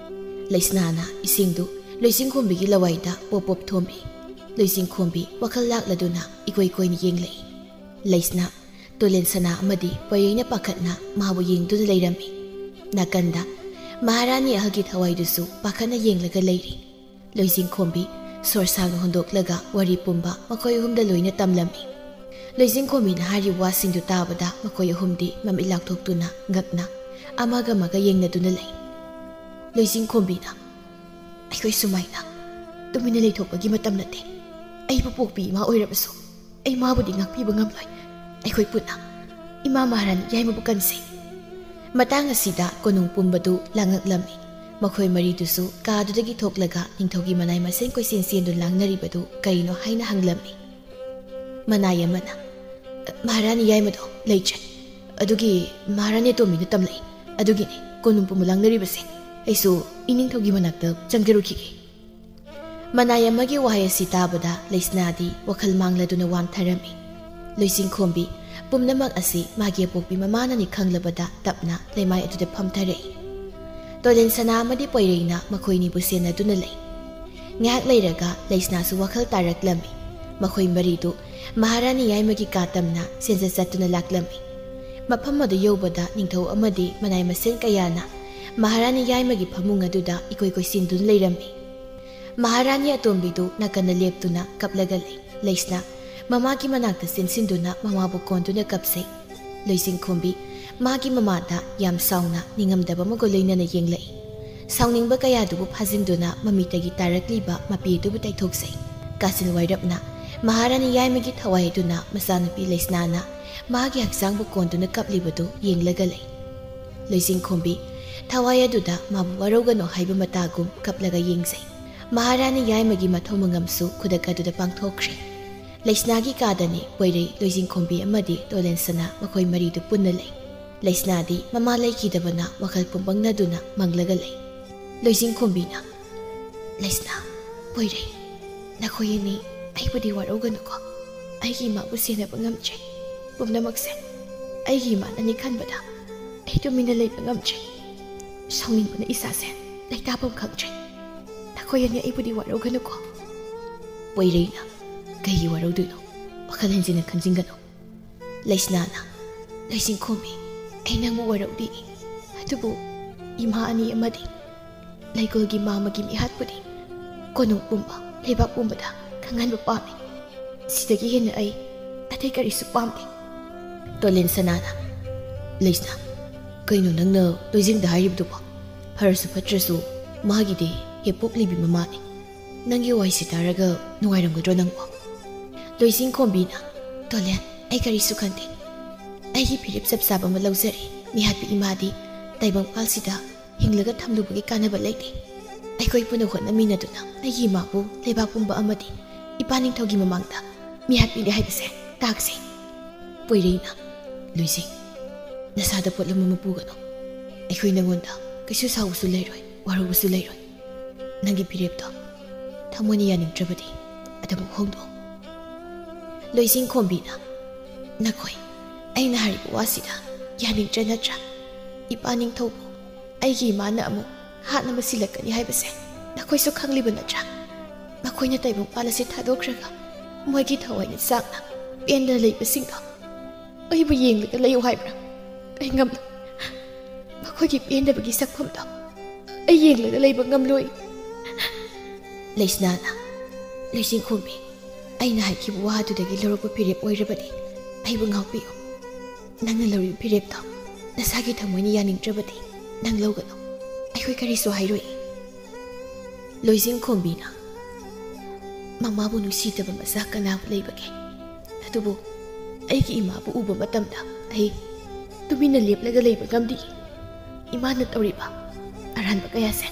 ꯂꯩꯁꯅꯥꯅ ꯏꯁꯤꯡꯗꯨ ꯂꯣꯏꯁꯤꯡꯈꯣꯝꯕꯤꯒꯤ ꯂꯋꯥꯏꯗ ꯄꯣꯞ ꯄꯣꯞ ꯊꯣꯝꯃꯤ꯫ ꯂꯣꯏꯁꯤꯡꯈꯣꯝꯕꯤ ꯋꯥꯈꯜ ꯂꯥꯛꯂꯗꯨꯅ ꯏꯀꯣꯏ ꯀꯣꯏꯅ ꯌꯦꯡꯂꯛꯏ꯫ ꯂꯩꯁꯅꯥ, ꯇꯣꯂꯦꯟ ꯁꯅꯥ ꯑꯃꯗꯤ ꯄꯣꯏꯔꯩꯅ ꯄꯥꯈꯠꯅ ꯃꯥꯕꯨ ꯌꯦꯡꯗꯨꯅ ꯂꯩꯔꯝꯃꯤ꯫ ꯅꯥꯀꯟꯗ ꯃꯍꯥꯔꯥꯅꯤ ꯑꯍꯜꯒꯤ ꯊꯋꯥꯏꯗꯨꯁꯨ ꯄꯥꯈꯠꯅ ꯌꯦꯡꯂꯒ ꯂꯩꯔꯤ꯫ ꯂꯣꯏꯁꯤꯡꯈꯣꯝꯕꯤ ꯁꯣꯔ ꯁꯥꯡꯅ ꯍꯣꯟꯗꯣꯛꯂꯒ ꯋꯥꯔꯤ ꯄꯨꯝꯕ ꯃꯈꯣꯏ ꯑꯍꯨꯝꯗ ꯂꯣꯏꯅ ꯇꯝꯂꯝꯃꯤ꯫ ꯂꯣꯏꯁꯤꯡꯈꯣꯝꯕꯤꯅ ꯍꯥꯏꯔꯤꯕ ꯋꯥꯁꯤꯡꯗꯨ ꯇꯥꯕꯗ ꯃꯈꯣꯏ ꯑꯍꯨꯝꯗꯤ ꯃꯃꯤꯠ ꯂꯥꯎꯊꯣꯛꯇꯨꯅ ꯉꯛꯅ ꯑꯃꯒ ꯑꯃꯒ ꯌꯦꯡꯅꯗꯨꯅ ꯂꯩ꯫ ꯂꯣꯏꯁꯤꯡꯈꯣꯝꯕꯤꯅ, "ꯑꯩꯈꯣꯏ ꯁꯨꯃꯥꯏꯅ ꯇꯨꯃꯤꯟꯅ ꯂꯩꯊꯣꯛꯄꯒꯤ ꯃꯇꯝ ꯅꯠꯇꯦ꯫ ꯑꯩꯕꯨ ꯄꯣꯛꯄꯤ ꯏꯃꯥ ꯑꯣꯏꯔꯕꯁꯨ ꯑꯩ ꯃꯥꯕꯨꯗꯤ ꯉꯥꯛꯄꯤꯕ ꯉꯝꯂꯣꯏ꯫ ꯑꯩꯈꯣꯏ ꯄꯨꯟꯅ ꯏꯃꯥ ꯃꯍꯥꯔꯥꯅꯤ ꯌꯥꯏꯃꯕꯨ ꯀꯟꯁꯤ꯫" ꯃꯇꯥꯡ ꯑꯁꯤꯗ ꯀꯣꯅꯨꯡ ꯄꯨꯝꯕꯗꯨ ꯂꯥꯡꯉꯛꯂꯝꯃꯤ꯫ ꯃꯈꯣꯏ ꯃꯔꯤꯗꯨꯁꯨ ꯀꯥꯗꯨꯗꯒꯤ ꯊꯣꯛꯂꯒ ꯅꯤꯡꯊꯧꯒꯤ ꯃꯅꯥꯏ ꯃꯁꯦꯟ ꯀꯣꯏꯆꯦꯟ ꯆꯦꯟꯗꯨꯅ ꯂꯥꯡꯅꯔꯤꯕꯗꯨ ꯀꯔꯤꯅꯣ ꯍꯥꯏꯅ ꯍꯪꯂꯝꯃꯤ꯫ ꯃꯅꯥꯏ ꯑꯃꯅ, "ꯃꯍꯥꯔꯥꯅꯤ ꯌꯥꯏꯃꯗꯣ ꯂꯩꯇ꯭ꯔꯦ꯫ ꯑꯗꯨꯒꯤ ꯃꯍꯥꯔꯥꯅꯤ ꯑꯇꯣꯝꯕꯤꯅ ꯇꯝꯂꯛꯏ꯫ ꯑꯗꯨꯒꯤꯅꯦ ꯀꯣꯅꯨꯡ ꯄꯨꯝꯕ ꯂꯥꯡꯅꯔꯤꯕꯁꯦ꯫ ꯑꯩꯁꯨ ꯏꯅꯤꯡꯊꯧꯒꯤ ꯃꯅꯥꯛꯇ ꯆꯪꯖꯔꯨꯈꯤꯒꯦ꯫" ꯃꯅꯥꯏ ꯑꯃꯒꯤ ꯋꯥꯍꯩ ꯑꯁꯤ ꯇꯥꯕꯗ ꯂꯩꯁꯅꯥꯗꯤ ꯋꯥꯈꯜ ꯃꯥꯡꯂꯗꯨꯅ ꯋꯥꯟꯊꯔꯝꯃꯤ꯫ ꯂꯣꯏꯁꯤꯡꯈꯣꯝꯕꯤ ꯄꯨꯝꯅꯃꯛ ꯑꯁꯤ ꯃꯥꯒꯤ ꯑꯄꯣꯛꯄꯤ ꯃꯃꯥꯅꯅꯤ ꯈꯪꯂꯕꯗ ꯇꯞꯅ ꯂꯩꯃꯥꯏ ꯑꯗꯨꯗ ꯐꯝꯊꯔꯛꯏ꯫ ꯇꯣꯂꯦꯟ ꯁꯅꯥ ꯑꯃꯗꯤ ꯄꯣꯏꯔꯩꯅ ꯃꯈꯣꯏꯅꯤꯕꯨ ꯁꯦꯟꯅꯗꯨꯅ ꯂꯩ꯫ ꯉꯥꯏꯍꯥꯛ ꯂꯩꯔꯒ ꯂꯩꯁꯅꯥꯁꯨ ꯋꯥꯈꯜ ꯇꯥꯔꯛꯂꯝꯃꯤ꯫ ꯃꯈꯣꯏ ꯃꯔꯤꯗꯨ ꯃꯍꯥꯔꯥꯅꯤ ꯌꯥꯏꯃꯒꯤ ꯀꯥ ꯇꯝꯅ ꯁꯦꯟꯖ ꯆꯠꯇꯨꯅ ꯂꯥꯛꯂꯝꯃꯤ꯫ ꯃꯐꯝ ꯑꯗꯨ ꯌꯧꯕꯗ ꯅꯤꯡꯊꯧ ꯑꯃꯗꯤ ꯃꯅꯥꯏ ꯃꯁꯦꯟ ꯀꯌꯥꯅ ꯃꯍꯥꯔꯥꯅꯤ ꯌꯥꯏꯃꯒꯤ ꯐꯃꯨꯡ ꯑꯗꯨꯗ ꯏꯀꯣꯏ ꯀꯣꯏꯁꯤꯟꯗꯨꯅ ꯂꯩꯔꯝꯃꯤ꯫ ꯃꯍꯥꯔꯥꯅꯤ ꯑꯇꯣꯝꯕꯤꯗꯨ ꯅꯥꯀꯟꯗ ꯂꯦꯞꯇꯨꯅ ꯀꯞꯂꯒ ꯂꯩ꯫ ꯂꯩꯁꯅꯥ ꯃꯃꯥꯒꯤ ꯃꯅꯥꯛꯇ ꯆꯦꯟꯁꯤꯟꯗꯨꯅ ꯃꯃꯥꯕꯨ ꯀꯣꯟꯗꯨꯅ ꯀꯞꯆꯩ꯫ ꯂꯣꯏꯁꯤꯡꯈꯣꯝꯕꯤ ꯃꯥꯒꯤ ꯃꯃꯥꯗ ꯌꯥꯝ ꯁꯥꯎꯅ ꯅꯤꯡꯉꯝꯗꯕ ꯑꯃꯒ ꯂꯣꯏꯅꯅ ꯌꯦꯡꯂꯛꯏ꯫ ꯁꯥꯎꯅꯤꯡꯕ ꯀꯌꯥꯗꯨꯕꯨ ꯐꯥꯖꯤꯟꯗꯨꯅ ꯃꯃꯤꯠꯇꯒꯤ ꯇꯥꯔꯛꯂꯤꯕ ꯃꯄꯤ ꯑꯗꯨꯕꯨ ꯇꯩꯊꯣꯛꯆꯩ꯫ ꯀꯥꯆꯤꯟ ꯋꯥꯏꯔꯞꯅ ꯃꯍꯥꯔꯥꯅꯤ ꯌꯥꯏꯃꯒꯤ ꯊꯋꯥꯏ ꯑꯗꯨꯅ ꯃꯆꯥꯅꯨꯄꯤ ꯂꯩꯁꯅꯥꯅ ꯃꯥꯒꯤ ꯍꯛꯆꯥꯡꯕꯨ ꯀꯣꯟꯗꯨꯅ ꯀꯞꯂꯤꯕꯗꯨ ꯌꯦꯡꯂꯒ ꯂꯩ꯫ ꯂꯣꯏꯁꯤꯡꯈꯣꯝꯕꯤ ꯊꯋꯥꯏ ꯑꯗꯨꯗ ꯃꯥꯕꯨ ꯋꯥꯔꯧꯒꯅꯨ ꯍꯥꯏꯕ ꯃꯇꯥꯒꯨꯝ ꯀꯞꯂꯒ ꯌꯦꯡꯖꯩ꯫ ꯃꯍꯥꯔꯥꯅꯤ ꯌꯥꯏꯃꯒꯤ ꯃꯊꯧ ꯃꯉꯝꯁꯨ ꯈꯨꯗꯛ ꯑꯗꯨꯗ ꯄꯥꯡꯊꯣꯛꯈ꯭ꯔꯦ꯫ ꯂꯩꯁꯅꯥꯒꯤ ꯀꯥꯗꯅꯤ ꯄꯣꯏꯔꯩ, ꯂꯣꯏꯁꯤꯡꯈꯣꯝꯕꯤ ꯑꯃꯗꯤ ꯇꯣꯂꯦꯟ ꯁꯅꯥ ꯃꯈꯣꯏ ꯃꯔꯤꯗꯨ ꯄꯨꯟꯅ ꯂꯩ꯫ ꯂꯩꯁꯅꯥꯗꯤ ꯃꯃꯥ ꯂꯩꯈꯤꯗꯕꯅ ꯋꯥꯈꯜ ꯄꯨꯝꯕꯪꯅꯗꯨꯅ ꯃꯪꯂꯒ ꯂꯩ꯫ ꯂꯣꯏꯁꯤꯡꯈꯣꯝꯕꯤꯅ, "ꯂꯩꯁꯅꯥ, ꯄꯣꯏꯔꯩ, ꯅꯈꯣꯏ ꯑꯅꯤ ꯑꯩꯕꯨꯗꯤ ꯋꯥꯔꯧꯒꯅꯨꯀꯣ꯫ ꯑꯩꯒꯤ ꯏꯃꯥꯕꯨ ꯁꯦꯟꯅꯕ ꯉꯝꯗ꯭ꯔꯦ꯫ ꯄꯨꯝꯅꯃꯛꯁꯦ ꯑꯩꯒꯤ ꯏꯃꯥꯅꯅꯤ ꯈꯟꯕꯗ ꯑꯩ ꯇꯨꯃꯤꯟꯅ ꯂꯩꯕ ꯉꯝꯗ꯭ꯔꯦ꯫ ꯁꯥꯎꯅꯤꯡꯕꯅ ꯏꯁꯥꯁꯦ ꯂꯩꯇꯥꯐꯝ ꯈꯪꯗ꯭ꯔꯦ꯫ ꯅꯈꯣꯏ ꯑꯅꯤ ꯑꯩꯕꯨꯗꯤ ꯋꯥꯔꯧꯒꯅꯨꯀꯣ꯫ ꯄꯣꯏꯔꯩꯅ, ꯀꯩꯒꯤ ꯋꯥꯔꯧꯗꯣꯏꯅꯣ? ꯋꯥꯈꯜ ꯍꯦꯟꯖꯤꯟꯅ ꯈꯟꯖꯤꯟꯒꯅꯨ꯫ ꯂꯩꯁꯅꯥꯅ, ꯂꯩꯆꯤꯡꯈꯣꯝꯕꯤ, ꯑꯩ ꯅꯪꯕꯨ ꯋꯥꯔꯧꯗꯦ꯫ ꯑꯗꯨꯕꯨ ꯏꯃꯥ ꯑꯅꯤ ꯑꯃꯗꯤ ꯂꯩꯀꯣꯜꯒꯤ ꯃꯥꯃꯒꯤ ꯃꯤꯍꯥꯠꯄꯨꯗꯤ ꯀꯣꯅꯨꯡ ꯄꯨꯝꯕ, ꯂꯩꯕꯥꯛ ꯄꯨꯝꯕꯗ ꯈꯪꯍꯟꯕ ꯄꯥꯝꯃꯤ꯫ ꯁꯤꯗꯒꯤ ꯍꯦꯟꯅ ꯑꯩ ꯑꯇꯩ ꯀꯔꯤꯁꯨ ꯄꯥꯝꯗꯦ꯫ ꯇꯣꯂꯦꯟ ꯁꯅꯥꯅ, ꯂꯩꯁꯅꯥ, ꯀꯩꯅꯣ ꯅꯪꯅ ꯂꯣꯏꯖꯤꯡꯗ ꯍꯥꯏꯔꯤꯕꯗꯨꯕꯣ? ꯐꯔꯁꯨ ꯐꯠꯇ꯭ꯔꯁꯨ ꯃꯥꯒꯤꯗꯤ ꯍꯦꯛ ꯄꯣꯛꯂꯤꯕꯤ ꯃꯃꯥꯅꯤ꯫ ꯅꯪꯒꯤ ꯋꯥꯍꯩꯁꯤ ꯇꯥꯔꯒ ꯅꯨꯡꯉꯥꯏꯔꯝꯒꯗ꯭ꯔꯣ ꯅꯪꯕꯣ? ꯂꯣꯏꯖꯤꯡꯈꯣꯝꯕꯤꯅ, ꯇꯣꯂꯦꯟ, ꯑꯩ ꯀꯔꯤꯁꯨ ꯈꯟꯗꯦ꯫ ꯑꯩꯒꯤ ꯐꯤꯔꯦꯞ ꯆꯞ ꯆꯥꯕ ꯑꯃ ꯂꯧꯖꯔꯦ꯫ ꯃꯤꯍꯥꯠꯄꯤ ꯏꯃꯥꯗꯤ ꯇꯥꯏꯕꯪꯄꯥꯜꯁꯤꯗ ꯍꯤꯡꯂꯒ ꯊꯝꯂꯨꯕꯒꯤ ꯀꯥꯟꯅꯕ ꯂꯩꯇꯦ꯫ ꯑꯩꯈꯣꯏ ꯄꯨꯟꯅ ꯍꯣꯠꯅꯃꯤꯟꯅꯗꯨꯅ ꯑꯩꯒꯤ ꯏꯃꯥꯕꯨ ꯂꯩꯕꯥꯛ ꯄꯨꯝꯕ ꯑꯃꯗꯤ ꯏꯄꯥ ꯅꯤꯡꯊꯧꯒꯤ ꯃꯃꯥꯡꯗ ꯃꯤꯍꯥꯠꯄꯤꯔꯦ ꯍꯥꯏꯕꯁꯦ ꯇꯥꯛꯁꯤ꯫ ꯄꯣꯏꯔꯩꯅ, ꯂꯣꯏꯖꯤꯡ, ꯅꯁꯥꯗ ꯄꯣꯠꯂꯨꯝ ꯑꯃ ꯄꯨꯒꯅꯨ꯫ ꯑꯩꯈꯣꯏ ꯅꯉꯣꯟꯗ ꯀꯩꯁꯨ ꯁꯥꯎꯕꯁꯨ ꯂꯩꯔꯣꯏ, ꯋꯥꯔꯧꯕꯁꯨ ꯂꯩꯔꯣꯏ꯫ ꯅꯪꯒꯤ ꯐꯤꯔꯦꯞꯇꯣ ꯊꯃꯣꯏꯅ ꯌꯥꯅꯤꯡꯗ꯭ꯔꯕꯗꯤ ꯑꯗꯨꯃꯛ ꯍꯣꯡꯗꯣꯛꯑꯣ꯫ ꯂꯣꯏꯖꯤꯡꯈꯣꯝꯕꯤꯅ, ꯅꯈꯣꯏ, ꯑꯩꯅ ꯍꯥꯏꯔꯤꯕ ꯋꯥꯁꯤꯗ ꯌꯥꯅꯤꯡꯗ꯭ꯔꯦ ꯅꯠꯇ꯭ꯔꯥ? ꯏꯄꯥ ꯅꯤꯡꯊꯧꯕꯨ ꯑꯩꯒꯤ ꯏꯃꯥꯅ ꯑꯃꯨꯛ ꯍꯥꯠꯅꯕ ꯁꯤꯜꯂꯛꯀꯅꯤ ꯍꯥꯏꯕꯁꯦ ꯅꯈꯣꯏꯁꯨ ꯈꯪꯂꯤꯕ ꯅꯠꯇ꯭ꯔꯥ? ꯃꯈꯣꯏꯅ ꯇꯥꯏꯕꯪꯄꯥꯜ ꯑꯁꯤ ꯊꯥꯗꯣꯛꯈ꯭ꯔꯒ ꯃꯣꯏꯒꯤ ꯊꯋꯥꯏꯅ ꯆꯥꯛꯅ ꯄꯦꯟꯗꯅ ꯂꯩꯕꯁꯤꯡꯗꯣ ꯑꯩꯕꯨ ꯌꯦꯡꯂꯒ ꯂꯩꯌꯨ ꯍꯥꯏꯕ꯭ꯔꯥ? ꯑꯩ ꯉꯝꯂꯣꯏ꯫ ꯃꯈꯣꯏꯒꯤ ꯄꯦꯟꯗꯕꯒꯤ ꯁꯛꯐꯝꯗꯣ ꯑꯩ ꯌꯦꯡꯂꯒ ꯂꯩꯕ ꯉꯝꯂꯣꯏ꯫ ꯂꯩꯁꯅꯥꯅ, ꯂꯣꯏꯖꯤꯡꯈꯣꯝꯕꯤ, ꯑꯩꯅ ꯍꯥꯏꯈꯤꯕ ꯋꯥ ꯑꯗꯨꯗꯒꯤ ꯂꯧꯔꯛꯄ ꯐꯤꯔꯦꯞ ꯑꯣꯏꯔꯕꯗꯤ ꯑꯩꯕꯨ ꯉꯥꯛꯄꯤꯌꯨ꯫ ꯅꯪꯅ ꯂꯧꯔꯤꯕ ꯐꯤꯔꯦꯞꯇꯣ ꯅꯁꯥꯒꯤ ꯊꯃꯣꯏꯅ ꯌꯥꯅꯤꯡꯗ꯭ꯔꯕꯗꯤ ꯅꯪ ꯂꯧꯒꯅꯨ꯫ ꯑꯩꯈꯣꯏ ꯀꯔꯤꯁꯨ ꯍꯥꯏꯔꯣꯏ꯫ ꯂꯣꯏꯖꯤꯡꯈꯣꯝꯕꯤꯅ, ꯃꯃꯥꯕꯨ ꯅꯨꯡꯁꯤꯗꯕ ꯃꯆꯥ ꯀꯅꯥꯕꯨ ꯂꯩꯕꯒꯦ? ꯑꯗꯨꯕꯨ ꯑꯩꯒꯤ ꯏꯃꯥꯕꯨ ꯎꯕ ꯃꯇꯝꯗ ꯑꯩ ꯇꯨꯃꯤꯟꯅ ꯂꯦꯞꯂꯒ ꯂꯩꯕ ꯉꯝꯗꯦ꯫ ꯏꯃꯥꯅ ꯇꯧꯔꯤꯕ ꯑꯔꯥꯟꯕ ꯀꯌꯥꯁꯦ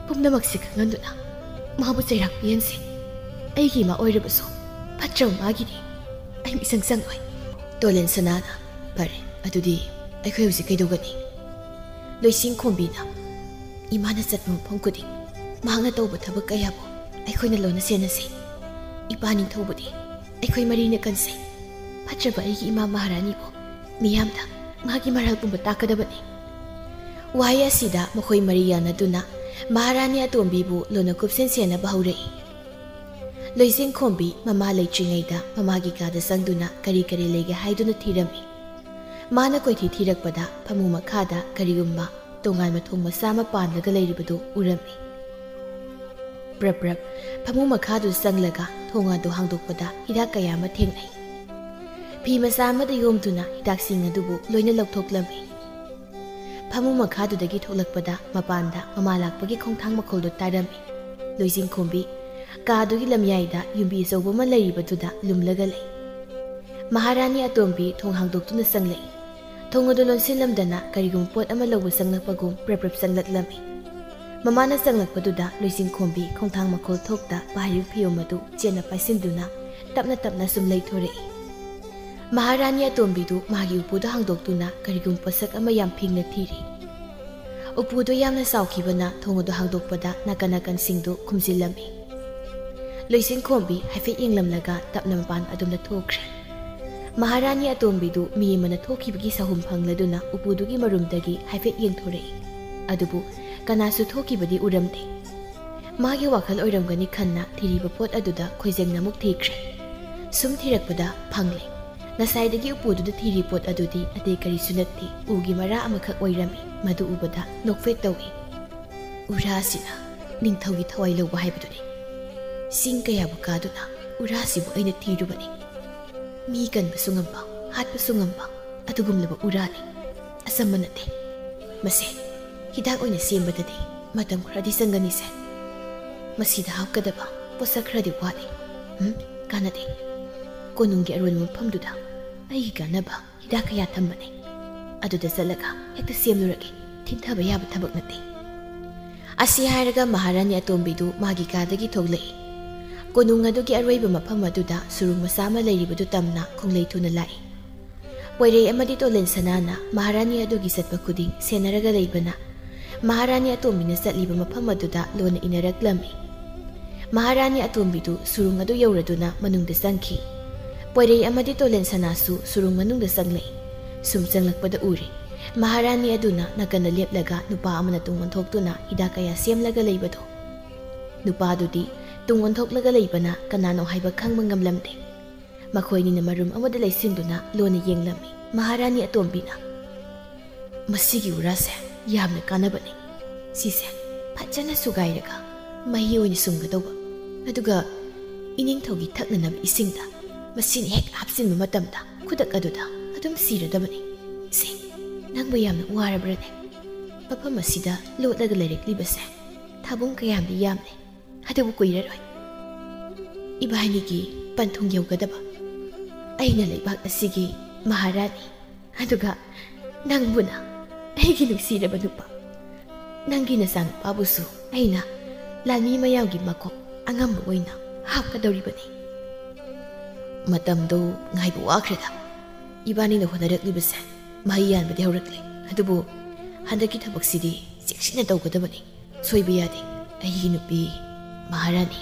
ꯄꯨꯝꯅꯃꯛꯁꯦ ꯈꯪꯍꯟꯗꯨꯅ ꯃꯥꯕꯨ ꯆꯩꯔꯥꯛ ꯄꯤꯍꯟꯁꯤ꯫ ꯑꯩꯒꯤ ꯏꯃꯥ ꯑꯣꯏꯔꯕꯁꯨ ꯐꯠꯇ꯭ꯔꯕ ꯃꯥꯒꯤꯗꯤ ꯑꯩ ꯃꯤꯆꯪ ꯆꯪꯂꯣꯏ꯫ ꯇꯣꯂꯦꯟ ꯁꯅꯥꯅ, ꯐꯔꯦ, ꯑꯗꯨꯗꯤ ꯑꯩꯈꯣꯏ ꯍꯧꯖꯤꯛ ꯀꯩꯗꯧꯒꯅꯤ? ꯂꯣꯏꯁꯤꯡꯈꯣꯝꯕꯤꯅ, ꯏꯃꯥꯅ ꯆꯠꯄ ꯃꯐꯝ ꯈꯨꯗꯤꯡ ꯃꯍꯥꯛꯅ ꯇꯧꯕ ꯊꯕꯛ ꯀꯌꯥꯕꯨ ꯑꯩꯈꯣꯏꯅ ꯂꯣꯏꯅ ꯁꯦꯟꯅꯁꯤ꯫ ꯏꯄꯥ ꯅꯤꯡꯊꯧꯕꯨꯗꯤ ꯑꯩꯈꯣꯏ ꯃꯔꯤꯅ ꯀꯟꯁꯦ꯫ ꯐꯠꯇ꯭ꯔꯕ ꯑꯩꯒꯤ ꯏꯃꯥ ꯃꯍꯥꯔꯥꯅꯤꯕꯨ ꯃꯤꯌꯥꯝꯗ ꯃꯍꯥꯛꯀꯤ ꯃꯔꯥꯜ ꯄꯨꯝꯕ ꯇꯥꯛꯀꯗꯕꯅꯤ꯫ ꯋꯥꯍꯩ ꯑꯁꯤꯗ ꯃꯈꯣꯏ ꯃꯔꯤ ꯌꯥꯅꯗꯨꯅ ꯃꯍꯥꯔꯥꯅꯤ ꯑꯇꯣꯝꯕꯤꯕꯨ ꯂꯣꯟꯅ ꯀꯨꯞꯁꯦꯟ ꯁꯦꯟꯅꯕ ꯍꯧꯔꯛꯏ꯫ ꯂꯣꯏꯖꯤꯡ ꯈꯣꯝꯕꯤ ꯃꯃꯥ ꯂꯩꯇ꯭ꯔꯤꯉꯩꯗ ꯃꯃꯥꯒꯤ ꯀꯥꯗ ꯆꯪꯗꯨꯅ ꯀꯔꯤ ꯀꯔꯤ ꯂꯩꯒꯦ ꯍꯥꯏꯗꯨꯅ ꯊꯤꯔꯝꯃꯤ꯫ ꯃꯥꯅ ꯀꯣꯏꯊꯤ ꯊꯤꯔꯛꯄꯗ ꯐꯃꯨꯡ ꯃꯈꯥꯗ ꯀꯔꯤꯒꯨꯝꯕ ꯇꯣꯉꯥꯟꯕ ꯊꯣꯡ ꯃꯆꯥ ꯑꯃ ꯄꯥꯟꯂꯒ ꯂꯩꯔꯤꯕꯗꯨ ꯎꯔꯝꯃꯤ꯫ ꯄ꯭ꯔꯞ ꯄ꯭ꯔꯞ ꯐꯃꯨꯡ ꯃꯈꯥꯗꯨ ꯆꯪꯂꯒ ꯊꯣꯡ ꯑꯗꯨ ꯍꯥꯡꯗꯣꯛꯄꯗ ꯍꯤꯗꯥꯛ ꯀꯌꯥ ꯑꯃ ꯊꯦꯡꯅꯩ꯫ ꯐꯤ ꯃꯆꯥ ꯑꯃꯗ ꯌꯣꯝꯗꯨꯅ ꯍꯤꯗꯥꯛꯁꯤꯡ ꯑꯗꯨꯕꯨ ꯂꯣꯏꯅ ꯂꯧꯊꯣꯛꯂꯝꯃꯤ꯫ ꯐꯃꯨꯡ ꯃꯈꯥꯗꯨꯗꯒꯤ ꯊꯣꯛꯂꯛꯄꯗ ꯃꯄꯥꯟꯗ ꯃꯃꯥ ꯂꯥꯛꯄꯒꯤ ꯈꯣꯡꯊꯥꯡ ꯃꯈꯣꯜꯗꯨ ꯇꯥꯔꯝꯃꯤ꯫ ꯂꯣꯏꯖꯤꯡ ꯈꯣꯝꯕꯤ ꯀꯥꯗꯨꯒꯤ ꯂꯝꯌꯥꯏꯗ ꯌꯨꯝꯕꯤ ꯑꯆꯧꯕ ꯑꯃ ꯂꯩꯔꯤꯕꯗꯨꯗ ꯂꯨꯝꯂꯒ ꯂꯩ꯫ ꯃꯍꯥꯔꯥꯅꯤ ꯑꯇꯣꯝꯕꯤ ꯊꯣꯡ ꯍꯥꯡꯗꯣꯛꯇꯨꯅ ꯆꯪꯂꯛꯏ꯫ ꯊꯣꯡ ꯑꯗꯨ ꯂꯣꯟꯁꯤꯜꯂꯝꯗꯅ ꯀꯔꯤꯒꯨꯝꯕ ꯄꯣꯠ ꯑꯃ ꯂꯧꯕ ꯆꯪꯂꯛꯄꯒꯨꯝ ꯄ꯭ꯔꯞ ꯄ꯭ꯔꯞ ꯆꯪꯂꯛꯂꯝꯃꯤ꯫ ꯃꯃꯥꯅ ꯆꯪꯂꯛꯄꯗꯨꯗ ꯂꯣꯏꯖꯤꯡ ꯈꯣꯝꯕꯤ ꯈꯣꯡꯊꯥꯡ ꯃꯈꯣꯜ ꯊꯣꯛꯇ ꯄꯥꯏꯔꯤꯕ ꯐꯤꯌꯣꯝ ꯑꯗꯨ ꯆꯦꯠꯅ ꯄꯥꯏꯁꯤꯟꯗꯨꯅ ꯇꯞꯅ ꯇꯞꯅ ꯁꯨꯝ ꯂꯩꯊꯣꯔꯛꯏ꯫ ꯃꯍꯥꯔꯥꯅꯤ ꯑꯇꯣꯝꯕꯤꯗꯨ ꯃꯥꯒꯤ ꯎꯄꯨꯗ ꯍꯥꯡꯗꯣꯛꯇꯨꯅ ꯀꯔꯤꯒꯨꯝꯕ ꯄꯣꯠꯁꯛ ꯑꯃ ꯌꯥꯝ ꯐꯤꯡꯅ ꯊꯤꯔꯤ꯫ ꯎꯄꯨꯗꯨ ꯌꯥꯝꯅ ꯆꯥꯎꯈꯤꯕꯅ ꯊꯣꯡ ꯑꯗꯨ ꯍꯥꯡꯗꯣꯛꯄꯗ ꯅꯥꯀꯟ ꯅꯥꯀꯟꯁꯤꯡꯗꯨ ꯈꯨꯝꯖꯤꯜꯂꯝꯃꯤ꯫ ꯂꯣꯏꯁꯤꯟ ꯈꯣꯝꯕꯤ ꯍꯥꯏꯐꯦꯠ ꯌꯦꯡꯂꯝꯂꯒ ꯇꯞꯅ ꯃꯄꯥꯟ ꯑꯗꯨꯝꯅ ꯊꯣꯛꯈ꯭ꯔꯦ꯫ ꯃꯍꯥꯔꯥꯅꯤ ꯑꯇꯣꯝꯕꯤꯗꯨ ꯃꯤ ꯑꯃꯅ ꯊꯣꯛꯈꯤꯕꯒꯤ ꯁꯍꯨꯝ ꯐꯪꯂꯗꯨꯅ ꯎꯄꯨꯗꯨꯒꯤ ꯃꯔꯨꯝꯗꯒꯤ ꯍꯥꯏꯐꯦꯠ ꯌꯦꯡꯊꯣꯔꯛꯏ꯫ ꯑꯗꯨꯕꯨ ꯀꯅꯥꯁꯨ ꯊꯣꯛꯈꯤꯕꯗꯤ ꯎꯔꯝꯗꯦ꯫ ꯃꯥꯒꯤ ꯋꯥꯈꯜ ꯑꯣꯏꯔꯝꯒꯅꯤ ꯈꯟꯅ ꯊꯤꯔꯤꯕ ꯄꯣꯠ ꯑꯗꯨꯗ ꯈꯣꯏꯖꯪꯅ ꯑꯃꯨꯛ ꯊꯤꯈ꯭ꯔꯦ꯫ ꯁꯨꯝ ꯊꯤꯔꯛꯄꯗ ꯐꯪꯂꯦ꯫ ꯉꯁꯥꯏꯗꯒꯤ ꯎꯄꯨꯗꯨꯗ ꯊꯤꯔꯤ ꯄꯣꯠ ꯑꯗꯨꯗꯤ ꯑꯇꯩ ꯀꯔꯤꯁꯨ ꯅꯠꯇꯦ, ꯎꯒꯤ ꯃꯔꯥ ꯑꯃꯈꯛ ꯑꯣꯏꯔꯝꯃꯤ꯫ ꯃꯗꯨ ꯎꯕꯗ ꯅꯣꯛꯐꯦꯠ ꯇꯧꯏ꯫ "ꯎꯔꯥ ꯑꯁꯤꯅ ꯅꯤꯡꯊꯧꯒꯤ ꯊꯋꯥꯏ ꯂꯧꯕ ꯍꯥꯏꯕꯗꯨꯅꯤ꯫ ꯆꯤꯡ ꯀꯌꯥꯕꯨ ꯀꯥꯗꯨꯅ ꯎꯔꯥ ꯑꯁꯤꯕꯨ ꯑꯩꯅ ꯊꯤꯔꯨꯕꯅꯤ꯫ ꯃꯤ ꯀꯟꯕꯁꯨ ꯉꯝꯕ, ꯍꯥꯠꯄꯁꯨ ꯉꯝꯕ ꯑꯗꯨꯒꯨꯝꯂꯕ ꯎꯔꯥꯅꯤ꯫ ꯑꯆꯝꯕ ꯅꯠꯇꯦ꯫ ꯃꯁꯦ ꯍꯤꯗꯥꯛ ꯑꯣꯏꯅ ꯁꯦꯝꯕꯗꯗꯤ ꯃꯇꯝ ꯈꯔꯗꯤ ꯆꯪꯒꯅꯤꯁꯦ꯫ ꯃꯁꯤꯗ ꯍꯥꯞꯀꯗꯕ ꯄꯣꯠꯁꯛ ꯈꯔꯗꯤ ꯋꯥꯠꯂꯤ꯫ ꯎꯝ, ꯀꯥꯟꯅꯗꯦ꯫ ꯀꯣꯅꯨꯡꯒꯤ ꯑꯔꯣꯟꯕ ꯃꯐꯝꯗꯨꯗ ꯑꯩꯒꯤ ꯀꯥꯟꯅꯕ ꯍꯤꯗꯥꯛ ꯀꯌꯥ ꯊꯝꯕꯅꯦ꯫ ꯑꯗꯨꯗ ꯆꯠꯂꯒ ꯍꯦꯛꯇ ꯁꯦꯝꯂꯨꯔꯒꯦ꯫ ꯊꯤꯟꯊꯕ ꯌꯥꯕ ꯊꯕꯛ ꯅꯠꯇꯦ꯫" ꯑꯁꯤ ꯍꯥꯏꯔꯒ ꯃꯍꯥꯔꯥꯅꯤ ꯑꯇꯣꯝꯕꯤꯗꯨ ꯃꯥꯒꯤ ꯀꯥꯗꯒꯤ ꯊꯣꯛꯂꯛꯏ꯫ ꯀꯣꯅꯨꯡ ꯑꯗꯨꯒꯤ ꯑꯔꯣꯏꯕ ꯃꯐꯝ ꯑꯗꯨꯗ ꯁꯨꯔꯨꯡ ꯃꯆꯥ ꯑꯃ ꯂꯩꯔꯤꯕꯗꯨ ꯇꯝꯅ ꯈꯣꯡꯂꯩ ꯊꯨꯅ ꯂꯥꯛꯏ꯫ ꯄꯣꯏꯔꯩ ꯑꯃꯗꯤ ꯇꯣꯂꯦꯟ ꯁꯅꯥꯅ ꯃꯍꯥꯔꯥꯅꯤ ꯑꯗꯨꯒꯤ ꯆꯠꯄ ꯈꯨꯗꯤꯡ ꯁꯦꯟꯅꯔꯒ ꯂꯩꯕꯅ, ꯃꯍꯥꯔꯥꯅꯤ ꯑꯇꯣꯝꯕꯤꯅ ꯆꯠꯂꯤꯕ ꯃꯐꯝ ꯑꯗꯨꯗ ꯂꯣꯟꯅ ꯏꯟꯅꯔꯛꯂꯝꯃꯤ꯫ ꯃꯍꯥꯔꯥꯅꯤ ꯑꯇꯣꯝꯕꯤꯗꯨ ꯁꯨꯔꯨꯡ ꯑꯗꯨ ꯌꯧꯔꯗꯨꯅ ꯃꯅꯨꯡꯗ ꯆꯪꯈꯤ꯫ ꯄꯣꯏꯔꯩ ꯑꯃꯗꯤ ꯇꯣꯂꯦꯟ ꯁꯅꯥꯁꯨ ꯁꯨꯔꯨꯡ ꯃꯅꯨꯡꯗ ꯆꯪꯂꯛꯏ꯫ ꯁꯨꯝ ꯆꯪꯂꯛꯄꯗ ꯎꯔꯦ, ꯃꯍꯥꯔꯥꯅꯤ ꯑꯗꯨꯅ ꯅꯥꯀꯟꯗ ꯂꯦꯞꯂꯒ ꯅꯨꯄꯥ ꯑꯃꯅ ꯇꯨꯡ ꯑꯣꯟꯊꯣꯛꯇꯨꯅ ꯍꯤꯗꯥꯛ ꯀꯌꯥ ꯁꯦꯝꯂꯒ ꯂꯩꯕꯗꯣ꯫ ꯅꯨꯄꯥꯗꯨꯗꯤ ꯇꯨꯡ ꯑꯣꯟꯊꯣꯛꯂꯒ ꯂꯩꯕꯅ ꯀꯅꯥꯅꯣ ꯍꯥꯏꯕ ꯈꯪꯕ ꯉꯝꯂꯝꯗꯦ꯫ ꯃꯈꯣꯏꯅꯤꯅ ꯃꯔꯨꯝ ꯑꯃꯗ ꯂꯩꯁꯤꯟꯗꯨꯅ ꯂꯣꯟꯅ ꯌꯦꯡꯂꯝꯃꯤ꯫ ꯃꯍꯥꯔꯥꯅꯤ ꯑꯇꯣꯝꯕꯤꯅ, "ꯃꯁꯤꯒꯤ ꯎꯔꯥꯁꯦ ꯌꯥꯝꯅ ꯀꯥꯟꯅꯕꯅꯤ꯫ ꯁꯤꯁꯦ ꯐꯖꯅ ꯁꯨꯒꯥꯏꯔꯒ ꯃꯍꯤ ꯑꯣꯏꯅ ꯁꯨꯝꯒꯗꯧꯕ꯫ ꯑꯗꯨꯒ ꯏꯅꯤꯡꯊꯧꯒꯤ ꯊꯛꯅꯅꯕ ꯏꯁꯤꯡꯗ ꯃꯁꯤꯅ ꯍꯦꯛ ꯍꯥꯞꯆꯤꯟꯕ ꯃꯇꯝꯗ ꯈꯨꯗꯛ ꯑꯗꯨꯗ ꯑꯗꯨꯝ ꯁꯤꯔꯗꯕꯅꯤ꯫ ꯁꯦ, ꯅꯪꯕꯨ ꯌꯥꯝꯅ ꯋꯥꯔꯕ꯭ꯔꯅꯦ? ꯃꯐꯝ ꯑꯁꯤꯗ ꯂꯣꯠꯂꯒ ꯂꯩꯔꯛꯂꯤꯕꯁꯦ ꯊꯥꯕꯨꯡ ꯀꯌꯥꯝꯗꯤ ꯌꯥꯝꯂꯦ꯫ ꯑꯗꯨꯕꯨ ꯀꯨꯏꯔꯔꯣꯏ ꯏꯕꯥꯅꯤꯒꯤ ꯄꯟꯊꯨꯡ ꯌꯧꯒꯗꯕ꯫ ꯑꯩꯅ ꯂꯩꯕꯥꯛ ꯑꯁꯤꯒꯤ ꯃꯍꯥꯔꯥꯅꯤ, ꯑꯗꯨꯒ ꯅꯪꯕꯨꯅ ꯑꯩꯒꯤ ꯅꯨꯡꯁꯤꯔꯕ ꯅꯨꯄꯥ, ꯅꯪꯒꯤ ꯅꯆꯥꯅꯨꯄꯥꯕꯨꯁꯨ ꯑꯩꯅ ꯂꯥꯟꯃꯤ ꯃꯌꯥꯝꯒꯤ ꯃꯀꯣꯛ ꯑꯉꯝꯕ ꯑꯣꯏꯅ ꯍꯥꯞꯀꯗꯧꯔꯤꯕꯅꯤ꯫ ꯃꯇꯝꯗꯣ ꯉꯥꯏꯕ ꯋꯥꯈ꯭ꯔꯦꯗ꯫ ꯏꯕꯥꯅꯤꯅ ꯍꯣꯠꯅꯔꯛꯂꯤꯕꯁꯦ ꯃꯍꯩ ꯌꯥꯟꯕꯗꯤ ꯍꯧꯔꯛꯂꯦ, ꯑꯗꯨꯕꯨ ꯍꯟꯗꯛꯀꯤ ꯊꯕꯛꯁꯤꯗꯤ ꯆꯦꯛꯁꯤꯟꯅ ꯇꯧꯒꯗꯕꯅꯤ꯫ ꯁꯣꯏꯕ ꯌꯥꯗꯦ, ꯑꯩꯒꯤ ꯅꯨꯄꯤ ꯃꯍꯥꯔꯥꯅꯤ꯫"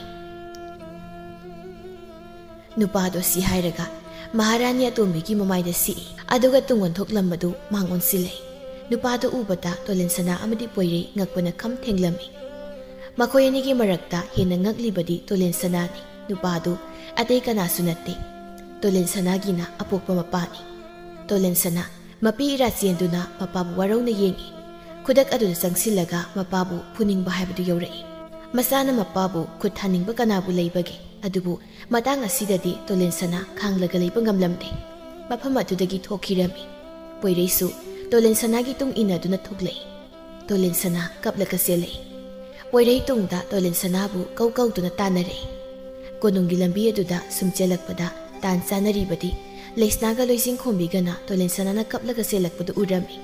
ꯅꯨꯄꯥꯗꯣ ꯁꯤ ꯍꯥꯏꯔꯒ ꯃꯍꯥꯔꯥꯅꯤ ꯑꯇꯣꯝꯕꯤꯒꯤ ꯃꯃꯥꯏꯗ ꯁꯤꯛꯏ, ꯑꯗꯨꯒ ꯇꯨꯡ ꯑꯣꯟꯊꯣꯛꯂꯝꯕꯗꯨ ꯃꯥꯡ ꯑꯣꯟꯁꯤꯜꯂꯦ꯫ ꯅꯨꯄꯥꯗꯨ ꯎꯕꯗ ꯇꯣꯂꯦꯟ ꯁꯅꯥ ꯑꯃꯗꯤ ꯄꯣꯏꯔꯩ ꯉꯛꯄꯅ ꯈꯝ ꯊꯦꯡꯂꯝꯃꯤ꯫ ꯃꯈꯣꯏ ꯑꯅꯤꯒꯤ ꯃꯔꯛꯇ ꯍꯦꯟꯅ ꯉꯛꯂꯤꯕꯗꯤ ꯇꯣꯂꯦꯟ ꯁꯅꯥꯅꯤ꯫ ꯅꯨꯄꯥꯗꯨ ꯑꯇꯩ ꯀꯅꯥꯁꯨ ꯅꯠꯇꯦ, ꯇꯣꯂꯦꯟ ꯁꯅꯥꯒꯤꯅ ꯑꯄꯣꯛꯄ ꯃꯄꯥꯅꯤ꯫ ꯇꯣꯂꯦꯟ ꯁꯅꯥ ꯃꯄꯤ ꯏꯔꯥ ꯆꯦꯟꯗꯨꯅ ꯃꯄꯥꯕꯨ ꯋꯥꯔꯧꯅ ꯌꯦꯡꯏ꯫ ꯈꯨꯗꯛ ꯑꯗꯨꯗ ꯆꯪꯁꯤꯜꯂꯒ ꯃꯄꯥꯕꯨ ꯐꯨꯅꯤꯡꯕ ꯍꯥꯏꯕꯗꯨ ꯌꯧꯔꯛꯏ꯫ ꯃꯆꯥꯅ ꯃꯄꯥꯕꯨ ꯈꯨꯠ ꯊꯥꯅꯤꯡꯕ ꯀꯅꯥꯕꯨ ꯂꯩꯕꯒꯦ? ꯑꯗꯨꯕꯨ ꯃꯇꯥꯡ ꯑꯁꯤꯗꯗꯤ ꯇꯣꯂꯦꯟ ꯁꯅꯥ ꯈꯥꯡꯂꯒ ꯂꯩꯕ ꯉꯝꯂꯝꯗꯦ꯫ ꯃꯐꯝ ꯑꯗꯨꯗꯒꯤ ꯊꯣꯛꯈꯤꯔꯝꯃꯤ꯫ ꯄꯣꯏꯔꯩꯁꯨ ꯇꯣꯂꯦꯟ ꯁꯅꯥꯒꯤ ꯇꯨꯡ ꯏꯟꯅꯗꯨꯅ ꯊꯣꯛꯂꯛꯏ꯫ ꯇꯣꯂꯦꯟ ꯁꯅꯥ ꯀꯞꯂꯒ ꯆꯦꯜꯂꯛꯏ꯫ ꯄꯣꯏꯔꯩ ꯇꯨꯡꯗ ꯇꯣꯂꯦꯟ ꯁꯅꯥꯕꯨ ꯀꯧ ꯀꯧꯗꯨꯅ ꯇꯥꯟꯅꯔꯛꯏ꯫ ꯀꯣꯅꯨꯡꯒꯤ ꯂꯝꯕꯤ ꯑꯗꯨꯗ ꯁꯨꯝ ꯆꯦꯜꯂꯛꯄꯗ ꯇꯥꯟ ꯆꯥꯅꯔꯤꯕꯗꯤ ꯂꯩꯁꯅꯥꯒ ꯂꯣꯏꯖꯤꯡ ꯈꯣꯝꯕꯤꯒꯅ ꯇꯣꯂꯦꯟ ꯁꯅꯥꯅ ꯀꯞꯂꯒ ꯆꯦꯜꯂꯛꯄꯗꯨ ꯎꯔꯝꯃꯤ꯫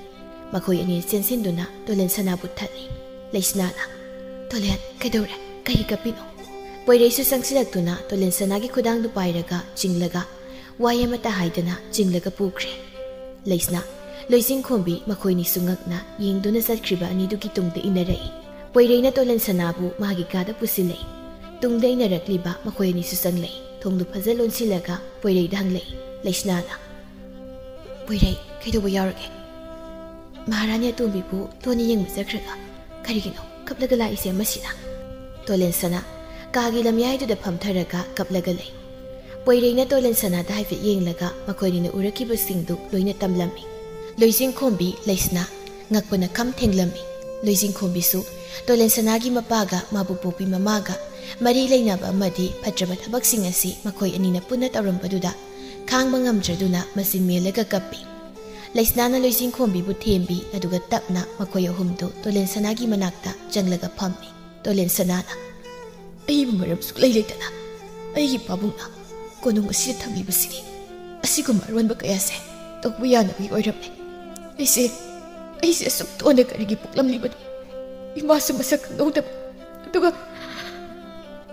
ꯃꯈꯣꯏ ꯑꯅꯤ ꯆꯦꯟꯁꯤꯟꯗꯨꯅ ꯇꯣꯂꯦꯟ ꯁꯅꯥꯕꯨ ꯊꯠꯂꯤ꯫ ꯂꯩꯁꯅꯥꯅ, "ꯇꯣꯂꯦꯟ, ꯀꯩꯗꯧꯔꯦ? ꯀꯩꯒꯤ ꯀꯞꯄꯤꯅꯣ?" ꯄꯣꯏꯔꯩꯁꯨ ꯆꯪꯁꯤꯜꯂꯛꯇꯨꯅ ꯇꯣꯂꯦꯟ ꯁꯅꯥꯒꯤ ꯈꯨꯗꯥꯡꯗꯨ ꯄꯥꯏꯔꯒ ꯆꯤꯡꯂꯒ ꯋꯥ ꯑꯃꯠꯇ ꯍꯥꯏꯗꯅ ꯆꯤꯡꯂꯒ ꯄꯨꯈ꯭ꯔꯦ꯫ ꯂꯩꯁꯅꯥ, ꯂꯣꯏꯖꯤꯡ ꯈꯣꯝꯕꯤ ꯃꯈꯣꯏꯅꯤꯁꯨ ꯉꯛꯅ ꯌꯦꯡꯗꯨꯅ ꯆꯠꯈ꯭ꯔꯤꯕ ꯑꯅꯤꯗꯨꯒꯤ ꯇꯨꯡꯗ ꯏꯟꯅꯔꯛꯏ꯫ ꯄꯣꯏꯔꯩꯅ ꯇꯣꯂꯦꯟ ꯁꯅꯥꯕꯨ ꯃꯥꯒꯤ ꯀꯥꯗ ꯄꯨꯁꯤꯜꯂꯛꯏ꯫ ꯇꯨꯡꯗ ꯏꯟꯅꯔꯛꯂꯤꯕ ꯃꯈꯣꯏ ꯑꯅꯤꯁꯨ ꯆꯪꯂꯛꯏ꯫ ꯊꯣꯡꯗꯨ ꯐꯖ ꯂꯣꯟꯁꯤꯜꯂꯒ ꯄꯣꯏꯔꯩꯗ ꯍꯪꯂꯛꯏ ꯂꯩꯁꯅꯥꯅ꯫ "ꯄꯣꯏꯔꯩ, ꯀꯩꯗꯧꯕ ꯌꯥꯎꯔꯒꯦ? ꯃꯍꯥꯔꯥꯅꯤ ꯑꯇꯣꯝꯕꯤꯕꯨ ꯂꯣꯟꯅ ꯌꯦꯡꯕ ꯆꯠꯈ꯭ꯔꯒ ꯀꯔꯤꯒꯤꯅꯣ ꯀꯞꯂꯒ ꯂꯥꯛꯏꯁꯦ ꯃꯁꯤꯅ?" ꯇꯣꯂꯦꯟꯁꯅꯥ ꯀꯥꯒꯤ ꯂꯝꯌꯥꯏꯗꯨꯗ ꯐꯝꯊꯔꯒ ꯀꯞꯂꯒ ꯂꯩ꯫ ꯄꯣꯏꯔꯩꯅ ꯇꯣꯂꯦꯟꯁꯅꯥꯗ ꯍꯥꯏꯐꯦꯠ ꯌꯦꯡꯂꯒ ꯃꯈꯣꯏ ꯑꯅꯤꯅ ꯎꯔꯛꯈꯤꯕꯁꯤꯡꯗꯨ ꯂꯣꯏꯅ ꯇꯝꯂꯝꯃꯤ꯫ ꯂꯣꯏꯖꯤꯡꯈꯣꯝꯕꯤ ꯂꯩꯁꯅꯥ ꯉꯛꯄꯅ ꯈꯝ ꯊꯦꯡꯂꯝꯃꯤ꯫ ꯂꯣꯏꯖꯤꯡꯈꯣꯝꯕꯤꯁꯨ ꯇꯣꯂꯦꯟꯁꯅꯥꯒꯤ ꯃꯄꯥꯒ ꯃꯥꯕꯨ ꯄꯣꯛꯄꯤ ꯃꯃꯥꯒ ꯃꯔꯤ ꯂꯩꯅꯕ ꯑꯃꯗꯤ ꯐꯠꯇ꯭ꯔꯕ ꯊꯕꯛꯁꯤꯡ ꯑꯁꯤ ꯃꯈꯣꯏ ꯑꯅꯤꯅ ꯄꯨꯟꯅ ꯇꯧꯔꯝꯕꯗꯨꯗ ꯈꯥꯡꯕ ꯉꯝꯗ꯭ꯔꯗꯨꯅ ꯃꯆꯤꯟ ꯃꯦꯜꯂꯒ ꯀꯞꯄꯤ꯫ ꯂꯩꯁꯅꯥꯅ ꯂꯣꯏꯖꯤꯡꯈꯣꯝꯕꯤꯕꯨ ꯊꯦꯝꯕꯤ, ꯑꯗꯨꯒ ꯇꯞꯅ ꯃꯈꯣꯏ ꯑꯍꯨꯝꯗꯨ ꯇꯣꯂꯦꯟꯁꯅꯥꯒꯤ ꯃꯅꯥꯛꯇ ꯆꯪꯂꯒ ꯐꯝꯃꯤ꯫ ꯇꯣꯂꯦꯟꯁꯅꯥꯅ, "ꯑꯩꯕꯨ ꯃꯔꯝ ꯁꯨꯛꯂꯩ ꯂꯩꯇꯅ ꯑꯩꯒꯤ ꯄꯥꯕꯨꯡꯅ ꯀꯣꯅꯨꯡ ꯑꯁꯤꯗ ꯊꯝꯂꯤꯕꯁꯤꯗꯤ ꯑꯁꯤꯒꯨꯝꯕ ꯑꯔꯣꯟꯕ ꯀꯌꯥꯁꯦ ꯇꯧꯕ ꯌꯥꯅꯕꯒꯤ ꯑꯣꯏꯔꯝꯃꯦ꯫ ꯑꯩꯁꯦ, ꯑꯩꯁꯦ ꯑꯁꯨꯛ ꯇꯣꯟꯅ ꯀꯔꯤꯒꯤ ꯄꯣꯛꯂꯝꯂꯤꯕꯅꯣ? ꯏꯃꯥꯁꯨ ꯃꯁꯛ ꯈꯪꯍꯧꯗꯕ, ꯑꯗꯨꯒ,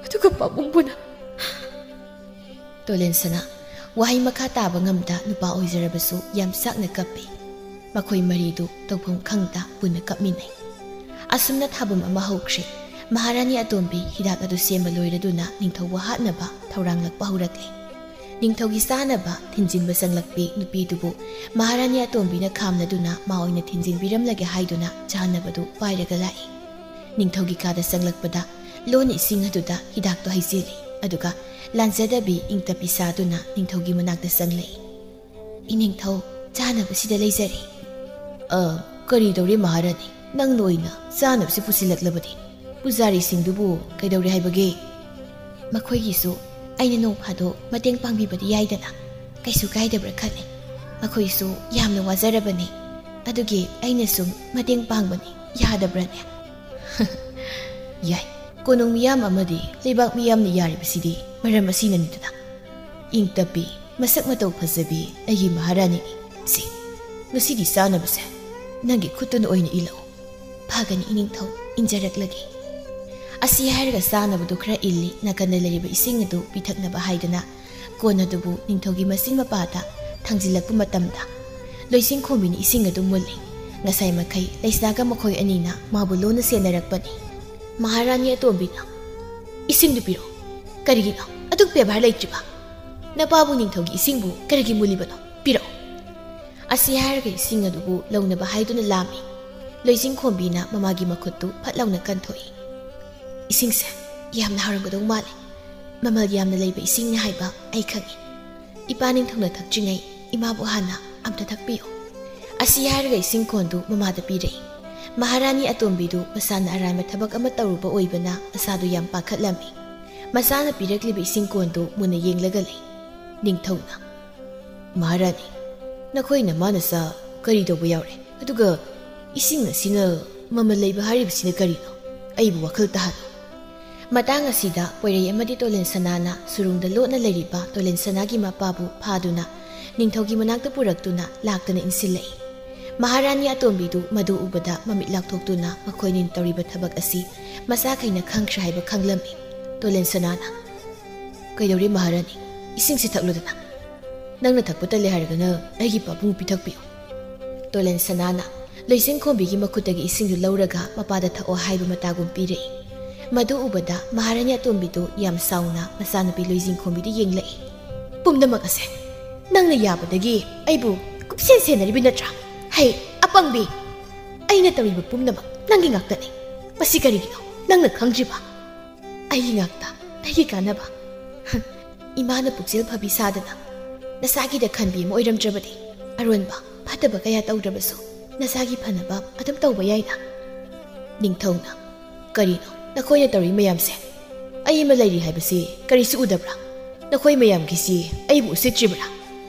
ꯑꯗꯨꯒ ꯄꯥꯕꯨꯡꯕꯨꯅ..." ꯇꯣꯂꯦꯟꯁꯅꯥ ꯋꯥꯍꯩ ꯃꯈꯥ ꯇꯥꯕ ꯉꯝꯗ ꯅꯨꯄꯥ ꯑꯣꯏꯖꯔꯕꯁꯨ ꯌꯥꯝ ꯁꯥꯛꯅ ꯀꯞꯄꯤ꯫ ꯃꯈꯣꯏ ꯃꯔꯤꯗꯨ ꯇꯧꯐꯝ ꯈꯪꯗ ꯄꯨꯟꯅ ꯀꯞꯃꯤꯟꯅꯩ꯫ ꯑꯁꯨꯝꯅ ꯊꯥꯕꯝ ꯑꯃ ꯍꯧꯈ꯭ꯔꯦ꯫ ꯃꯍꯥꯔꯥꯅꯤ ꯑꯇꯣꯝꯕꯤ ꯍꯤꯗꯥꯛ ꯑꯗꯨ ꯁꯦꯝꯕ ꯂꯣꯏꯔꯗꯨꯅ ꯅꯤꯡꯊꯧꯕꯨ ꯍꯥꯠꯅꯕ ꯊꯧꯔꯥꯡꯂꯛꯄ ꯍꯧꯔꯛꯂꯦ꯫ ꯅꯤꯡꯊꯧꯒꯤ ꯆꯥꯅꯕ ꯊꯤꯟꯖꯤꯟꯕ ꯆꯪꯂꯛꯄꯤ ꯅꯨꯄꯤꯗꯨꯕꯨ ꯃꯍꯥꯔꯥꯅꯤ ꯑꯇꯣꯝꯕꯤꯅ ꯈꯥꯝꯅꯗꯨꯅ ꯃꯥ ꯑꯣꯏꯅ ꯊꯤꯟꯖꯤꯟꯕꯤꯔꯝꯂꯒꯦ ꯍꯥꯏꯗꯨꯅ ꯆꯥꯅꯕꯗꯨ ꯄꯥꯏꯔꯒ ꯂꯥꯛꯏ꯫ ꯅꯤꯡꯊꯧꯒꯤ ꯀꯥꯗ ꯆꯪꯂꯛꯄꯗ ꯂꯣꯟꯅ ꯏꯁꯤꯡ ꯑꯗꯨꯗ ꯍꯤꯗꯥꯛꯇꯣ ꯍꯩꯖꯤꯜꯂꯤ꯫ ꯑꯗꯨꯒ ꯂꯥꯟꯖꯗꯕꯤ ꯏꯪ ꯇꯞꯄꯤ ꯁꯥꯗꯨꯅ ꯅꯤꯡꯊꯧꯒꯤ ꯃꯅꯥꯛꯇ ꯆꯪꯂꯛꯏ꯫ "ꯏꯅꯤꯡꯊꯧ, ꯆꯥꯅꯕꯁꯤꯗ ꯂꯩꯖꯔꯦ꯫" "ꯑ, ꯀꯔꯤ ꯇꯧꯔꯤ ꯃꯍꯥꯔꯥꯅꯤ? ꯅꯪꯅ ꯑꯣꯏꯅ ꯆꯥꯅꯕꯁꯤ ꯄꯨꯁꯤꯜꯂꯛꯂꯕꯗꯤ? ꯄꯨꯖꯥꯔꯤꯁꯤꯡꯗꯨꯕꯨ ꯀꯩꯗꯧꯔꯦ ꯍꯥꯏꯕꯒꯦ?" "ꯃꯈꯣꯏꯒꯤꯁꯨ ꯑꯩꯅ ꯅꯣꯡ ꯐꯥꯗꯣꯛ ꯃꯇꯦꯡ ꯄꯥꯡꯕꯤꯕꯗꯤ ꯌꯥꯏꯗꯅ꯫ ꯀꯩꯁꯨ ꯀꯥꯏꯗꯕ꯭ꯔꯥ ꯈꯜꯂꯦ꯫ ꯃꯈꯣꯏꯁꯨ ꯌꯥꯝꯅ ꯋꯥꯖꯔꯕꯅꯤ꯫ ꯑꯗꯨꯒꯤ ꯑꯩꯅ ꯁꯨꯝ ꯃꯇꯦꯡ ꯄꯥꯡꯕꯅꯤ꯫ ꯌꯥꯗꯕ꯭ꯔꯥꯅꯦ?" "ꯌꯥꯏ꯫ ꯀꯣꯅꯨꯡ ꯃꯤꯌꯥꯝ ꯑꯃꯗꯤ ꯂꯩꯕꯥꯛ ꯃꯤꯌꯥꯝꯅ ꯌꯥꯔꯤꯕꯁꯤꯗꯤ ꯃꯔꯝ ꯑꯁꯤꯅꯅꯤꯗꯅ꯫ ꯏꯪ ꯇꯞꯄꯤ, ꯃꯁꯛ ꯃꯇꯧ ꯐꯖꯕꯤ ꯑꯩꯒꯤ ꯃꯍꯥꯔꯥꯅꯤꯅꯤ꯫ ꯁꯤ, ꯉꯁꯤꯗꯤ ꯆꯥꯅꯕꯁꯦ ꯅꯪꯒꯤ ꯈꯨꯠꯇꯨꯅ ꯑꯣꯏꯅ ꯏꯜꯂꯛꯎ꯫" "ꯐꯒꯅꯤ ꯏꯅꯤꯡꯊꯧ, ꯏꯟꯖꯔꯛꯂꯒꯦ꯫" ꯑꯁꯤ ꯍꯥꯏꯔꯒ ꯆꯥꯅꯕꯗꯨ ꯈꯔ ꯏꯜꯂꯤ, ꯅꯥꯀꯟꯗ ꯂꯩꯔꯤꯕ ꯏꯁꯤꯡ ꯑꯗꯨ ꯄꯤꯊꯛꯅꯕ ꯍꯥꯏꯗꯨꯅ ꯀꯣꯟ ꯑꯗꯨꯕꯨ ꯅꯤꯡꯊꯧꯒꯤ ꯃꯆꯤꯟ ꯃꯄꯥꯗ ꯊꯥꯡꯖꯤꯜꯂꯛꯄ ꯃꯇꯝꯗ, ꯂꯣꯏꯁꯤꯡꯈꯣꯝꯕꯤꯅ ꯏꯁꯤꯡ ꯑꯗꯨ ꯃꯨꯜꯂꯤ꯫ ꯉꯁꯥꯏ ꯃꯈꯩ ꯂꯩꯁꯅꯥꯒ ꯃꯈꯣꯏ ꯑꯅꯤꯅ ꯃꯥꯕꯨ ꯂꯣꯟꯅ ꯁꯦꯟꯅꯔꯛꯄꯅꯤ꯫ ꯃꯍꯥꯔꯥꯅꯤ ꯑꯇꯣꯝꯕꯤꯅ, "ꯏꯁ, "ꯏꯁꯤꯡꯗꯨ ꯄꯤꯔꯛꯑꯣ꯫ ꯀꯔꯤꯒꯤꯅꯣ ꯑꯗꯨꯛ ꯕꯦꯕꯥꯔ ꯂꯩꯇ꯭ꯔꯤꯕ? ꯅꯄꯥꯕꯨꯡ ꯅꯤꯡꯊꯧꯒꯤ ꯏꯁꯤꯡꯕꯨ ꯀꯔꯤꯒꯤ ꯃꯨꯜꯂꯤꯕꯅꯣ? ꯄꯤꯔꯛꯑꯣ!" ꯑꯁꯤ ꯍꯥꯏꯔꯒ ꯏꯁꯤꯡ ꯑꯗꯨꯕꯨ ꯂꯧꯅꯕ ꯍꯥꯏꯗꯨꯅ ꯂꯥꯝꯃꯤ꯫ ꯂꯣꯏꯖꯤꯡꯈꯣꯝꯕꯤꯅ ꯃꯃꯥꯒꯤ ꯃꯈꯨꯠꯇꯨ ꯐꯠ ꯂꯥꯎꯅ ꯀꯟꯊꯣꯛꯏ꯫ "ꯏꯁꯤꯡꯁꯦ ꯌꯥꯝꯅ ꯍꯥꯎꯔꯝꯒꯗꯧ ꯃꯥꯜꯂꯦ꯫ ꯃꯃꯜ ꯌꯥꯝꯅ ꯂꯩꯕ ꯏꯁꯤꯡꯅꯤ ꯍꯥꯏꯕ ꯑꯩ ꯈꯪꯏ꯫ ꯏꯄꯥ ꯅꯤꯡꯊꯧꯅ ꯊꯛꯇ꯭ꯔꯤꯉꯩ ꯏꯃꯥꯕꯨ ꯍꯥꯟꯅ ꯑꯝꯇ ꯊꯛꯄꯤꯌꯨ꯫" ꯑꯁꯤ ꯍꯥꯏꯔꯒ ꯏꯁꯤꯡ ꯀꯣꯟꯗꯨ ꯃꯃꯥꯗ ꯄꯤꯔꯛꯏ꯫ ꯃꯍꯥꯔꯥꯅꯤ ꯑꯇꯣꯝꯕꯤꯗꯨ ꯃꯁꯥꯅ ꯑꯔꯥꯟꯕ ꯊꯕꯛ ꯑꯃ ꯇꯧꯔꯨꯕ ꯑꯣꯏꯕꯅ ꯃꯁꯥꯗꯨ ꯌꯥꯝ ꯄꯥꯈꯠꯂꯝꯃꯤ꯫ ꯃꯆꯥꯅ ꯄꯤꯔꯛꯂꯤꯕ ꯏꯁꯤꯡ ꯀꯣꯟꯗꯨ ꯃꯨꯟꯅ ꯌꯦꯡꯂꯒ ꯂꯩ꯫ ꯅꯤꯡꯊꯧꯅ, "ꯃꯍꯥꯔꯥꯅꯤ, ꯅꯈꯣꯏ ꯅꯃꯥ ꯅꯆꯥ ꯀꯔꯤ ꯇꯧꯕ ꯌꯥꯎꯔꯦ? ꯑꯗꯨꯒ ꯏꯁꯤꯡ ꯑꯁꯤꯅ ꯃꯃꯜ ꯂꯩꯕ ꯍꯥꯏꯔꯤꯕꯁꯤꯅ ꯀꯔꯤꯅꯣ? ꯑꯩꯕꯨ ꯋꯥꯈꯜ ꯇꯥꯍꯜꯂꯨ꯫" ꯃꯇꯥꯡ ꯑꯁꯤꯗ ꯄꯣꯏꯔꯩ ꯑꯃꯗꯤ ꯇꯣꯂꯦꯟ ꯁꯅꯥꯅ ꯁꯨꯔꯨꯡꯗ ꯂꯣꯠꯅ ꯂꯩꯔꯤꯕ ꯇꯣꯂꯦꯟ ꯁꯅꯥꯒꯤ ꯃꯄꯥꯕꯨ ꯐꯥꯗꯨꯅ ꯅꯤꯡꯊꯧꯒꯤ ꯃꯅꯥꯛꯇ ꯄꯨꯔꯛꯇꯨꯅ ꯂꯥꯛꯇꯅ ꯏꯟꯁꯤꯜꯂꯛꯏ꯫ ꯃꯍꯥꯔꯥꯅꯤ ꯑꯇꯣꯝꯕꯤꯗꯨ ꯃꯗꯨ ꯎꯕꯗ ꯃꯃꯤꯠ ꯂꯥꯎꯊꯣꯛꯇꯨꯅ ꯃꯈꯣꯏꯅꯤꯅ ꯇꯧꯔꯤꯕ ꯊꯕꯛ ꯑꯁꯤ ꯃꯆꯥꯈꯩꯅ ꯈꯪꯈ꯭ꯔꯦ ꯍꯥꯏꯕ ꯈꯪꯂꯝꯃꯤ꯫ ꯇꯣꯂꯦꯟ ꯁꯅꯥꯅ, "ꯀꯩꯗꯧꯔꯦ ꯃꯍꯥꯔꯥꯅꯤ? ꯏꯁꯤꯡꯁꯤ ꯊꯛꯂꯨꯗꯅ꯫ ꯅꯪꯅ ꯊꯛꯄ ꯇꯜꯂꯦ ꯍꯥꯏꯔꯒꯅ ꯑꯩꯒꯤ ꯄꯥꯕꯨꯡ ꯄꯤꯊꯛꯄꯤꯌꯨ꯫" ꯇꯣꯂꯦꯟ ꯁꯅꯥꯅ ꯂꯣꯏꯖꯤꯡꯈꯣꯝꯕꯤꯒꯤ ꯃꯈꯨꯠꯇꯒꯤ ꯏꯁꯤꯡꯗꯨ ꯂꯧꯔꯒ ꯃꯄꯥꯗ ꯊꯛꯑꯣ ꯍꯥꯏꯕ ꯃꯇꯥꯒꯨꯝ ꯄꯤꯔꯛꯏ꯫ ꯃꯗꯨ ꯎꯕꯗ ꯃꯍꯥꯔꯥꯅꯤ ꯑꯇꯣꯝꯕꯤꯗꯨ ꯌꯥꯝ ꯁꯥꯎꯅ ꯃꯆꯥꯅꯨꯄꯤ ꯂꯣꯏꯖꯤꯡꯈꯣꯝꯕꯤꯗꯨ ꯌꯦꯡꯂꯛꯏ꯫ "ꯄꯨꯝꯅꯃꯛ ꯑꯁꯦ ꯅꯪꯅ ꯌꯥꯕꯗꯒꯤ ꯑꯩꯕꯨ ꯀꯨꯞꯁꯦꯟ ꯁꯦꯟꯅꯔꯤꯕ ꯅꯠꯇ꯭ꯔꯥ? ꯍꯩ, ꯑꯄꯪꯕꯤ! ꯑꯩꯅ ꯇꯧꯔꯤꯕ ꯄꯨꯝꯅꯃꯛ ꯅꯪꯒꯤ ꯉꯥꯛꯇꯅꯤ꯫ ꯃꯁꯤ ꯀꯔꯤꯒꯤꯅꯣ ꯅꯪꯅ ꯈꯪꯗ꯭ꯔꯤꯕ? ꯑꯩꯒꯤ ꯉꯥꯛꯇ, ꯑꯩꯒꯤ ꯀꯥꯟꯅꯕ꯫ ꯏꯃꯥꯅ ꯄꯨꯛꯆꯦꯜ ꯐꯕꯤ ꯁꯥꯗꯅ ꯅꯁꯥꯒꯤꯗ ꯈꯟꯕꯤ ꯑꯃ ꯑꯣꯏꯔꯝꯗ꯭ꯔꯕꯗꯤ ꯑꯔꯣꯟꯕ ꯐꯠꯇꯕ ꯀꯌꯥ ꯇꯧꯗ꯭ꯔꯕꯁꯨ ꯅꯁꯥꯒꯤ ꯐꯅꯕ ꯑꯗꯨꯝ ꯇꯧꯕ ꯌꯥꯏꯅ꯫" ꯅꯤꯡꯊꯧꯅ, "ꯀꯔꯤꯅꯣ ꯅꯈꯣꯏꯅ ꯇꯧꯔꯤ ꯃꯌꯥꯝꯁꯦ? ꯑꯩ ꯑꯃ ꯂꯩꯔꯤ ꯍꯥꯏꯕꯁꯤ ꯀꯔꯤꯁꯨ ꯎꯗꯕ꯭ꯔꯥ? ꯅꯈꯣꯏ ꯃꯌꯥꯝꯒꯤꯁꯤ ꯑꯩꯕꯨ ꯎꯁꯤꯠꯇ꯭ꯔꯤꯕ꯭ꯔꯥ?"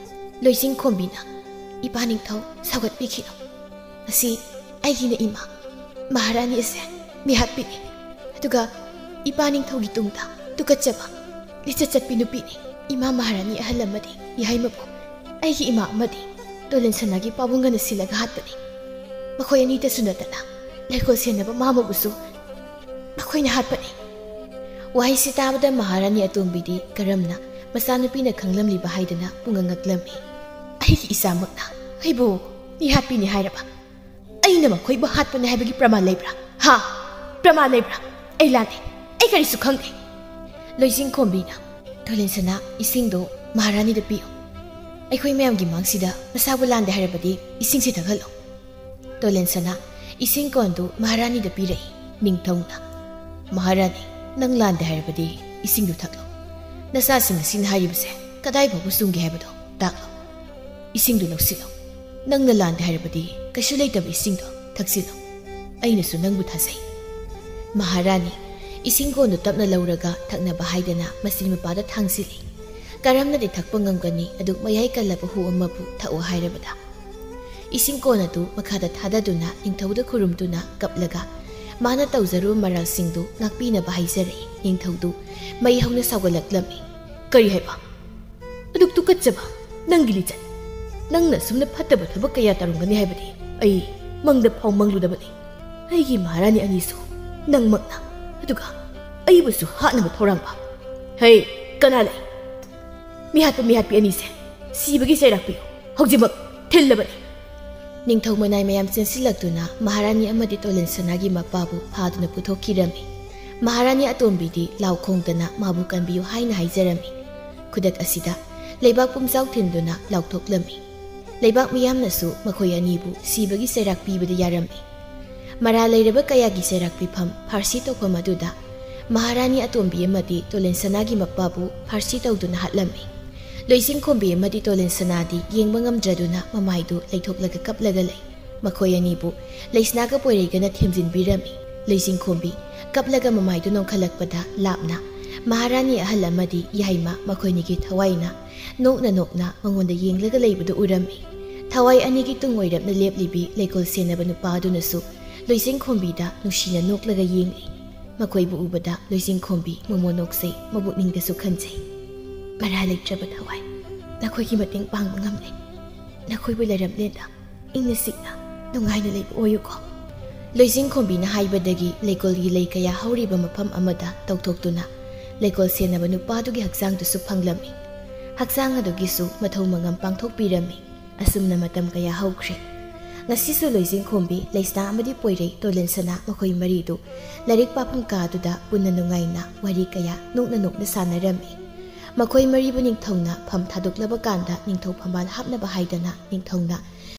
ꯂꯣꯏꯖꯤꯡꯈꯣꯝꯕꯤꯅ, "ꯏꯄꯥ ꯅꯤꯡꯊꯧ ꯁꯧꯒꯠꯄꯤꯈꯤꯅꯨ꯫ ꯑꯁꯤ ꯑꯩꯒꯤꯅ ꯏꯃꯥ ꯃꯍꯥꯔꯥꯅꯤ ꯑꯁꯦ ꯃꯤꯍꯥꯠꯄꯤꯅꯤ꯫ ꯑꯗꯨꯒ ꯏꯄꯥ ꯅꯤꯡꯊꯧꯒꯤ ꯇꯨꯡꯗ ꯇꯨꯀꯠꯆꯕ ꯂꯤꯆꯠ ꯆꯠꯄꯤ ꯅꯨꯄꯤꯅꯤ꯫ ꯏꯃꯥ ꯃꯍꯥꯔꯥꯅꯤ ꯑꯍꯜ ꯑꯃꯗꯤ ꯌꯥꯏꯃꯕꯨ ꯑꯩꯒꯤ ꯏꯃꯥ ꯑꯃꯗꯤ ꯇꯣꯂꯦꯟ ꯁꯅꯥꯒꯤ ꯄꯥꯕꯨꯡꯒꯅ ꯁꯤꯜꯂꯒ ꯍꯥꯠꯄꯅꯤ꯫ ꯃꯈꯣꯏ ꯑꯅꯤꯇꯁꯨ ꯅꯠꯇꯅ ꯂꯩꯀꯣꯜ ꯁꯦꯟꯅꯕ ꯃꯥꯃꯕꯨꯁꯨ ꯃꯈꯣꯏꯅ ꯍꯥꯠꯄꯅꯤ꯫" ꯋꯥꯍꯩꯁꯤ ꯇꯥꯕꯗ ꯃꯍꯥꯔꯥꯅꯤ ꯑꯇꯣꯝꯕꯤꯗꯤ ꯀꯔꯝꯅ ꯃꯆꯥꯅꯨꯄꯤꯅ ꯈꯪꯂꯝꯂꯤꯕ ꯍꯥꯏꯗꯅ ꯄꯨꯡꯉꯛ ꯉꯛꯂꯝꯃꯤ꯫ "ꯑꯩꯒꯤ ꯏꯆꯥꯃꯛꯅ ꯑꯩꯕꯨ ꯃꯤꯍꯥꯠꯄꯤꯅꯤ ꯍꯥꯏꯔꯕ? ꯑꯩꯅ ꯃꯈꯣꯏꯕꯨ ꯍꯥꯠꯄꯅꯤ ꯍꯥꯏꯕꯒꯤ ꯄ꯭ꯔꯃꯥꯟ ꯂꯩꯕ꯭ꯔꯥ? ꯍꯥ? ꯄ꯭ꯔꯃꯥꯟ ꯂꯩꯕ꯭ꯔꯥ? ꯑꯩ ꯂꯥꯜꯂꯦ꯫ ꯑꯩ ꯀꯔꯤꯁꯨ ꯈꯪꯗꯦ꯫" ꯂꯣꯏꯖꯤꯡꯈꯣꯝꯕꯤꯅ, "ꯇꯣꯂꯦꯟꯁꯅꯥ, ꯏꯁꯤꯡꯗꯣ ꯃꯍꯥꯔꯥꯅꯤꯗ ꯄꯤꯌꯨ꯫ ꯑꯩꯈꯣꯏ ꯃꯌꯥꯝꯒꯤ ꯃꯥꯡꯁꯤꯗꯗ ꯃꯁꯥꯕꯨ ꯂꯥꯟꯗꯦ ꯍꯥꯏꯔꯕꯗꯤ ꯏꯁꯤꯡꯁꯤ ꯊꯛꯍꯜꯂꯨ꯫" ꯇꯣꯂꯦꯟꯁꯅꯥ ꯏꯁꯤꯡ ꯀꯣꯟꯗꯨ ꯃꯍꯥꯔꯥꯅꯤꯗ ꯄꯤꯔꯛꯏ꯫ ꯅꯤꯡꯊꯧꯅ, "ꯃꯍꯥꯔꯥꯅꯤ, ꯅꯪ ꯂꯥꯟꯗꯦ ꯍꯥꯏꯔꯕꯗꯤ ꯏꯁꯤꯡꯗꯨ ꯊꯛꯂꯣ꯫ ꯅꯆꯥꯁꯤꯡ ꯑꯁꯤꯅ ꯍꯥꯏꯔꯤꯕꯁꯦ ꯀꯗꯥꯏ ꯐꯥꯎꯕ ꯆꯨꯝꯒꯦ ꯍꯥꯏꯕꯗꯣ ꯇꯥꯛꯂꯣ꯫ ꯏꯁꯤꯡꯗꯨ ꯂꯧꯁꯤꯜꯂꯣ꯫ ꯅꯪꯅ ꯂꯥꯟꯗꯦ ꯍꯥꯏꯔꯕꯗꯤ ꯀꯩꯁꯨ ꯂꯩꯇꯕ ꯏꯁꯤꯡꯗꯣ ꯊꯛꯆꯤꯜꯂꯣ꯫ ꯑꯩꯅꯁꯨ ꯅꯪꯕꯨ ꯊꯥꯖꯩ꯫" ꯃꯍꯥꯔꯥꯅꯤ ꯏꯁꯤꯡ ꯀꯣꯟꯗꯨ ꯇꯞꯅ ꯂꯧꯔꯒ ꯊꯛꯅꯕ ꯍꯥꯏꯗꯅ ꯃꯆꯤꯟ ꯃꯄꯥꯗ ꯊꯥꯡꯖꯤꯜꯂꯤ꯫ ꯀꯔꯝꯅꯗꯤ ꯊꯛꯄ ꯉꯝꯒꯅꯤ, ꯑꯗꯨꯛ ꯃꯌꯥꯏ ꯀꯜꯂꯕ ꯍꯨ ꯑꯃꯕꯨ ꯊꯛꯑꯣ ꯍꯥꯏꯔꯕꯗ? ꯏꯁꯤꯡ ꯀꯣꯟ ꯑꯗꯨ ꯃꯈꯥꯗ ꯊꯥꯗꯗꯨꯅ ꯅꯤꯡꯊꯧꯗ ꯈꯨꯔꯨꯝꯗꯨꯅ ꯀꯞꯂꯒ ꯃꯥꯅ ꯇꯧꯖꯔꯨꯕ ꯃꯔꯥꯜꯁꯤꯡꯗꯨ ꯉꯥꯛꯄꯤꯅꯕ ꯍꯥꯏꯖꯔꯛꯏ꯫ ꯅꯤꯡꯊꯧꯗꯨ ꯃꯩ ꯍꯧꯅ ꯁꯥꯎꯒꯠꯂꯛꯂꯝꯃꯤ꯫ "ꯀꯔꯤ ꯍꯥꯏꯕ? ꯑꯗꯨꯛ ꯇꯨꯀꯠꯆꯕ ꯅꯪꯒꯤ ꯂꯤꯆꯠ! ꯅꯪꯅ ꯑꯁꯨꯝꯅ ꯐꯠꯇꯕ ꯊꯕꯛ ꯀꯌꯥ ꯇꯧꯔꯝꯒꯅꯤ ꯍꯥꯏꯕꯗꯤ ꯑꯩ ꯃꯪꯗ ꯐꯥꯎ ꯃꯪꯂꯨꯗꯕꯅꯤ꯫ ꯑꯩꯒꯤ ꯃꯍꯥꯔꯥꯅꯤ ꯑꯅꯤꯁꯨ ꯅꯪꯃꯛꯅ, ꯑꯗꯨꯒ ꯑꯩꯕꯨꯁꯨ ꯍꯥꯠꯅꯕ ꯊꯧꯔꯥꯡꯕ꯫ ꯍꯩ, ꯀꯅꯥ ꯂꯩ? ꯃꯤꯍꯥꯠꯄ ꯃꯤꯍꯥꯠꯄꯤ ꯑꯅꯤꯁꯦ ꯁꯤꯕꯒꯤ ꯆꯩꯔꯥꯛ ꯄꯤꯌꯨ꯫ ꯍꯧꯖꯤꯛꯃꯛ ꯊꯤꯜꯂꯕꯅꯤ꯫" ꯅꯤꯡꯊꯧ ꯃꯅꯥꯏ ꯃꯌꯥꯝ ꯆꯦꯟꯁꯤꯜꯂꯛꯇꯨꯅ ꯃꯍꯥꯔꯥꯅꯤ ꯑꯃꯗꯤ ꯇꯣꯂꯦꯟꯁꯅꯥꯒꯤ ꯃꯄꯥꯕꯨ ꯐꯥꯗꯨꯅ ꯄꯨꯊꯣꯛꯈꯤꯔꯝꯃꯤ꯫ ꯃꯍꯥꯔꯥꯅꯤ ꯑꯇꯣꯝꯕꯤꯗꯤ ꯂꯥꯎ ꯈꯣꯡꯗꯅ ꯃꯥꯕꯨ ꯀꯟꯕꯤꯌꯨ ꯍꯥꯏꯅ ꯍꯥꯏꯖꯔꯝꯃꯤ꯫ ꯈꯨꯗꯛ ꯑꯁꯤꯗ ꯂꯩꯕꯥꯛ ꯄꯨꯝꯖꯥꯎ ꯊꯤꯟꯗꯨꯅ ꯂꯥꯎꯊꯣꯛꯂꯝꯃꯤ꯫ ꯂꯩꯕꯥꯛ ꯃꯤꯌꯥꯝꯅꯁꯨ ꯃꯈꯣꯏ ꯑꯅꯤꯕꯨ ꯁꯤꯕꯒꯤ ꯆꯩꯔꯥꯛ ꯄꯤꯕꯗ ꯌꯥꯔꯝꯃꯤ꯫ ꯃꯔꯥꯜ ꯂꯩꯔꯕ ꯀꯌꯥꯒꯤ ꯆꯩꯔꯥꯛ ꯄꯤꯐꯝ ꯐꯥꯔꯁꯤ ꯇꯧꯐꯝ ꯑꯗꯨꯗ ꯃꯍꯥꯔꯥꯅꯤ ꯑꯇꯣꯝꯕꯤ ꯑꯃꯗꯤ ꯇꯣꯂꯦꯟꯁꯅꯥꯒꯤ ꯃꯄꯥꯕꯨ ꯐꯥꯔꯁꯤ ꯇꯧꯗꯨꯅ ꯍꯥꯠꯂꯝꯃꯤ꯫ ꯂꯣꯏꯖꯤꯡꯈꯣꯝꯕꯤ ꯑꯃꯗꯤ ꯇꯣꯂꯦꯟꯁꯅꯥꯗꯤ ꯌꯦꯡꯕ ꯉꯝꯗ꯭ꯔꯗꯨꯅ ꯃꯃꯥꯏꯗꯨ ꯂꯩꯊꯣꯛꯂꯒ ꯀꯞꯂꯒ ꯂꯩ꯫ ꯃꯈꯣꯏ ꯑꯅꯤꯕꯨ ꯂꯩꯁꯅꯥꯒ ꯄꯣꯏꯔꯩꯒꯅ ꯊꯦꯝꯖꯤꯟꯕꯤꯔꯝꯃꯤ꯫ ꯂꯣꯏꯖꯤꯡꯈꯣꯝꯕꯤ ꯀꯞꯂꯒ ꯃꯃꯥꯏꯗꯨ ꯅꯣꯡꯈꯠꯂꯛꯄꯗ ꯂꯥꯞꯅ ꯃꯍꯥꯔꯥꯅꯤ ꯑꯍꯜ ꯑꯃꯗꯤ ꯌꯥꯏꯃ ꯃꯈꯣꯏꯅꯤꯒꯤ ꯊꯋꯥꯏꯅ ꯅꯣꯛꯅ ꯅꯣꯛꯅ ꯃꯉꯣꯟꯗ ꯌꯦꯡꯂꯒ ꯂꯩꯕꯗꯨ ꯎꯔꯝꯃꯤ꯫ ꯊꯋꯥꯏ ꯑꯅꯤꯒꯤ ꯇꯨꯡ ꯑꯣꯏꯔꯞꯅ ꯂꯦꯞꯂꯤꯕꯤ ꯂꯩꯀꯣꯜ ꯁꯦꯟꯅꯕ ꯅꯨꯄꯥ ꯑꯗꯨꯅꯁꯨ ꯂꯣꯏꯖꯤꯡꯈꯣꯝꯕꯤꯗ ꯅꯨꯡꯁꯤꯅ ꯅꯣꯛꯂꯒ ꯌꯦꯡꯂꯤ꯫ ꯃꯈꯣꯏꯕꯨ ꯎꯕꯗ ꯂꯣꯏꯖꯤꯡꯈꯣꯝꯕꯤ ꯃꯣꯃꯣꯟ ꯅꯣꯛꯆꯩ, ꯃꯕꯨꯛꯅꯤꯡꯗꯁꯨ ꯈꯟꯖꯩ, "ꯃꯔꯥ ꯂꯩꯇ꯭ꯔꯕ ꯊꯋꯥꯏ, ꯅꯈꯣꯏꯒꯤ ꯃꯇꯦꯡ ꯄꯥꯡꯕ ꯉꯝꯂꯦ꯫ ꯅꯈꯣꯏꯕꯨ ꯂꯩꯔꯝꯂꯦꯟꯗ ꯏꯪꯅ ꯆꯤꯛꯅ ꯅꯨꯡꯉꯥꯏꯅ ꯂꯩꯕ ꯑꯣꯏꯌꯨꯀꯣ꯫" ꯂꯣꯏꯖꯤꯡꯈꯣꯝꯕꯤꯅ ꯍꯥꯏꯕꯗꯒꯤ ꯂꯩꯀꯣꯜꯒꯤ ꯂꯩ ꯀꯌꯥ ꯍꯧꯔꯤꯕ ꯃꯐꯝ ꯑꯃꯗ ꯇꯧꯊꯣꯛꯇꯨꯅ ꯂꯩꯀꯣꯜ ꯁꯦꯟꯅꯕ ꯅꯨꯄꯥꯗꯨꯒꯤ ꯍꯛꯆꯥꯡꯗꯨꯁꯨ ꯐꯪꯂꯝꯃꯤ꯫ ꯍꯛꯆꯥꯡ ꯑꯗꯨꯒꯤꯁꯨ ꯃꯊꯧ ꯃꯉꯝ ꯄꯥꯡꯊꯣꯛꯄꯤꯔꯝꯃꯤ꯫ ꯑꯁꯨꯝꯅ ꯃꯇꯝ ꯀꯌꯥ ꯍꯧꯈ꯭ꯔꯦ꯫ ꯉꯁꯤꯁꯨ ꯂꯣꯏꯖꯤꯡꯈꯣꯝꯕꯤ, ꯂꯩꯁꯅꯥ ꯑꯃꯗꯤ ꯄꯣꯏꯔꯩ ꯇꯣꯂꯦꯟꯁꯅꯥ ꯃꯈꯣꯏ ꯃꯔꯤꯗꯨ ꯂꯥꯏꯔꯤꯛ ꯄꯥꯐꯝ ꯀꯥꯗꯨꯗ ꯄꯨꯟꯅ ꯅꯨꯡꯉꯥꯏꯅ ꯋꯥꯔꯤ ꯀꯌꯥ ꯅꯣꯛꯅ ꯅꯣꯛꯅ ꯁꯥꯟꯅꯔꯝꯃꯤ꯫ ꯃꯈꯣꯏ ꯃꯔꯤꯕꯨ ꯅꯤꯡꯊꯧꯅ ꯐꯝ ꯊꯥꯗꯣꯛꯂꯕ ꯀꯥꯟꯗ ꯅꯤꯡꯊꯧ ꯐꯝꯕꯥꯜ ꯍꯥꯞꯅꯕ ꯍꯥꯏꯗꯅ ꯅꯤꯡꯊꯧꯅ